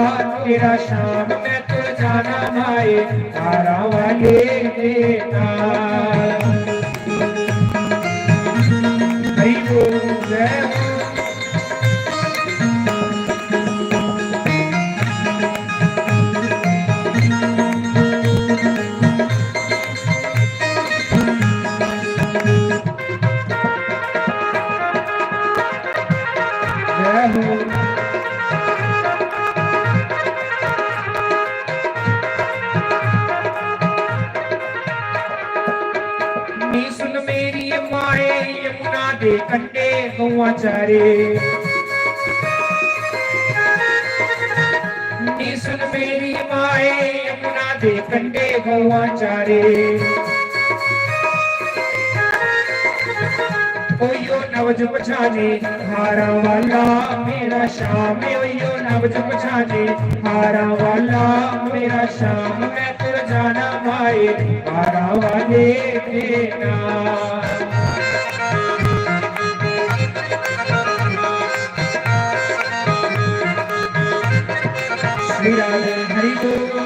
तेरा श्याम, मैं तो जाना माए हारा वाले तेरा। हरि बोल, जय हो। जय हो। नी सुन मेरी माए यमुना दे कंढे गौआं चारे। नी सुन मेरी माए यमुना दे कंढे गौआं चारे। ओयो नवज पछाने हारा वाला मेरा श्याम, ओयो नवज पछाने हारा वाला मेरा श्याम, मैं तुर जाना माए हारा वाले तेरा। श्री राधे हरि बोल।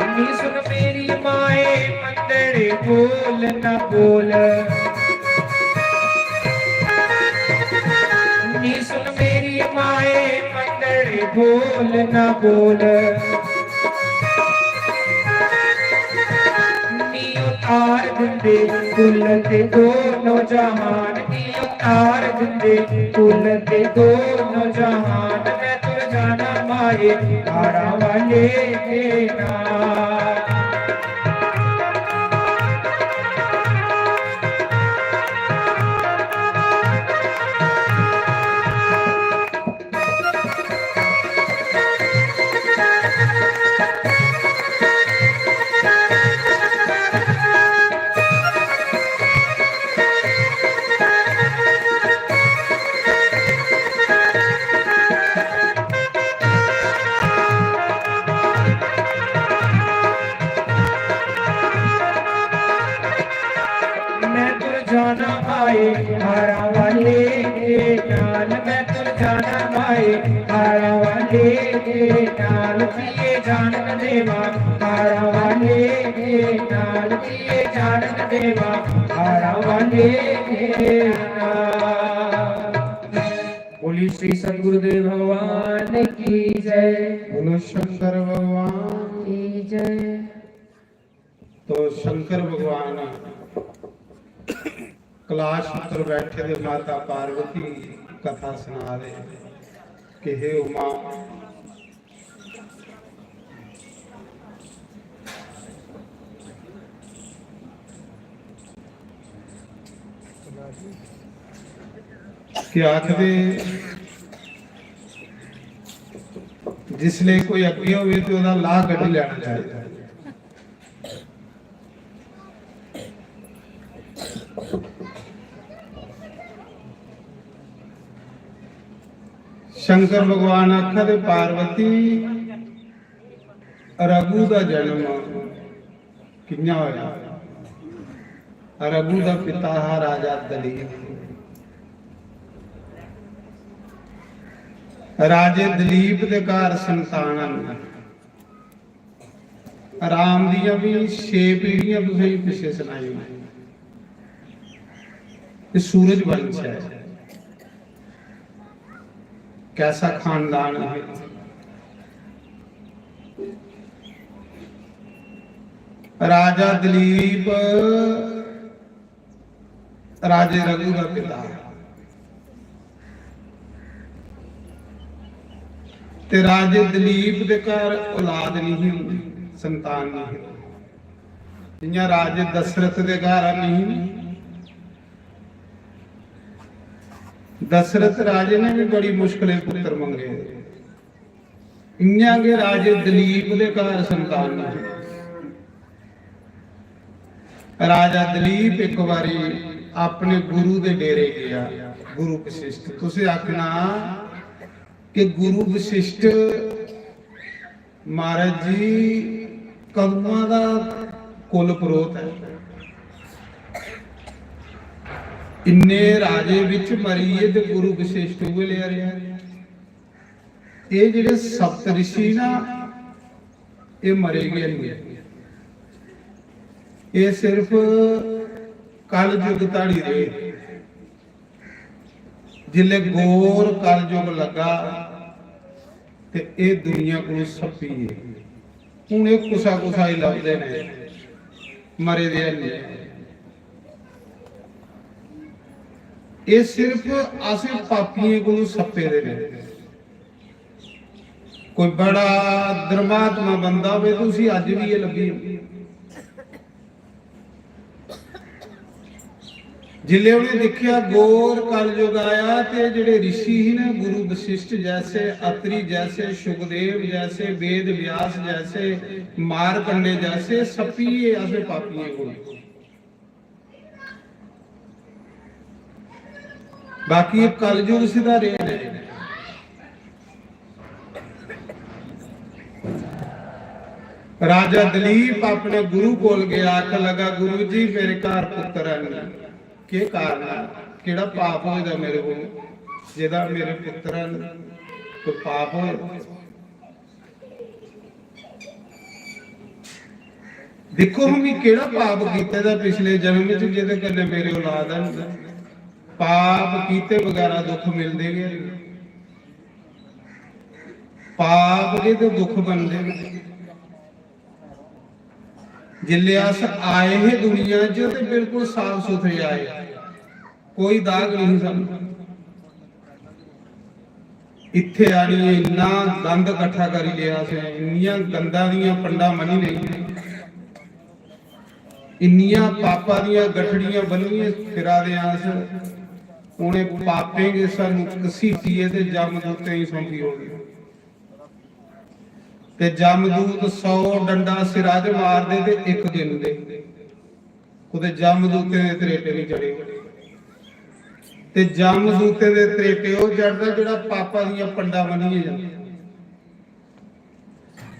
नी सुन मेरी माए मंदड़े बोल ना बोल। नी सुन मेरी माए मंदड़े बोल ना बोल। नी उतार दिंदे कुल ते दोनों जहान, नी उतार दिंदे कुल ते दोनों जहान। मैं तुर जाना माए हारा वाले तेरा। मैं तुर जाना माए हारा वाले के नाल, मैं तुर जाना माए हारा वाले के नाल। पिए जान न देवा हारा वाले के नाल, पिए जान न देवा हारा वाले के नाल। बोलिए श्री सतगुरुदेव भगवान की जय। बोलो शंकर भगवान की जय। तो शंकर भगवान कैलाश पर बैठे दे माता पार्वती कथा सुना दे कि हे उमा, कि आखदे जिसले कोई अग्गें होवे ते ओह्दा लाह कड्ढी लैना चाहिदा। शंकर भगवान आखा दे, पार्वती, रघु दा जन्म कि'यां होया? रघु दा पिता हा राजा दलीप। राजे दलीप दे घर संतान न। राम दियां भी छे पीढ़ियां तुसेंगी पिच्छे सनाई ओड़ियां। ते सूरज वंश है, कैसा खानदान है। राजा दलीप राजे रघु का पिता। ते राजे दलीप दे घर औलाद नहीं ही, संतान नहीं ही। जियां राजे दशरथ दे घर नहीं ही, दशरथ राजे ने भी बड़ी मुश्किलें पुत्र मंगे, इयां गै राजे दलीप दे घर संतान नहीं। राजा दलीप एक बारी अपने गुरु दे डेरे गया, गुरु वशिष्ठ। तुसें आखना कि गुरु वशिष्ठ महाराज जी कदुआं दा कुल परोह्त है। इन्ने राजे बिच मरियै ते गुरु वशिष्ठ उ'ऐ लेआ रेहा। एह् जेह्ड़े सप्त ऋषि ना, एह् मरे गै निं। एह् सिर्फ कलयुग धड़ी रेह्। जिसलै घोर कलयुग लग्गा ते एह् दुनिया कोला सप्पी गे। हून एह् कुसा कुसा गी लभदे न, मरे दे हैनी। एह् सिर्फ असें पापियें कोला सप्पे दे न। कोई बड़ा धर्मात्मा बंदा होवे ते उसी अज्ज बी एह् लब्भी जंदी। जिसलै उ'नें दिक्खेआ घोर कलयुग आया ते जेह्ड़े ऋषि ही ना, गुरु वशिष्ठ जैसे, अत्रि जैसे, सुखदेव जैसे, वेद व्यास जैसे, मारकंडे जैसे, सप्पी गे असें पापियें कोल। बाकी एह् कलयुग सिद्धा रेह् ने। राजा दलीप अपने गुरु कोल गया, आखन लगा, "गुरु जी, मेरे घर पुत्र है नहीं, केह् कारण है? केह्ड़ा पाप होए दा मेरे कोल, जेह्दा मेरे पुत्र है नहीं? कोई पाप होए?" दिक्खो, में केह्ड़ा पाप कीते दा पिछले जन्म च, जेह्दे कन्नै मेरे औलाद न, पाप कीते बगैरा दुख मिलदे गै न। पाप गै ते दुख बनदे न। जिसलै अस आए हे दुनिया च ते बिल्कुल साफ सुथरे आए, कोई दाग नहीं सानू। इत्थे आनियै इन्ना गंद इकट्ठा करी लेआ असें, इन्नियां गंदा दियां पंडां बनी लेइयां, इन्नियां पापा दियां गठड़ियां बन्नियै फिरा दे आं अस। उ'नें पापें गी सानू घसीटियै ते जमदूतें गी सौंपी ओड़ेआ। ते जमदूत सौ डंडा सिरा च मारदे ते इक दिन दे कुतै जमदूतें दे त्रेटे नहीं चढ़े। ते जमदूतें दे त्रेटे ओह् चढ़दा जेह्ड़ा पापा दियां पंडां बनियै जंदा।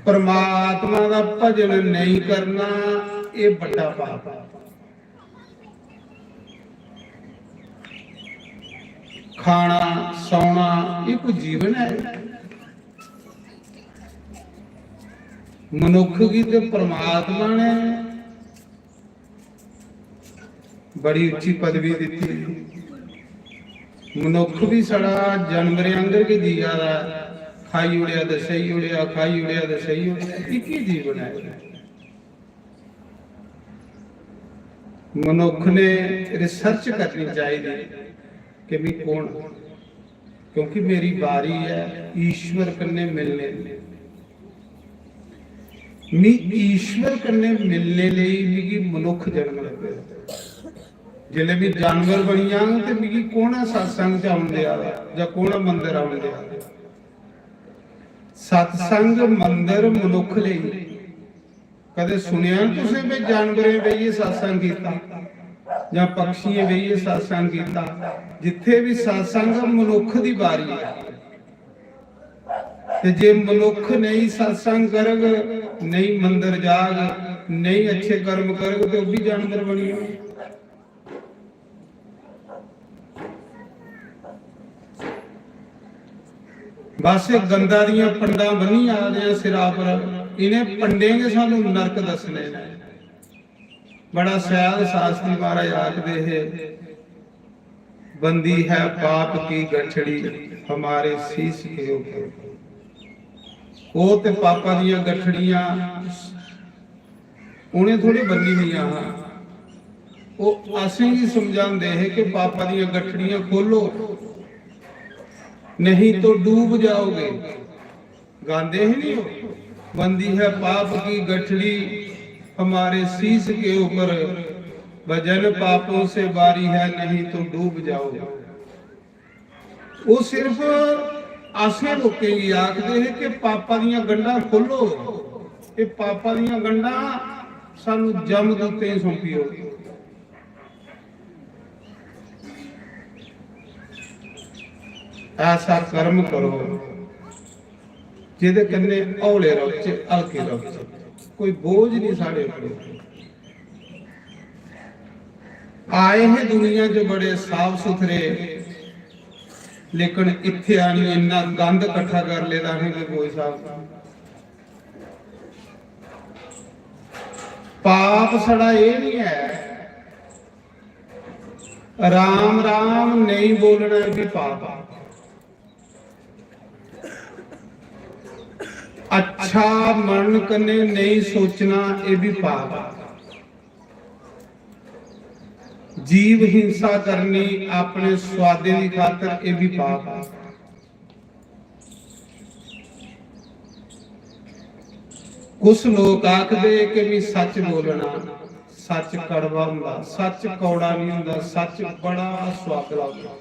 परमात्मा दा भजन नेईं करना, एह् बड्डा पाप ऐ। खाना, सौना, एह् कोई जीवन ऐ? मनुक्ख गी ते परमात्मा ने बड़ी उच्ची पदवी दित्ती। मनुक्ख भी साढ़ा जानवरें आंगर गै जीआ दा, खाई ओड़ेआ ते सेई ओड़ेआ, खाई ओड़ेआ ते सेई ओड़ेआ। इक ही जीवन ऐ। मनुक्ख ने research करनी चाहिदी कि मैं कौन आं, क्योंकि मेरी बारी ऐ ईश्वर कन्नै मिलने दी। मी ईश्वर कन्नै मिलने लेई मिगी मनुक्ख जन्म लब्भे दा। जिसलै मी जानवर बनी जाङ ते मिगी कौन ऐ सत्संग च औन देआ दा जां कौन ऐ मंदर औन देआ दा? सत्संग मंदर मनुक्ख लेई। कदें सुनेआ ना तुसें भी जानवरें बेहियै सत्संग कीता जां पक्षियें बेहियै सत्संग कीता? जित्थे भी सत्संग मनुक्ख दी बारी ऐ। ते जे मनुक्ख नेईं सत्संग करग, नेईं मंदर जाग, नेईं अच्छे कर्म करग, ते ओह् बी जानवर बनी जाग। बस एह् गंदा दियां पंडां बन्नी आ दे आ सिरा पर, इ'नें पंडें गै सानू नरक दस्सने न। बड़ा शैल शास्त्री महाराज आखदे हे, "बंदी है पाप की गठड़ी, हमारे शीश के ऊपर।" ओह् ते पापां दियां गठड़ियां उ'नें थोड़ी बन्नी दियां हां। ओह् असेंगी समझांदे हे कि पापां दियां गठड़ियां खोलो, नहीं तो डूब जाओगे। गांदे ही नहीं हो। बंदी है पाप की गठड़ी हमारे शीश के ऊपर, वजन पापों से भारी है, नहीं तो डूब जाओ। वो सिर्फ असें लोकें गी आखदे हे कि पापा दियां गंढां खोलो, ये पापा दियां गंढां सानू जमदूतें गी सौंपियो। ऐसा कर्म करो जेह्दे कन्नै हौले रौह्चे, हल्के रौह्चे, कोई बोझ नहीं साढ़े उप्पर। आए हे दुनिया च बड़े साफ सुथरे, लेकिन इत्थे आनियै इन्ना गंद इकट्ठा कर लेदा असें कि कोई स्हाब नहीं। पाप साढ़ा एह् नहीं है, राम राम नेईं बोलना भी पाप। अच्छा मन कन्नै नेईं सोचना, एह् भी पाप। जीव हिंसा करनी अपने स्वादे दी खातर, एह् भी पाप। कुछ लोक आखदे कि भी सच बोलना, सच कड़वा होंदा, सच कौड़ा नहीं होंदा, सच बड़ा सुआदला होंदा।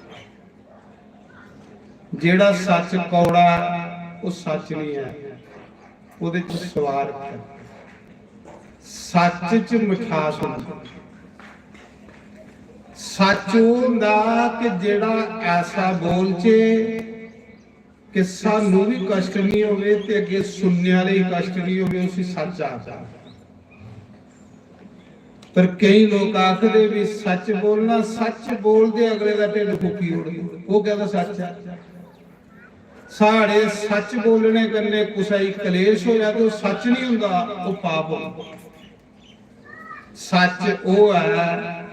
जेड़ा सच कौड़ा ऐ, ओह् सच नहीं ऐ, ओह्दे च स्वार्थ ऐ। सच च मिठास होंदी। सच ओह् होंदा कि जेड़ा ऐसा बोलचे कि सानू भी कष्ट नहीं होवे ते अगे सुनने वाले ही कष्ट नहीं होवे, उसी सच आखदा। पर कई लोक आखदे भी सच बोलना, सच बोलदे अगले दा ढिड्ड फूकी ओड़दे। ओह् कहदा सच ऐ। साढ़े सच बोलने कन्नै कुसै गी कलेश होया ते ओह् सच नहीं होंदा, ओह् पाप होंदा। सच ओह् ऐ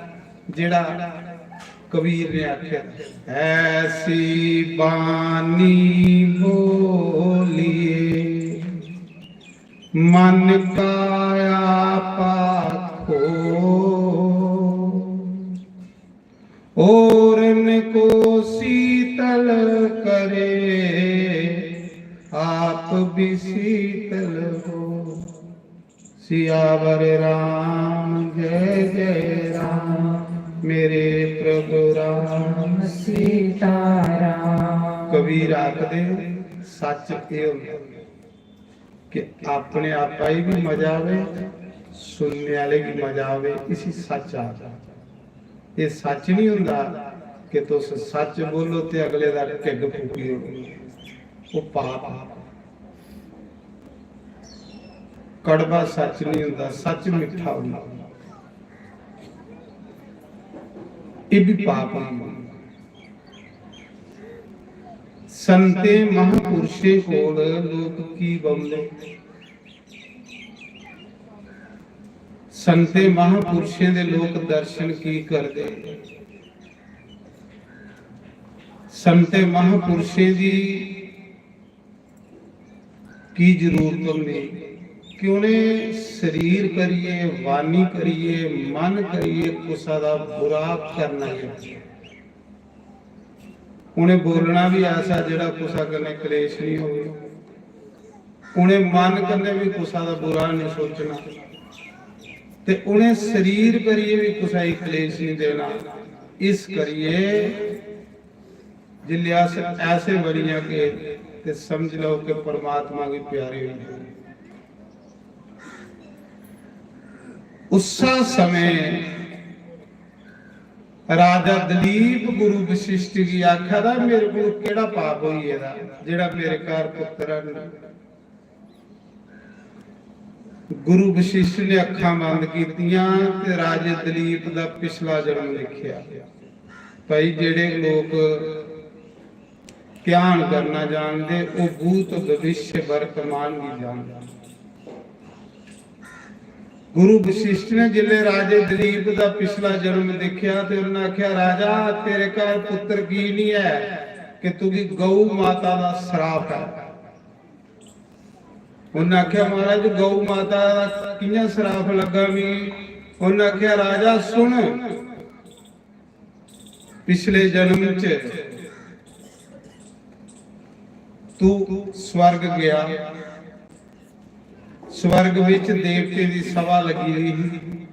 जेह्ड़ा कबीर ने आखेआ, "ऐसी बानी बोलिए मन का आपा खो, औरन को शीतल करे, आप भी शीतल हो।" सियावर राम जय जय राम, मेरे प्रभु राम सीताराम। कबीर आखदे, सच एह् होंदा कि अपने आपा गी भी मजा आवे, सुनने आह्ले गी मजा आवे, इसी सच आखदे। एह् सच नहीं होंदा कि तुस सच बोलो ते अगले दा ढिड्ड फूकी ओड़ो, ओह् पाप। कड़वा सच नहीं होंदा, सच मिट्ठा होंदा। एह् भी पाप होंदा। संतें महापुरुषें कोल लोक की बौंह्दे? संतें महापुरुषें दे लोक दर्शन की करदे? संतें महापुरुषें दी की जरूरत होंदी कि उ'नें शरीर करियै, वाणी करियै, मन करियै कुसै दा बुरा करना नेईं। उ'नें बोलना भी ऐसा जेह्ड़ा कुसै कन्नै कलेश नहीं होवे। उ'नें मन कन्नै भी कुसै दा बुरा नहीं सोचना ते उ'नें शरीर करियै भी कुसै गी कलेश नहीं देना। इस करियै जिसलै अस ऐसे बनी जागे ते समझ लैओ कि परमात्मा गी प्यारे होई गे। उस्सै समें राजा दलीप गुरु वशिष्ठ गी आखा दा, "मेरे कोल केह्ड़ा पाप होई गेदा जेह्ड़ा मेरे घर पुत्तर हरण?" गुरु वशिष्ठ ने अक्खां बंद कीतियां ते राजे दलीप दा पिछला जन्म लिखेआ। भाई, जेह्ड़े लोक ध्यान करना जानदे, ओह् भूत, भविष्य, वर्तमान गी जानदे। गुरु वशिष्ठ ने जिसलै राजे दलीप दा पिछला जन्म दिक्खेआ ते उन्नै आखेआ, "राजा, तेरे घर पुत्तर की नहीं ऐ कि तुगी गौ माता दा श्राप ऐ।" उन्नै आखेआ, "महाराज, गौ माता दा कि'यां श्राप लग्गा मिगी?" उन्नै आखेआ, "राजा, सुन, पिछले जन्म च तू स्वर्ग गया, स्वर्ग विच देवतें दी सभा लगी हुई ही।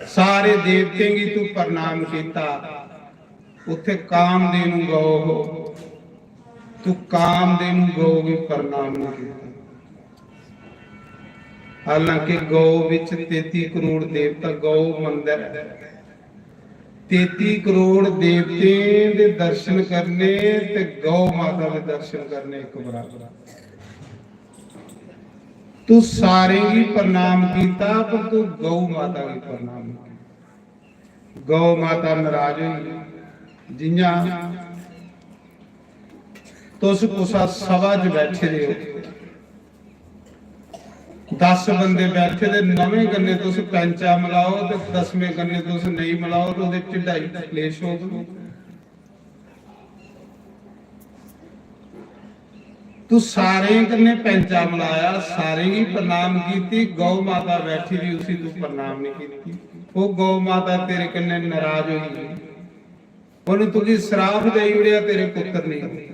सारे देवतें गी तू प्रणाम कीता। उत्थे कामधेनु गौ हो, तू कामधेनु गौ गी प्रणाम नहीं कीता। हालांकि गौ विच तेती करोड़ देवता, गौ मंदर है। तेती करोड़ देवतें दे दर्शन करने ते गौ माता दे दर्शन करने इक बराबर। तू सारें गी प्रणाम कीता, पर तू गौ माता गी प्रणाम नहीं कीता। गौ माता नाराज होई। जियां तुस कुसा सभा च बैठे दे हो, दस बंदे बैठे दे, नमें कन्नै तुस पैंचा मलाओ ते दसमें कन्नै तुस नेईं मलाओ, ते ओह्दे च ढाई क्लेश होग। तू सारें कन्नै पैंचा मलाया, सारें गी प्रणाम कीती, गौ माता बैठी दी, उसी तू प्रणाम नहीं कीती। ओह् गौ माता तेरे कन्नै नाराज होई गेई। उन्हें तुगी श्राप देई ओड़ेआ, तेरे पुत्र नहीं होंदे।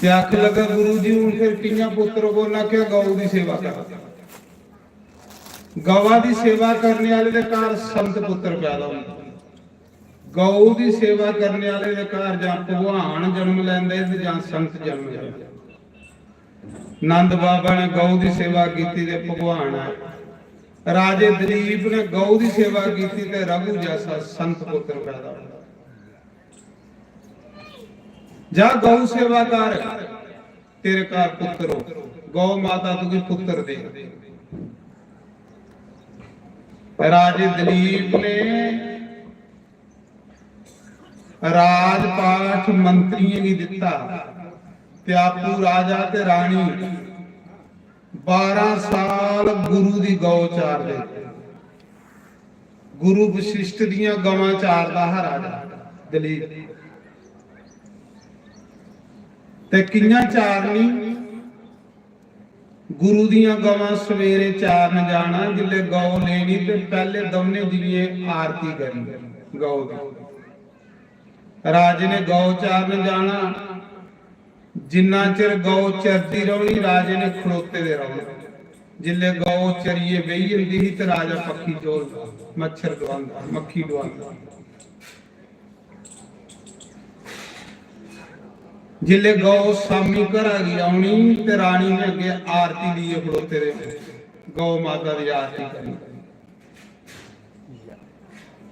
ते आखन लगा, "गुरु जी, हून फिर कि'यां पुत्र होग?" उन्हें आखेआ, "गौ दी सेवा कर।" गवा दी सेवा करने वाले दे घर संत पुत्र पैदा होंदा। गौ दी सेवा करने वाले दे घर जां भगवान जन्म लैंदे ते जां संत जन्म लैंदे। नंद बाबा ने गौ दी सेवा कीती ते भगवान आए। राजे दिलीप ने गौ दी सेवा कीती ते रघु जैसा संत पुत्र पैदा होया। जा गौ सेवा कर, तेरे घर पुत्र हो, गौ माता तुगी पुत्र दे। राजे दिलीप ने राजपाठ मंत्रियें गी दिता ते आपू राजा ते रानी बारां साल गुरु दी गौ चारदे। गुरु वशिष्ठ दियां गवां चारदा हा राजा दलीप। ते कियां चारनी? गुरु दियां गवां सवेरे चारन जाना, जिसले गौ लेनी ते पैहले दौने दिये आरती करनी गौ दी। राजे ने गौ चारन जाना, जिन्ना चिर गौ चरदी रौहनी, राजे ने खड़ोते दे रौहना। जिसले गौ चरिये बेही जंदी ही ते राजा पक्खी चोलदा, मच्छर डुआंदा, मक्खी डुआंदा। जिसले गौ सामी घरा गी औनी ते रानी ने अग्गे आरती लेइयै खड़ोते दे, गौ माता दी आरती करनी।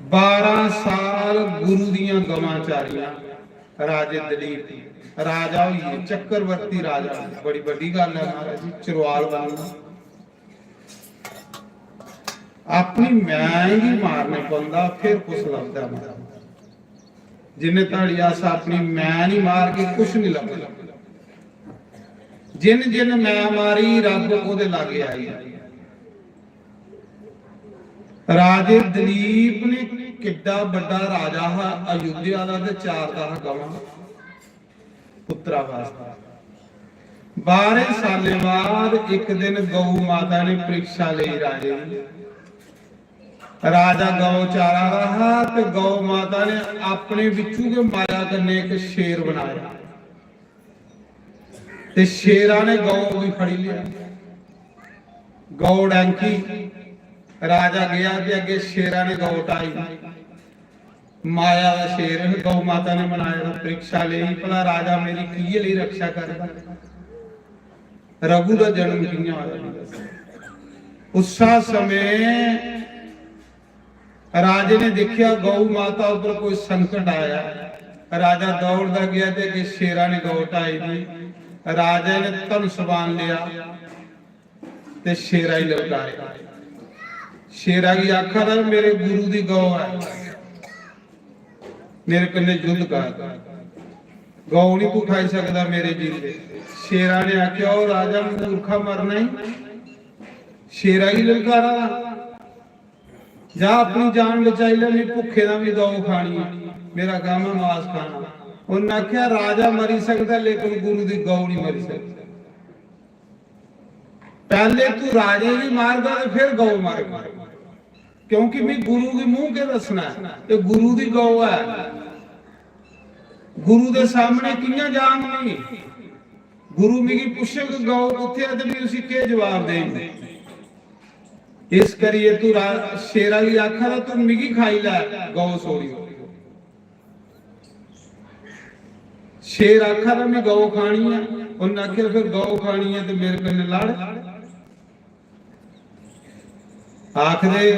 बारां साल गुरु दियां गवां चारियां राजे दलीप, राजा होई गे, चक्रवर्ती राजा होई गे। बड़ी बड्डी गल्ल है महाराज जी, चरवाल बनना। अपनी मैं गी मारने पौंदा, फिर कुछ लभदा महाराज। जिन्ने धड़ी अस अपनी मैं नहीं मारगे, कुछ नहीं लभदा। जिन जिन मैं मारी, रब ओदे लागे आई। राजे दलीप ने किड्डा बड्डा राजा हा, अयोध्या दा, ते चारदा हा गवां पुत्रा वास्तै। बारें सालें बाद इक दिन गौ माता ने परीक्षा लेई राजे दी। राजा गौ चारा दा हा ते गौ माता ने अपने बिच्चू गै माया कन्नै इक शेर बनाया। ते शेरा ने गौ गी फड़ी लेआ। गौ डैंकी, राजा गेआ ते अग्गे शेरा ने गौ टाई। माया दा शेर गौ माता ने बनाया दा, परीक्षा लेई, भला राजा मेरी किये लेई रक्षा करदा, रघु दा जन्म कियां होया? उस्सा समय राजे ने देखिया गौ माता उपर कोई संकट आया। राजा दौड़दा गया ते अग्गे शेरा ने गौ टाई दी। राजा ने धनुष बाण लिया ते शेरा ही ललकारेआ। शेरा गी आखा दा, "मेरे गुरु दी गौ है, मेरे कन्नै युद्ध कर, गौ नहीं तू खाई सकदा मेरे जींदे।" शेरा ने आख्या, "ओ राजा, मूर्खा मरना ही, शेरा ही ललकारा दा।" जा अपनी जान बचाई ले, मैं भुखे दा भी गौ खानी है, मेरा काम है मास खाना। उन्हें आख्या, "राजा मरी सकता, लेकिन गुरु दी गौ नहीं मरी सकती। पहले तू राजे भी मारगा ते फिर गौ मारगा, क्योंकि मैं गुरु के मुंह के दसना है, ये गुरु दी गौ है।" गुरु दे सामने कि'यां जांग? गुरु मिगी पुच्छग गौ कुत्थै ऐ ते में उसी केह् जवाब देंग? इस करियै तू रा-, शेरा गी आखा दा, "तू मिगी खाई लै गौ सोड़ी।" शेर आखा दा, "में गौ खानी ऐ।" उन्नै आखेआ, "फिर गौ खानी ऐ ते मेरे कन्नै लड़।" आखदे,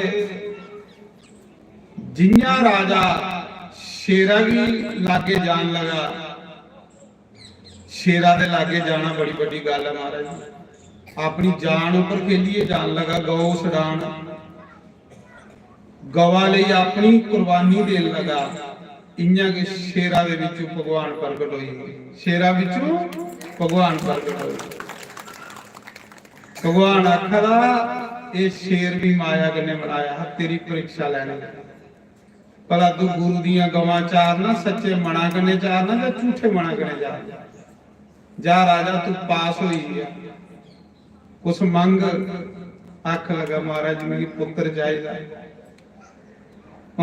जि'यां राजा शेरा गी लागे जान लगा, शेरा दे लागे जाना बड़ी बड्डी गल्ल ऐ महाराज। अपनी जान उप्पर खेलियै जान लगा, गौ छड़ान, गवा लेई अपनी कुर्बानी देन लगा। इ'यां गै शेरा दे बिच्चों भगवान प्रगट होई गे, शेरा बिच्चों भगवान प्रगट होई गे। भगवान आखा दा, "एह् शेर भी माया कन्नै बनाया हा, तेरी परीक्षा लैने।" भला तू गुरु दियां गवां चारना, सच्चे मना कन्नै चारना जां झूठे मना कन्नै चारना? जा राजा, तू पास होई गेआ, कुछ मंग। आखन लगा, "महाराज, मिगी पुत्तर चाहिदा।"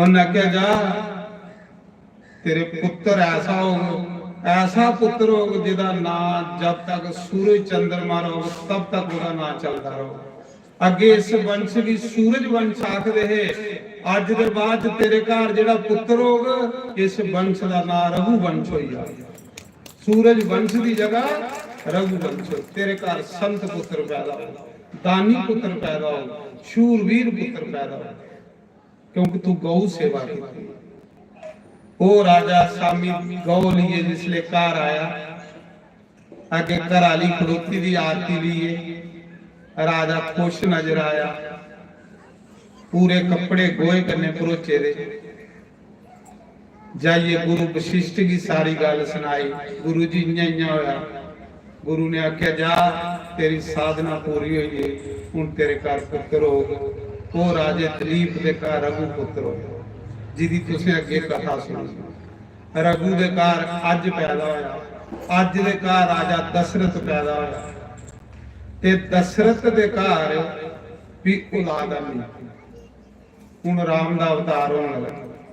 उन्नै आखेआ, "जा, तेरे पुत्तर ऐसा होग, ऐसा पुत्तर होग, जेह्दा नां जब तक सूरज चंद्रमा रौग, तब तक ओह्दा नां चलदा रौग।" अग्गे इस वंश गी सूरज वंश आखदे हे। अज्ज दे बाद च तेरे घर जेह्ड़ा पुत्तर होग, इस वंश दा नां रघुवंश होई जाग। सूरज वंश दी जगह रघुवंश। तेरे घर संत पुत्तर पैदा होग, दानी पुत्तर पैदा होग, शूरवीर पुत्तर पैदा होग, क्योंकि तू गौ सेवा की। ओह् राजा शामी गौ लेइयै जिसले घर आया, अग्गे घर आह्ली खड़ोती दी आरती लेइयै। राजा खुश नजर आया, पूरे कपड़े गोहे कन्नै भरोचे दे। जाइयै गुरु वशिष्ठ गी सारी गल्ल सनाई, "गुरु जी, इ'यां इ'यां होया।" गुरु ने आखेआ, "जा, तेरी साधना पूरी होई गेई, हुन तेरे घर पुत्तर होग।" ओह् राजे दिलीप दे घर रघु पुत्तर होया, जिदी तुसें अग्गे कथा सुनी। रघु दे घर अज्ज पैदा होया, अज्ज दे घर राजा दशरथ पैदा होया, ते दशरथ दे घर भी औलाद नहीं। हुन राम दा अवतार होने लगा।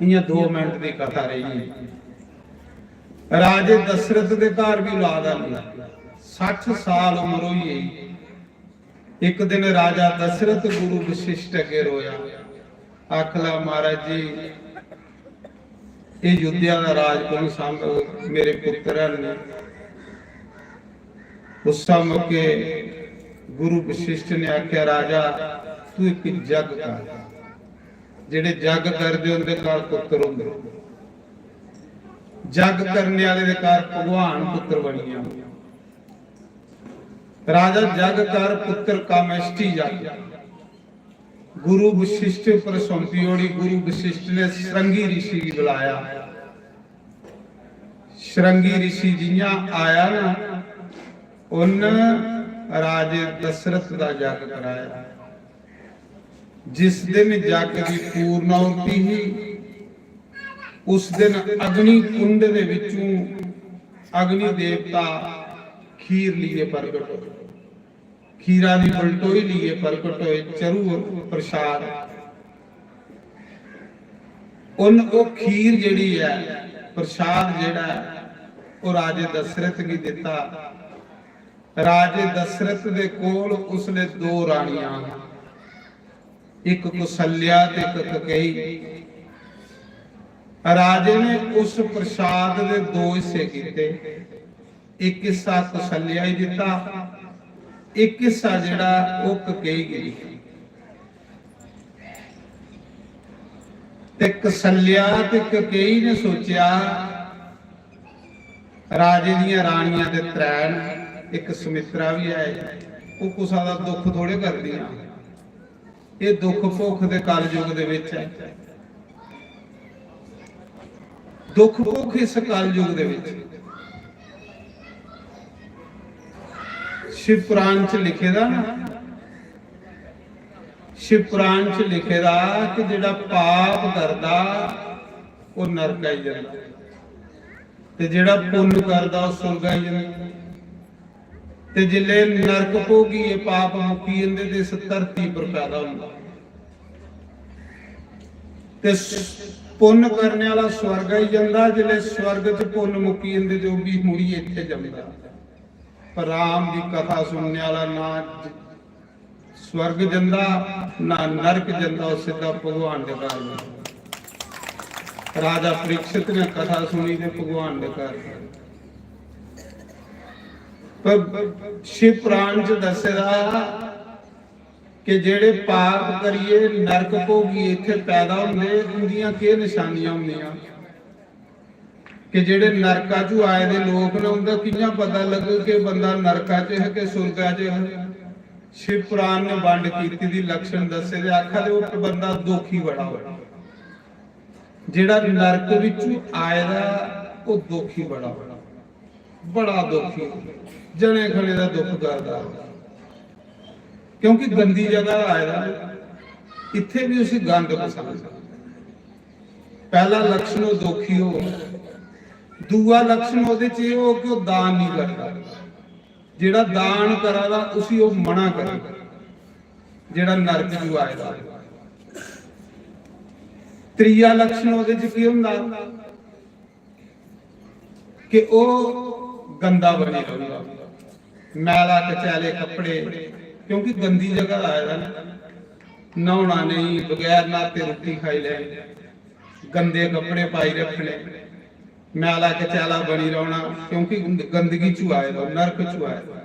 इ'यां दो मिनट दी कथा रेही है। राजे दशरथ दे घर भी औलाद नहीं, सट्ठ साल उम्र होई गेई। एक दिन राजा दशरथ गुरु वशिष्ठ अग्गे रोया, आखला, "महाराज जी, एह् अयोध्या दा राज कौन सांभग? मेरे पुत्तर हैन।" उस मौके गुरु वशिष्ठ ने आख्या, "राजा, तू एक जग कर, जेह्ड़े जग करदे उंदे घर पुत्तर होंदे, जग करने आह्ले दे घर भगवान पुत्तर बनी जान।" राजा जग कर पुत्तर कामेष्टि जग। गुरु वशिष्ठ पर सौंपी ओड़ी। गुरु वशिष्ठ ने श्रृंगी ऋषि गी बुलाया। श्रृंगी ऋषि जियां आया ना, उन्न राजे दशरथ दा जग कराया। जिस दिन जग दी पूर्णाहुति ही, उस दिन अग्नि कुंड दे विचों अग्नि देवता खीर लिए प्रगट होए। खीरा दी बलटोई लिए प्रगट होए, चरु प्रसाद। उन ओह खीर जेह्ड़ी ऐ, प्रसाद जेह्ड़ा ऐ, ओह राजे दशरथ गी दित्ता। राजे दशरथ दे कोल उसले दो रानियां, इक कौसल्या ते इक ककेई। राजे ने उस प्रसाद दे दो हिस्से कीते, इक हिस्सा कौसल्या गी दित्ता, इक हिस्सा जेह्ड़ा ओह ककेई गी दित्ता। ते कौसल्या ते ककेई ने सोचेआ, राजे दियां रानियां ते त्रै न, इक सुमित्रा बी ऐ, ओह कुसा दा दुख थोड़े करदियां। एह दुख भुख दे कलयुग दे विच ऐ। दुख भुख इस कलयुग दे विच। शिव पुराण च लिखे दा ना, शिव पुराण च लिखे दा कि जेह्ड़ा पाप करदा, ओह नरक आई जंदा, ते जेह्ड़ा पुन्न करदा, ओह सुरग आई जंदा। ते जिसलै नरक भोगियै पाप मुक्की जंदे, ते इस धरती पर पैदा होंदा। ते स-, पुन्न करने आह्ला स्वर्ग आई जंदा, जिसलै स्वर्ग च पुन्न मुक्की जंदे ते ओह् बी मुड़ियै इत्थै जंदा। पर राम दी कथा सुनने आह्ला ना स्वर्ग जंदा ना नरक जंदा, ओह् सिद्धा भगवान दे घर जंदा। राजा परीक्षित ने कथा सुनी ते भगवान दे घर गया। पर शिव पुराण च दस्से दा कि जेह्ड़े पाप करियै नरक भोगी इत्थै पैदा होंदे, उंदियां केह् नशानियां होंदियां, कि जेह्ड़े नरका चू आए दे लोक न, उंदा कि'यां पता लग्गग कि बंदा नरका च है कि सुरगा च है? शिव पुराण ने बंड कीती दी लक्षण दस्से दे, आखा दे ओह् बंदा दोखी बड़ा होऐ। जेह्ड़ा नरक बिच्चू आए दा, ओह् दोखी बड़ा होऐ, बड़ा दोखी, जने खने दा दुख करदा, क्योंकि गंदी जगह आए दा, इत्थै बी उसी गंद पसंद। पैह्ला लक्षण ओह् दोखी हो, दूआ लक्षण ओह्दे च एह् हो कि ओह् दान नहीं करदा। जेह्ड़ा दान करा दा, उसी ओह् मना करे, जेह्ड़ा नरक चू आए दा। त्रीया लक्षण ओह्दे च केह् होंदा कि ओह् गंदा बने रौंह्दा, मैला कचैले कपड़े, क्योंकि गंदी जगह आए दा ना, न्हौना नेईं, बगैर न्हाते रुट्टी खाई लैनी, गंदे कपड़े पाई रक्खने, मैला कचैला बनी रौह्ना, क्योंकि गंदगी चू आए दा, नरक चू आए दा।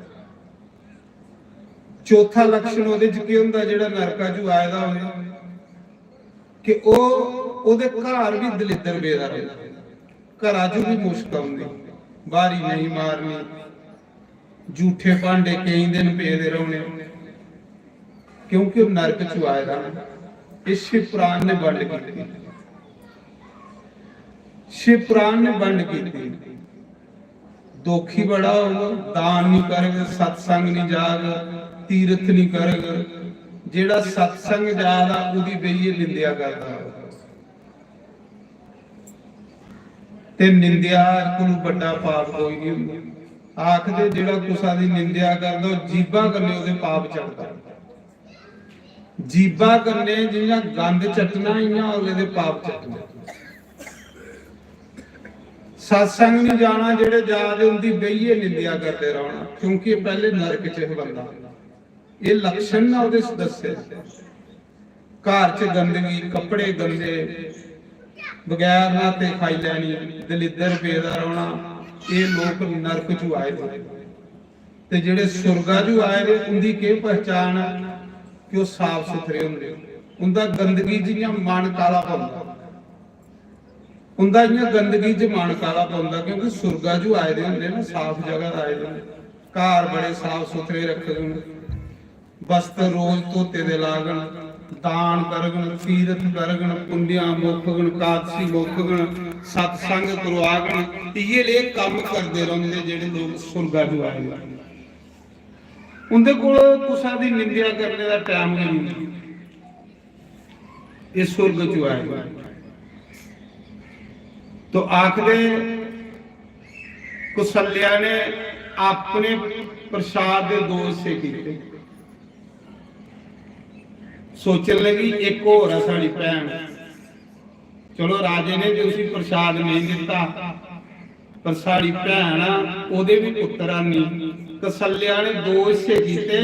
चौथा लक्षण ओह्दे च केह् होंदा, जेह्ड़ा नरका चू आए दा होऐ, कि ओह्, ओह्दे घर बी दलिद्दर पेदा रौंह्दा, घरा चू बी मुश्क औंदी, ब्हारी नेईं मारनी, जूठे भांडे केईं दिन पेदे रौह्ने, क्योंकि ओह् नरक चू आए दा ना। एह् शिव पुराण ने बंड कीती, शिव पुराण ने बंड कीती। दोखी बड़ा होग, दान नहीं करग, सत्संग नहीं जाग, तीर्थ नहीं करग। जेड़ा सत्संग जा दा, ओह्दी बेहियै निंदेआ करदा होग। ते निंदेआ कोलू बड्डा पाप कोई नहीं होंदा। आखदे जेड़ा कुसा दी निंदेआ करदा, ओह् जीभा कन्नै ओह्दे पाप चढ़दा। जीभा कन्नै जि'यां गंद चट्टना, इ'यां अगले दे पाप चट्टने। सत्संग नहीं जाना, जेड़े जा दे उंदी बेहियै निंदेआ करदे रौह्ना, क्योंकि एह् पैह्ले नरक च हे बंदा। एह् लक्षण ना ओह्दे च दस्से। घर च गंदगी, कपड़े गंदे, बगैर न्हाते खाई लैनी, दलिद्दर पेदा रौह्ना, एह् लोक नरक चू आए दे। ते जेह्ड़े सुरगा चू आए दे, उंदी केह् पहचान ऐ कि ओह् साफ सुथरे होंदे। उंदा गंदगी जि'यां मन काला पौंदा, उंदा इ'यां गंदगी च मन काला पौंदा, क्योंकि सुरगा चू आए दे होंदे ना, साफ जगह दा आए दे होंदे। घर बड़े साफ सुथरे रखदे न, वस्त्र रोज धोते दे लागन, दान करगन, तीरथ करगन, पुण्या मोखगन, कादसी मोखगन, सत्संग करवागन, इ'यै लेह कम्म करदे रौंह्दे जेह्ड़े लोक सुरगा चू आए दे। उं'दे कोल कुसै दी निंदेआ करने दा टैम गै नेईं। एह् सुरग चों आए। तो आखदे, कुसल्या ने अपने प्रसाद दे दो हिस्से कीते। सोचन लगी, इक होर ऐ साढ़ी भैन। चलो, राजे ने ते उसी प्रसाद नेईं दित्ता, पर साढ़ी भैन आ, ओह्दे बी पुत्तर हैनी। कौसल्या ने दो हिस्से कीते,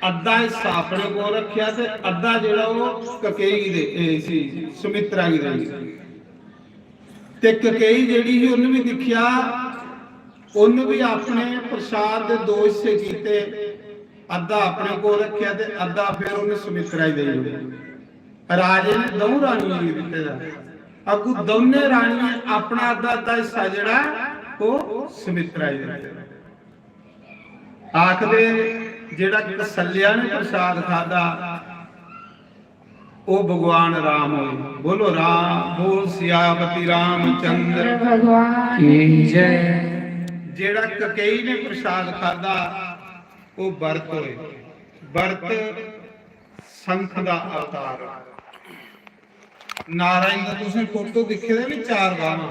अद्धा हिस्सा अपने कोल रक्खेआ ते अद्धा जेह्ड़ा ओह् ककेई गी दे, ए, इसी सुमित्रा गी देई। ते ककेई जेह्ड़ी ही, उन्न बी दिक्खेआ, उन्न बी अपने प्रसाद दे दो हिस्से कीते, अद्धा अपने कोल रक्खेआ ते अद्धा फिर उन्न सुमित्रा गी देई ओड़ेआ। राजे ने द'ऊं रानियें गी दित्ते दा। अग्गू दौनें रानियें अपना अद्धा अद्धा हिस्सा जेह्ड़ा ऐ, ओह् सुमित्रा गी दित्ते दा। आखदे, जेह्ड़ा कौसल्या ने प्रसाद खादा, ओह् भगवान राम होए। बोलो राम, बोल सियापति रामचंद्र भगवान की जय। जेह्ड़ा ककेई ने प्रसाद खादा, ओह् भरत होए। भरत शंख दा अवतार। नारायण दा तुसें फोटो दिक्खे दा नी, चार बाहां,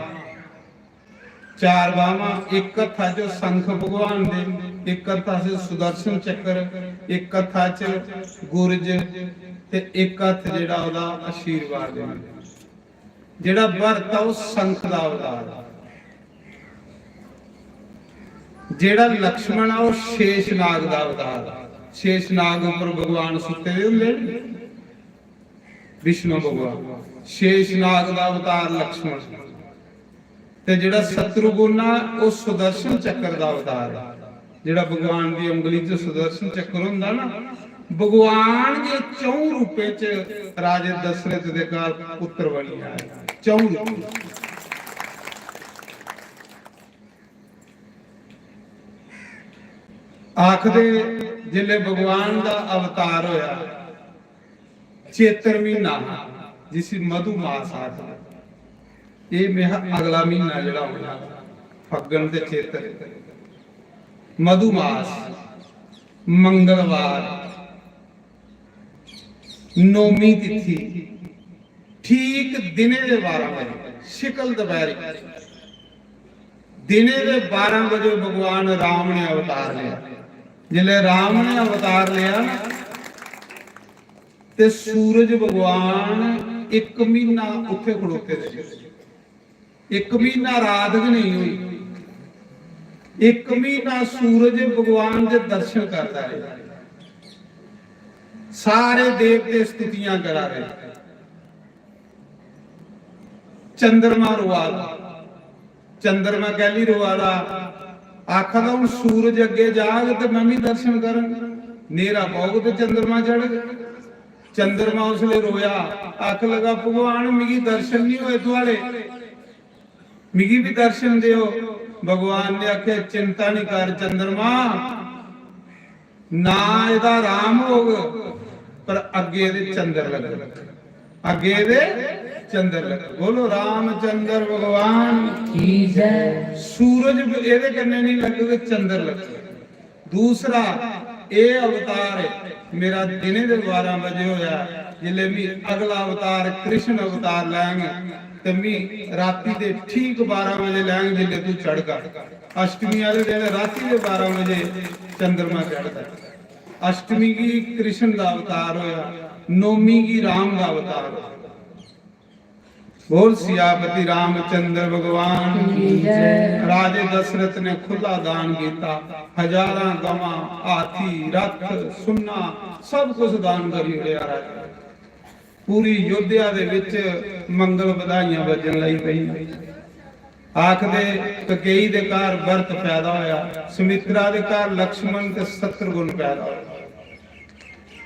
चार बाहां, इक हत्था च शंख भगवान दे, इक हत्था च सुदर्शन चक्र, इक हत्था च गुरज ते इक हत्थ जेह्ड़ा ओह्दा आशीर्वाद ऐ। जेह्ड़ा भरत ऐ, ओह् शंख दा अवतार। जेह्ड़ा लक्ष्मण ऐ, ओह् शेषनाग दा अवतार। शेषनाग उप्पर भगवान सुत्ते दे होंदे न, विष्णु भगवान। शेषनाग दा अवतार लक्ष्मण। ते जेह्ड़ा शत्रुघ्न ऐ, ओह् सुदर्शन चक्र दा अवतार ऐ। जेह्ड़ा भगवान दी उंगली च सुदर्शन चक्र होंदा ना, भगवान गै च'ऊं रूपें च राजे दशरथ दे घर पुत्र बनी आए। च'ऊं रूपें। आखदे, जिसले भगवान दा अवतार होया, चेतर म्हीना हा, जिसी मधुमास आखदे। एह् में हा अगला म्हीना जेह्ड़ा औना, फग्गन ते चेतर। मधुमास, मंगलवार, नौमी तिथि, ठीक दिने दे बारां बजे, शिकल दपैह्री, दिने दे बारां बजे भगवान राम ने अवतार लेआ। जिसलै राम ने अवतार लेआ ना, ते सूरज भगवान इक म्हीना उत्थे खड़ोते दे। इक म्हीना रात गै नेईं होई। इक म्हीना सूरज भगवान दे दर्शन करदा रेहा। सारे देवते स्तुतियां करा दे। चंद्रमा रोआ दा। चंद्रमा कैली रोआ दा? आखा दा, "हुन सूरज अग्गे जाग ते मैं भी दर्शन करङ। न्हेरा पौग ते चंद्रमा चढ़ग।" चंद्रमा उसले रोया, आख लगा, "भगवान, मिगी दर्शन नहीं होए थुआड़े, मिगी भी दर्शन देओ।" भगवान ने आखे, "चिंता नहीं कर चंद्रमा, ना एदा राम होग, पर अग्गे एदे चंद्र लग्गग, अग्गे एदे चंद्र लग्गग।" बोलो, रामचंद्र भगवान की जय। सूरज ब-, एदे कन्ने नहीं लग्गग, चंद्र लग्गग। दूसरा, एह अवतार मेरा दिने दे बारां बजे होया, जिसले मी अगला अवतार कृष्ण अवतार लैंग, ते मी राती दे ठीक बारां बजे लैंग, जिसले तू चढ़गा। अष्टमी आह्ले दिन राती दे बारां बजे चंद्रमा चढ़दा। अष्टमी गी कृष्ण दा अवतार होया, नौमी गी राम दा अवतार होया। बोल सियापति रामचंद्र भगवान की जय। राजे दशरथ ने खुला दान कीता, हजारां गवां, हाथी, रथ, सुन्ना, सब कुछ दान करी ओड़ेआ राजा। पूरी अयोध्या दे विच मंगल बधाइयां बजन लगी पईयां। आखदे, ककेई दे घर भरत पैदा होया, सुमित्रा दे घर लक्ष्मण ते शत्रुघ्न पैदा होया।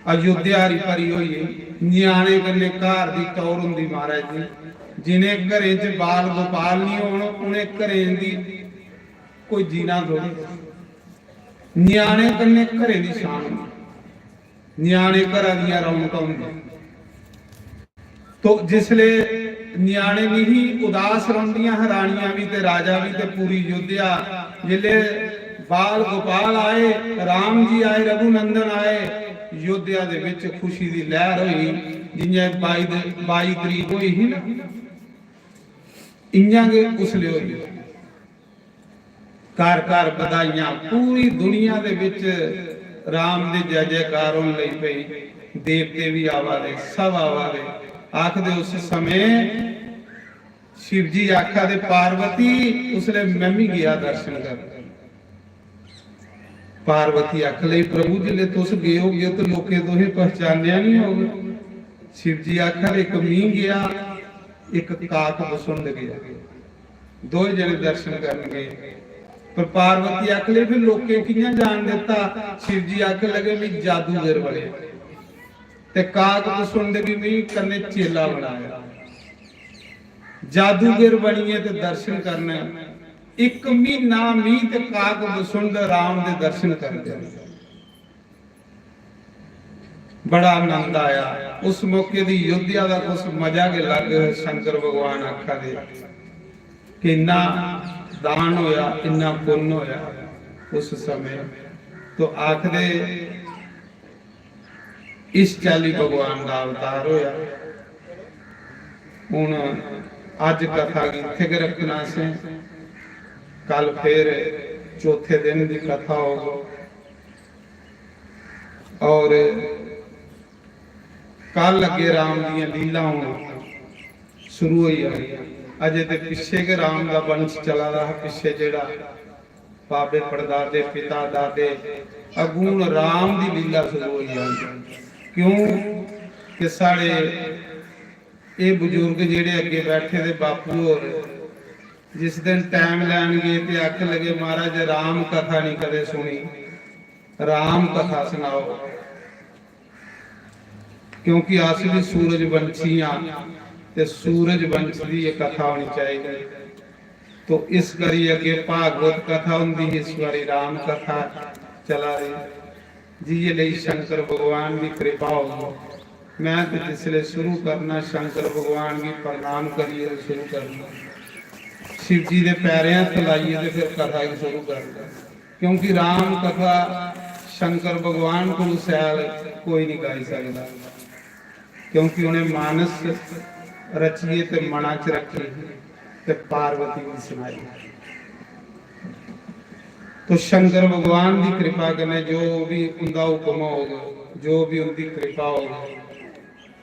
अयोध्या हरी भरी होई गेई। ञ्याणे कन्नै घर दी टौर होंदी महाराज जी। जिनें घरें च बाल गोपाल निं होन, उनें घरें दी कोई जीना थोड़ी। ञ्याणे कन्नै घरें दी शान होंदी। ञ्याणे घरा दियां रौनकां होंदियां। तो जिसले ञ्याणे निं ही, उदास रौंह्दियां हियां रानियां बी ते राजा बी ते पूरी अयोध्या। जिसले बाल गोपाल आए, राम जी आए, रघुनंदन आए, अयोध्या दे विच खुशी दी लैह्र होई। जि'यां बाई दे, बाई तरीक होई ही ना, इ'यां गै उसले होई। घर घर बधाइयां, पूरी दुनिया दे विच राम दे जय जयकार होन लगी पई। देवते भी आवा दे, सब आवा दे। आखदे उस समय शिव जी आखा दे, "पार्वती, उसले मैं भी गया दर्शन कर।" पार्वती आख लगी, "प्रभु, जिसले तुस गए होगे ते लोकें तुसें पहचानेआ नहीं होग।" शिव जी आखा दे, "इक मी गया, इक काक बसुंड गया।" दो जने दर्शन करन गए। पर पार्वती आख लगी, "फिर लोकें कि'यां जान दित्ता?" शिव जी आखन लगे, "मी जादूगर बने ते काक कुसुंड गी मी कन्नै चेला बनाया। जादूगर बनियै ते दर्शन करना, इक म्हीना मी ते काक कुसुंड राम दे दर्शन करदे।" बड़ा आनंद आया। उस मौके दी अयोध्या दा कुछ मजा गै अलग। शंकर भगवान आखा दे कि इन्ना दान होया, इन्ना पुन्न होया उस समय। तो आखदे इस चाल्ली भगवान दा अवतार होया। हुन अज्ज कथा गी इत्थै गै रखना असें। कल फिर चौथे दिन दी कथा होग। और कल अग्गे राम दियां लीला होन। शुरू होई जानी। अजे ते पिच्छे गै राम दा वंश चला दा हा, पिच्छे जेह्ड़ा बाबे पड़दादे, पिता दादे, अगूं राम दी लीला शुरू होई जानी। क्यों कि साढ़े एह् बुजुर्ग जेह्ड़े अग्गे बैठे दे बापू होर जिस दिन टाइम लैन गे ते आख लगे, "महाराज, राम कथा नहीं कदे सुनी, राम कथा सुनाओ।" क्योंकि अस भी सूरजवंशी आं ते सूरजवंश दी एह् कथा होनी चाहिदी। तो इस करी अग्गे भागवत कथा होंदी ही, इस बारी राम कथा चला दी। जिये लेई शंकर भगवान दी कृपा होग। मैं ते जिसले शुरू करना, शंकर भगवान गी प्रणाम करियै ते शुरू करना, शिव जी दे पैरें हत्थ लाइयै ते फिर कथा गी शुरू करना। क्योंकि राम कथा शंकर भगवान कोलू सैल कोई नहीं गाई सकदा, क्योंकि उन्हें मानस रचिए ते मना च रखी ते पार्वती गी सुनाई। तो शंकर भगवान की कृपा कन्नै जो भी उंदा हुक्म होग, जो भी उंदी कृपा होग,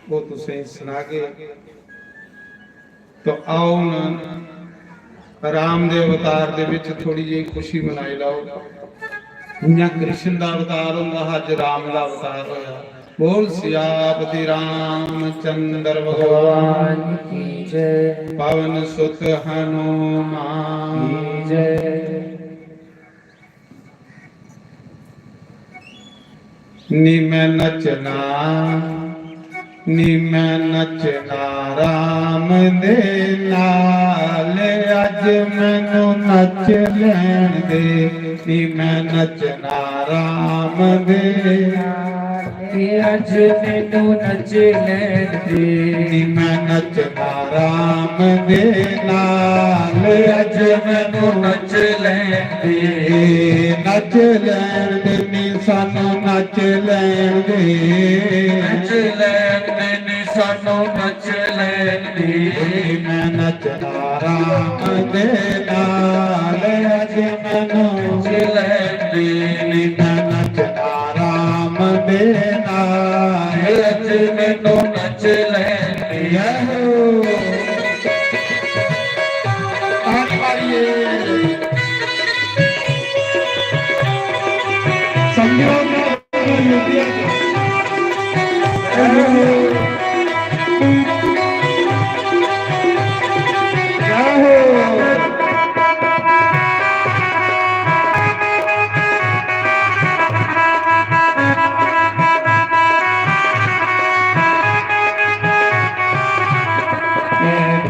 वो तुसें सुनागे। तो आओ हुन राम दे अवतार दे विच थोड़ी जेही खुशी मनाई लैओ। इ'यां कृष्ण दा अवतार होंदा हा, अज्ज राम दा अवतार होया। बोल सियापति रामचंद्र भगवान की जय। पवन सुत हनुमान की जय। नी मैं नचना, नी मैं नचना राम दे नाल, अज मैनू नच लैण दे। नी मैं नचना राम दे नाल, अज मैनू नच लैण दे। नी मैं नचना राम दे नाल, अज मैनू नच लैण दे। नच लैण दे नी सानू, नच लैण दे। नच लैण दे नी सानू, नच लैण दे। नी मैं नचना राम दे नाल, अज मैनू नच लैण दे। नी मैं नचना राम दे नाल, अज मैनू नच लैण दे। जय हो। ताली मारिए। संयोग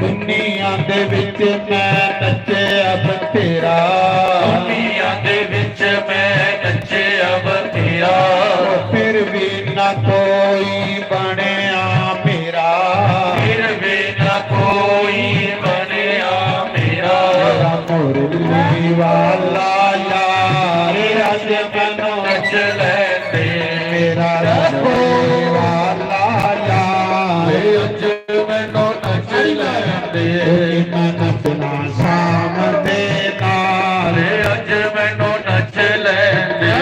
दुनिया दे विच मैं नचे अब तेरा, दुनिया दे विच मैं नचे अब तेरा, फिर भी ना कोई बणया मेरा, फिर भी ना कोई बणया मेरा। मेरा मुरली वाला यार, अज मैनू नच लैण दे। मेरा मुरली वाला यार, अज मैनू नच लैण दे। मैं नचना शाम दे नाल, अज मैनू नच लैण दे।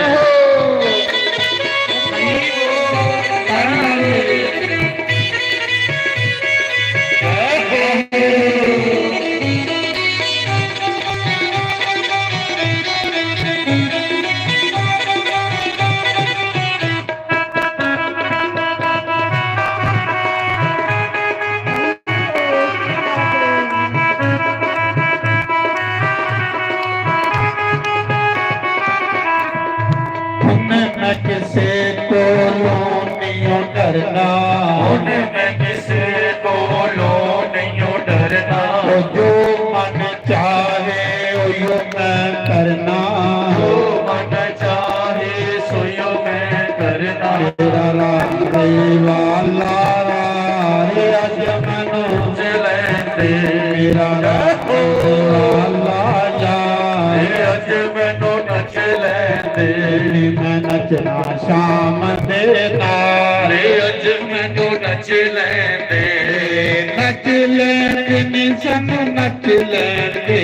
हुन मैं किसे कोलों नहीं डरना, हुन मैं किसे कोलों नहीं डरना। ओ जो मन चाहे उयो मैं करना, जो मन चाहे सोयो मैं करना। मेरा राम वाला यार, अज मैनू नच लैण दे। मेरा राम वाला यार, अज मैनू नच लैण दे। मैं नचना शाम दे नाल, अज मैनू नच लैण दे। नच लैण दे नी सानू, नच लैण दे।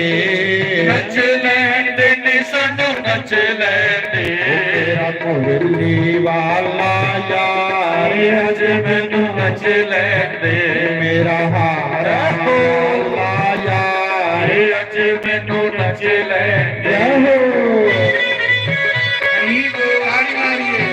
नच लैण दे नी सानू, नच लेंदे। ओ मेरा मुरली वाला यार, अज मैनू नच लेंदे। मेरा हार वाला यार, अज मैनू नच लेंदे। जय हो। गरीब ताड़ी मारिए।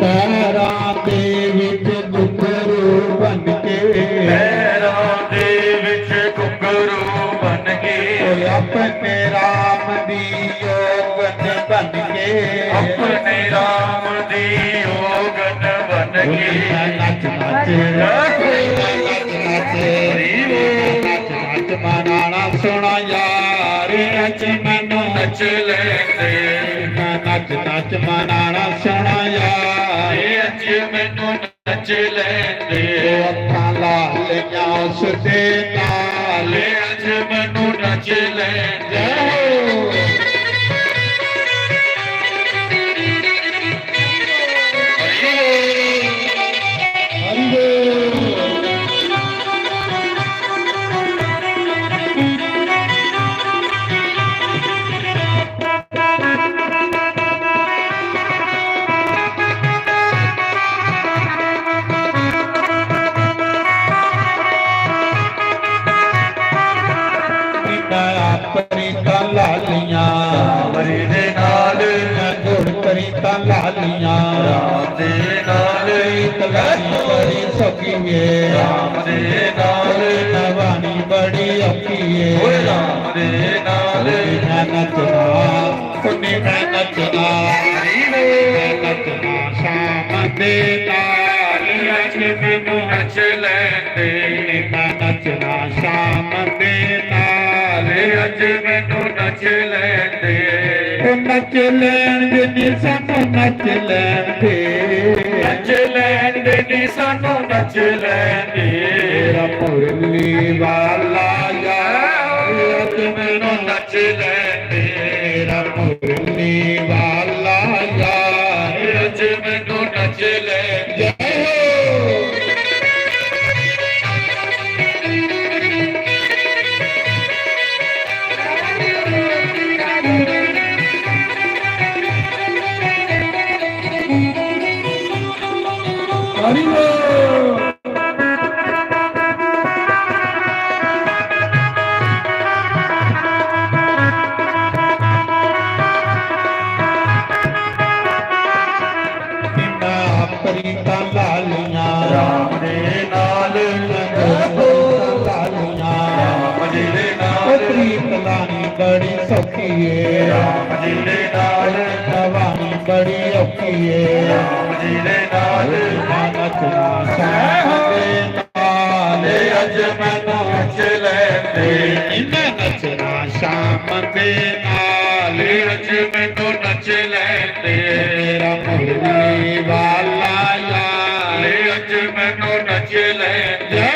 पैरां दे विच घुंघरू बन के, पैरां दे विच घुंघरू बन के, ओए अपने राम दी औगन बन के, अपने राम दी औगन बन के। नच नच, नच नच, नच नच मनाना सोना यार, अज मैनू नच लेंदे। नच नच मनाना सोना यार, अज मैनू नच लेंदे। ओ अखां लालियां उस दे नाल, अज मैनू नच लेंदे। प्रीतां लालियां राम जी दे नाल, गुड़ प्रीतां लालियां राम जी दे नाल। प्रीत लानी बड़ी सौखी है राम जी दे नाल, नभानी बड़ी औखी है। ओए राम जी दे नाल। मैं नचना, उन्नी मैं नचना, मैं नचना शाम दे नाल। अज मैनू नच लेंदे। मैं नचना शाम दे नाल, अज मैनू नच लेंदे। ओ नच लेंदे नी सानू, नच लेंदे। नच लेंदे नी सानू, नच लेंदे। मेरा मुरली वाला यार, अज मैनू नच लेंदे। मेरा मुरली वाला यार, अज मैनू नच लेंदे। जय हो। हरि बोल। प्रीतां लालियां राम दे नाल, प्रीतां लालियां राम जी दे नाल। ओ प्रीत लानी बड़ी सौखी है राम जी दे नाल, नभानी बड़ी औखी है राम जी दे नाल। मैं नचना शाम दे नाल, अज मैनू नच लेंदे। मैं नचना शाम दे नाल, अज मैनू नच लेंदे। मेरा मुरली वाला यार, अज मैनू नच लेंदे।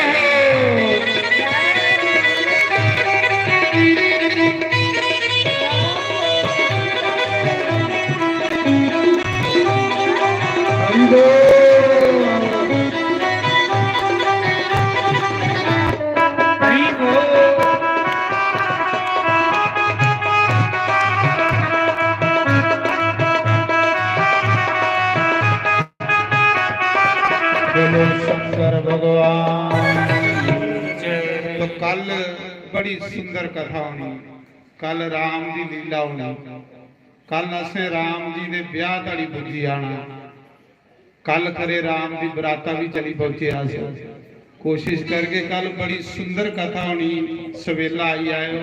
हरि बोल। बोलो शंकर भगवान। तो कल बड़ी सुंदर कथा होनी, कल राम दी लीला होनी, कल असें राम जी दे ब्याह धड़ी पुज्जी जाना। कल खरे राम दी बराता भी चली पहुंचे अस। कोशिश करगे, कल बड़ी सुंदर कथा होनी, सवेला आई आयो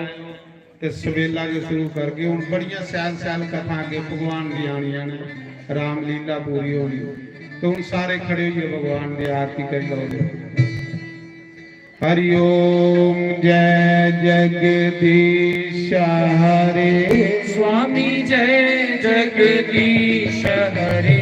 ते सवेला गै शुरू करगे। हुन बड़ियां शैल शैल कथां अग्गे भगवान दी आनियां न, रामलीला पूरी होनी। ते हुन सारे खड़े होइयै भगवान दी आरती करी लैओ। हरि ओम। जय जगदीश हरे। स्वामी जय जगदीश हरे।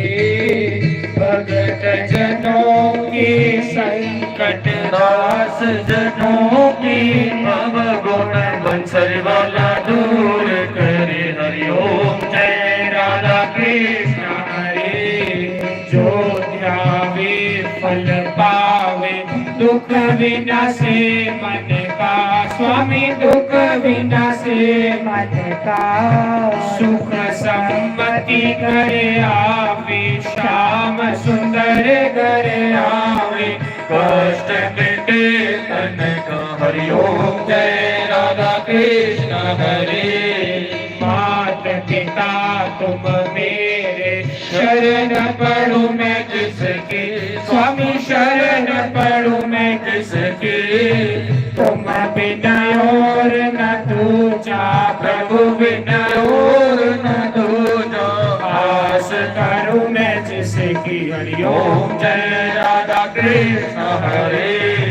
भगत सज्जनों की संकट, दास जनों की अवगुण, बंसर वाला दूर करे। हरि ओम। जय राधा कृष्ण हरे। जो ध्यावे फल पावे, दुख विनाशे मन का, स्वामी दुख विनाशे मन का। सुख सम्मति घर आवे, श्याम सुंदर घर आवे, कष्ट मिटे तन का। हरि ओम। जय राधा कृष्ण हरे। मात पिता तुम मेरे, शरण पड़ूं मैं किसकी, स्वामी शरण पड़ूं मैं किसकी। तुम बिना और न दूजा, प्रभु बिना और न दूजा, आस करूं मैं जिसकी। हरि ओम। जय राधा कृष्ण हरे।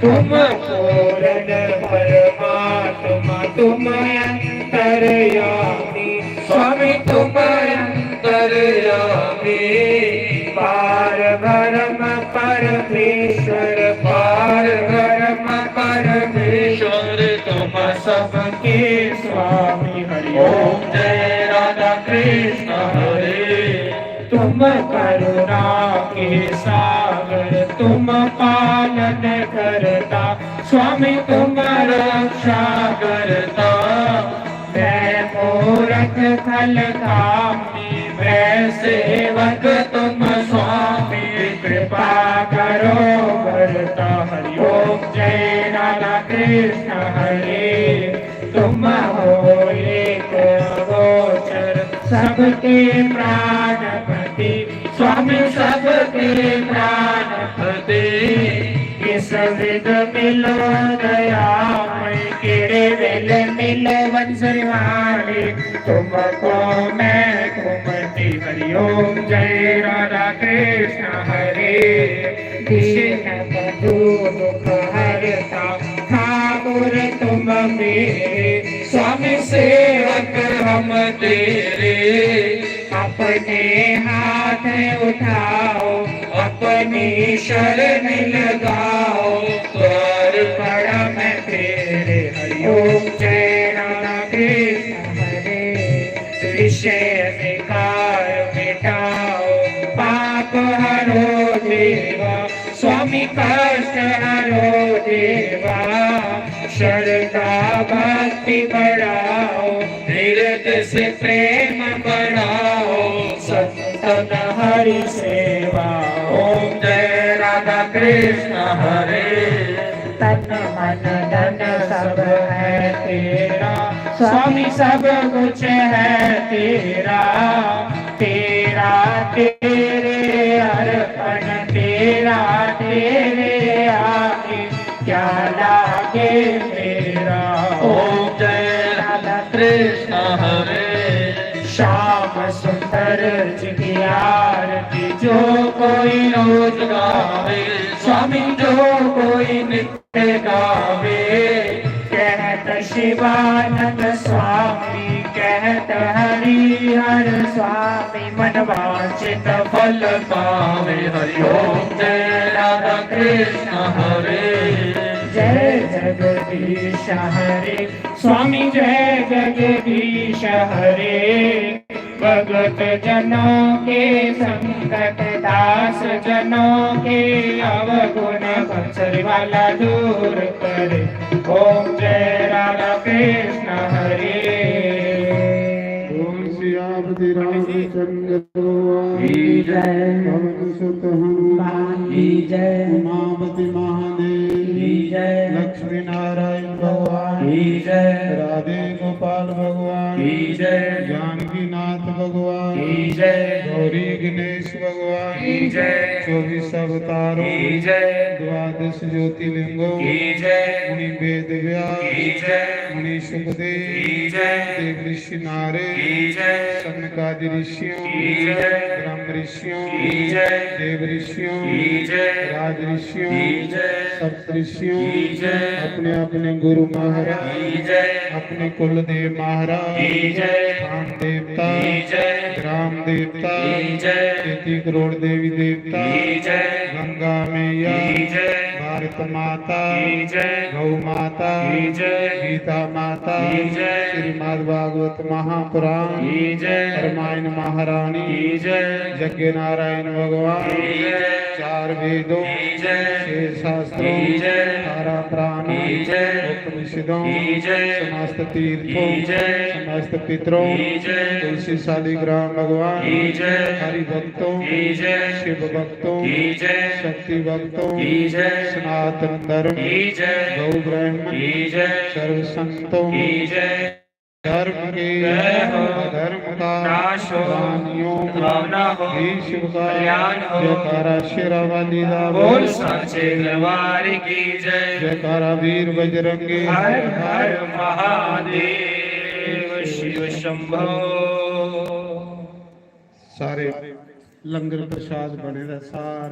तुम पूर्ण परमात्मा, तुम अंतर्यामी, स्वामी तुम अंतर्यामी। पार ब्रह्म परमेश्वर, पार ब्रह्म परमेश्वर, तुम सबके स्वामी। हरि ओम। जय राधा कृष्ण हरे। तुम करुणा के सागर, तुम पालन करता, स्वामी तुम रक्षा करता। मैं मूरख खल कामी, मैं सेवक तुम स्वामी, कृपा करो करता। हरि ओम। जय राधा कृष्ण हरे। तुम हो एक गोचर सबके प्राणपति, स्वामी सबके प्राणपति। किस विध मिलो दयामय, केड़े वेले मिलो वंसरी वाले, तुमको मैं कुमति। हरि ओम। जय राधा कृष्ण हरे। दीन बंधु दुख हरता, ठाकुर तुम मेरे, स्वामी सेवक हम तेरे। अपने हाथ उठाओ, अपनी शरण लगाओ, द्वार पड़ा मैं तेरे। हरि ओम। जय राधा कृष्ण हरे। विषय विकार मिटाओ, पाप हरो देवा, स्वामी कष्ट हरो देवा। श्रद्धा भक्ति बढ़ाओ, हृदय से प्रेम बढ़ाओ, संतन हरि सेवा। ओम। जय राधा कृष्ण हरे। तन मन धन सब है तेरा, स्वामी सब कुछ है तेरा। तेरा तेरे अर्पण, तेरा तेरे आगे, क्या लागे मेरा। ओम। जय राधा कृष्ण हरे। श्याम सुंदर जी की आरती, जो कोई रोज गावे, स्वामी जो कोई नित्य गावे। कहत शिवानंद स्वामी, कहत हरिहर स्वामी, मन वांछित फल पावे। हरि ओम। जय राधा कृष्ण हरे। जय जगदीश हरे, स्वामी जय जगदीश हरे। भगत जनों के संकट, दास जनों के अवगुण, बंसरी वाला दूर करे। ओम। जय राधा कृष्ण हरे। बोल सियापति रामचंद्र भगवान की जय। पवन सुत हनुमान की जय। उमापति महादेव की जय। लक्ष्मी नारायण भगवान की जय। राधे गोपाल भगवान की जय। जानकीनाथ भगवान की जय। गौरी गणेश भगवान की जय। चौबीस अवतारों की जय। द्वादश ज्योतिर्लिंगों की जय। मुनि वेद व्यास की जय। मुनि सुखदेव की जय। देव ऋषि नारद की जय। सनकादि ऋषियों की जय। ब्रह्म ऋषियों की जय। देव ऋषियों की जय। राज ऋषियों की जय। सप्त ऋषियों की जय। अपने अपने गुरु महाराज की जय। अपने कुल देव महाराज की जय। स्थान देवता की जय। ग्राम देवता की जय। तेती करोड़ देवी देवता की जय। गंगा मैया की जय। भारत माता की जय। गौ माता की जय। गीता माता की जय। श्रीमद् भागवत महापुराण की जय। रामायण महारानी की जय। यज्ञ नारायण भगवान की जय। चार वेदों की जय। छह शास्त्रों की जय। अठारह पुराणों की जय। उपनिषदों की जय। समस्त तीर्थों की जय। समस्त पितरों की जय। तुलसी शालिग्राम भगवान की जय। हरि भक्तों की जय। शिव भक्तों की जय। शक्ति भक्तों की जय। सनातन धर्म की जय। गौ ब्राह्मण की जय। सर्व संतों की जय। धर्म के जय हो। अधर्म का नाश हो। प्राणियों का भावना हो। विश्व का कल्याण हो। जयकारा शेरा वाली दा बोल। साचे दरबार की जय। जयकारा वीर बजरंगी। हर हर महादेव शिव शंभो। सारे लंगर प्रसाद बने दा, सारे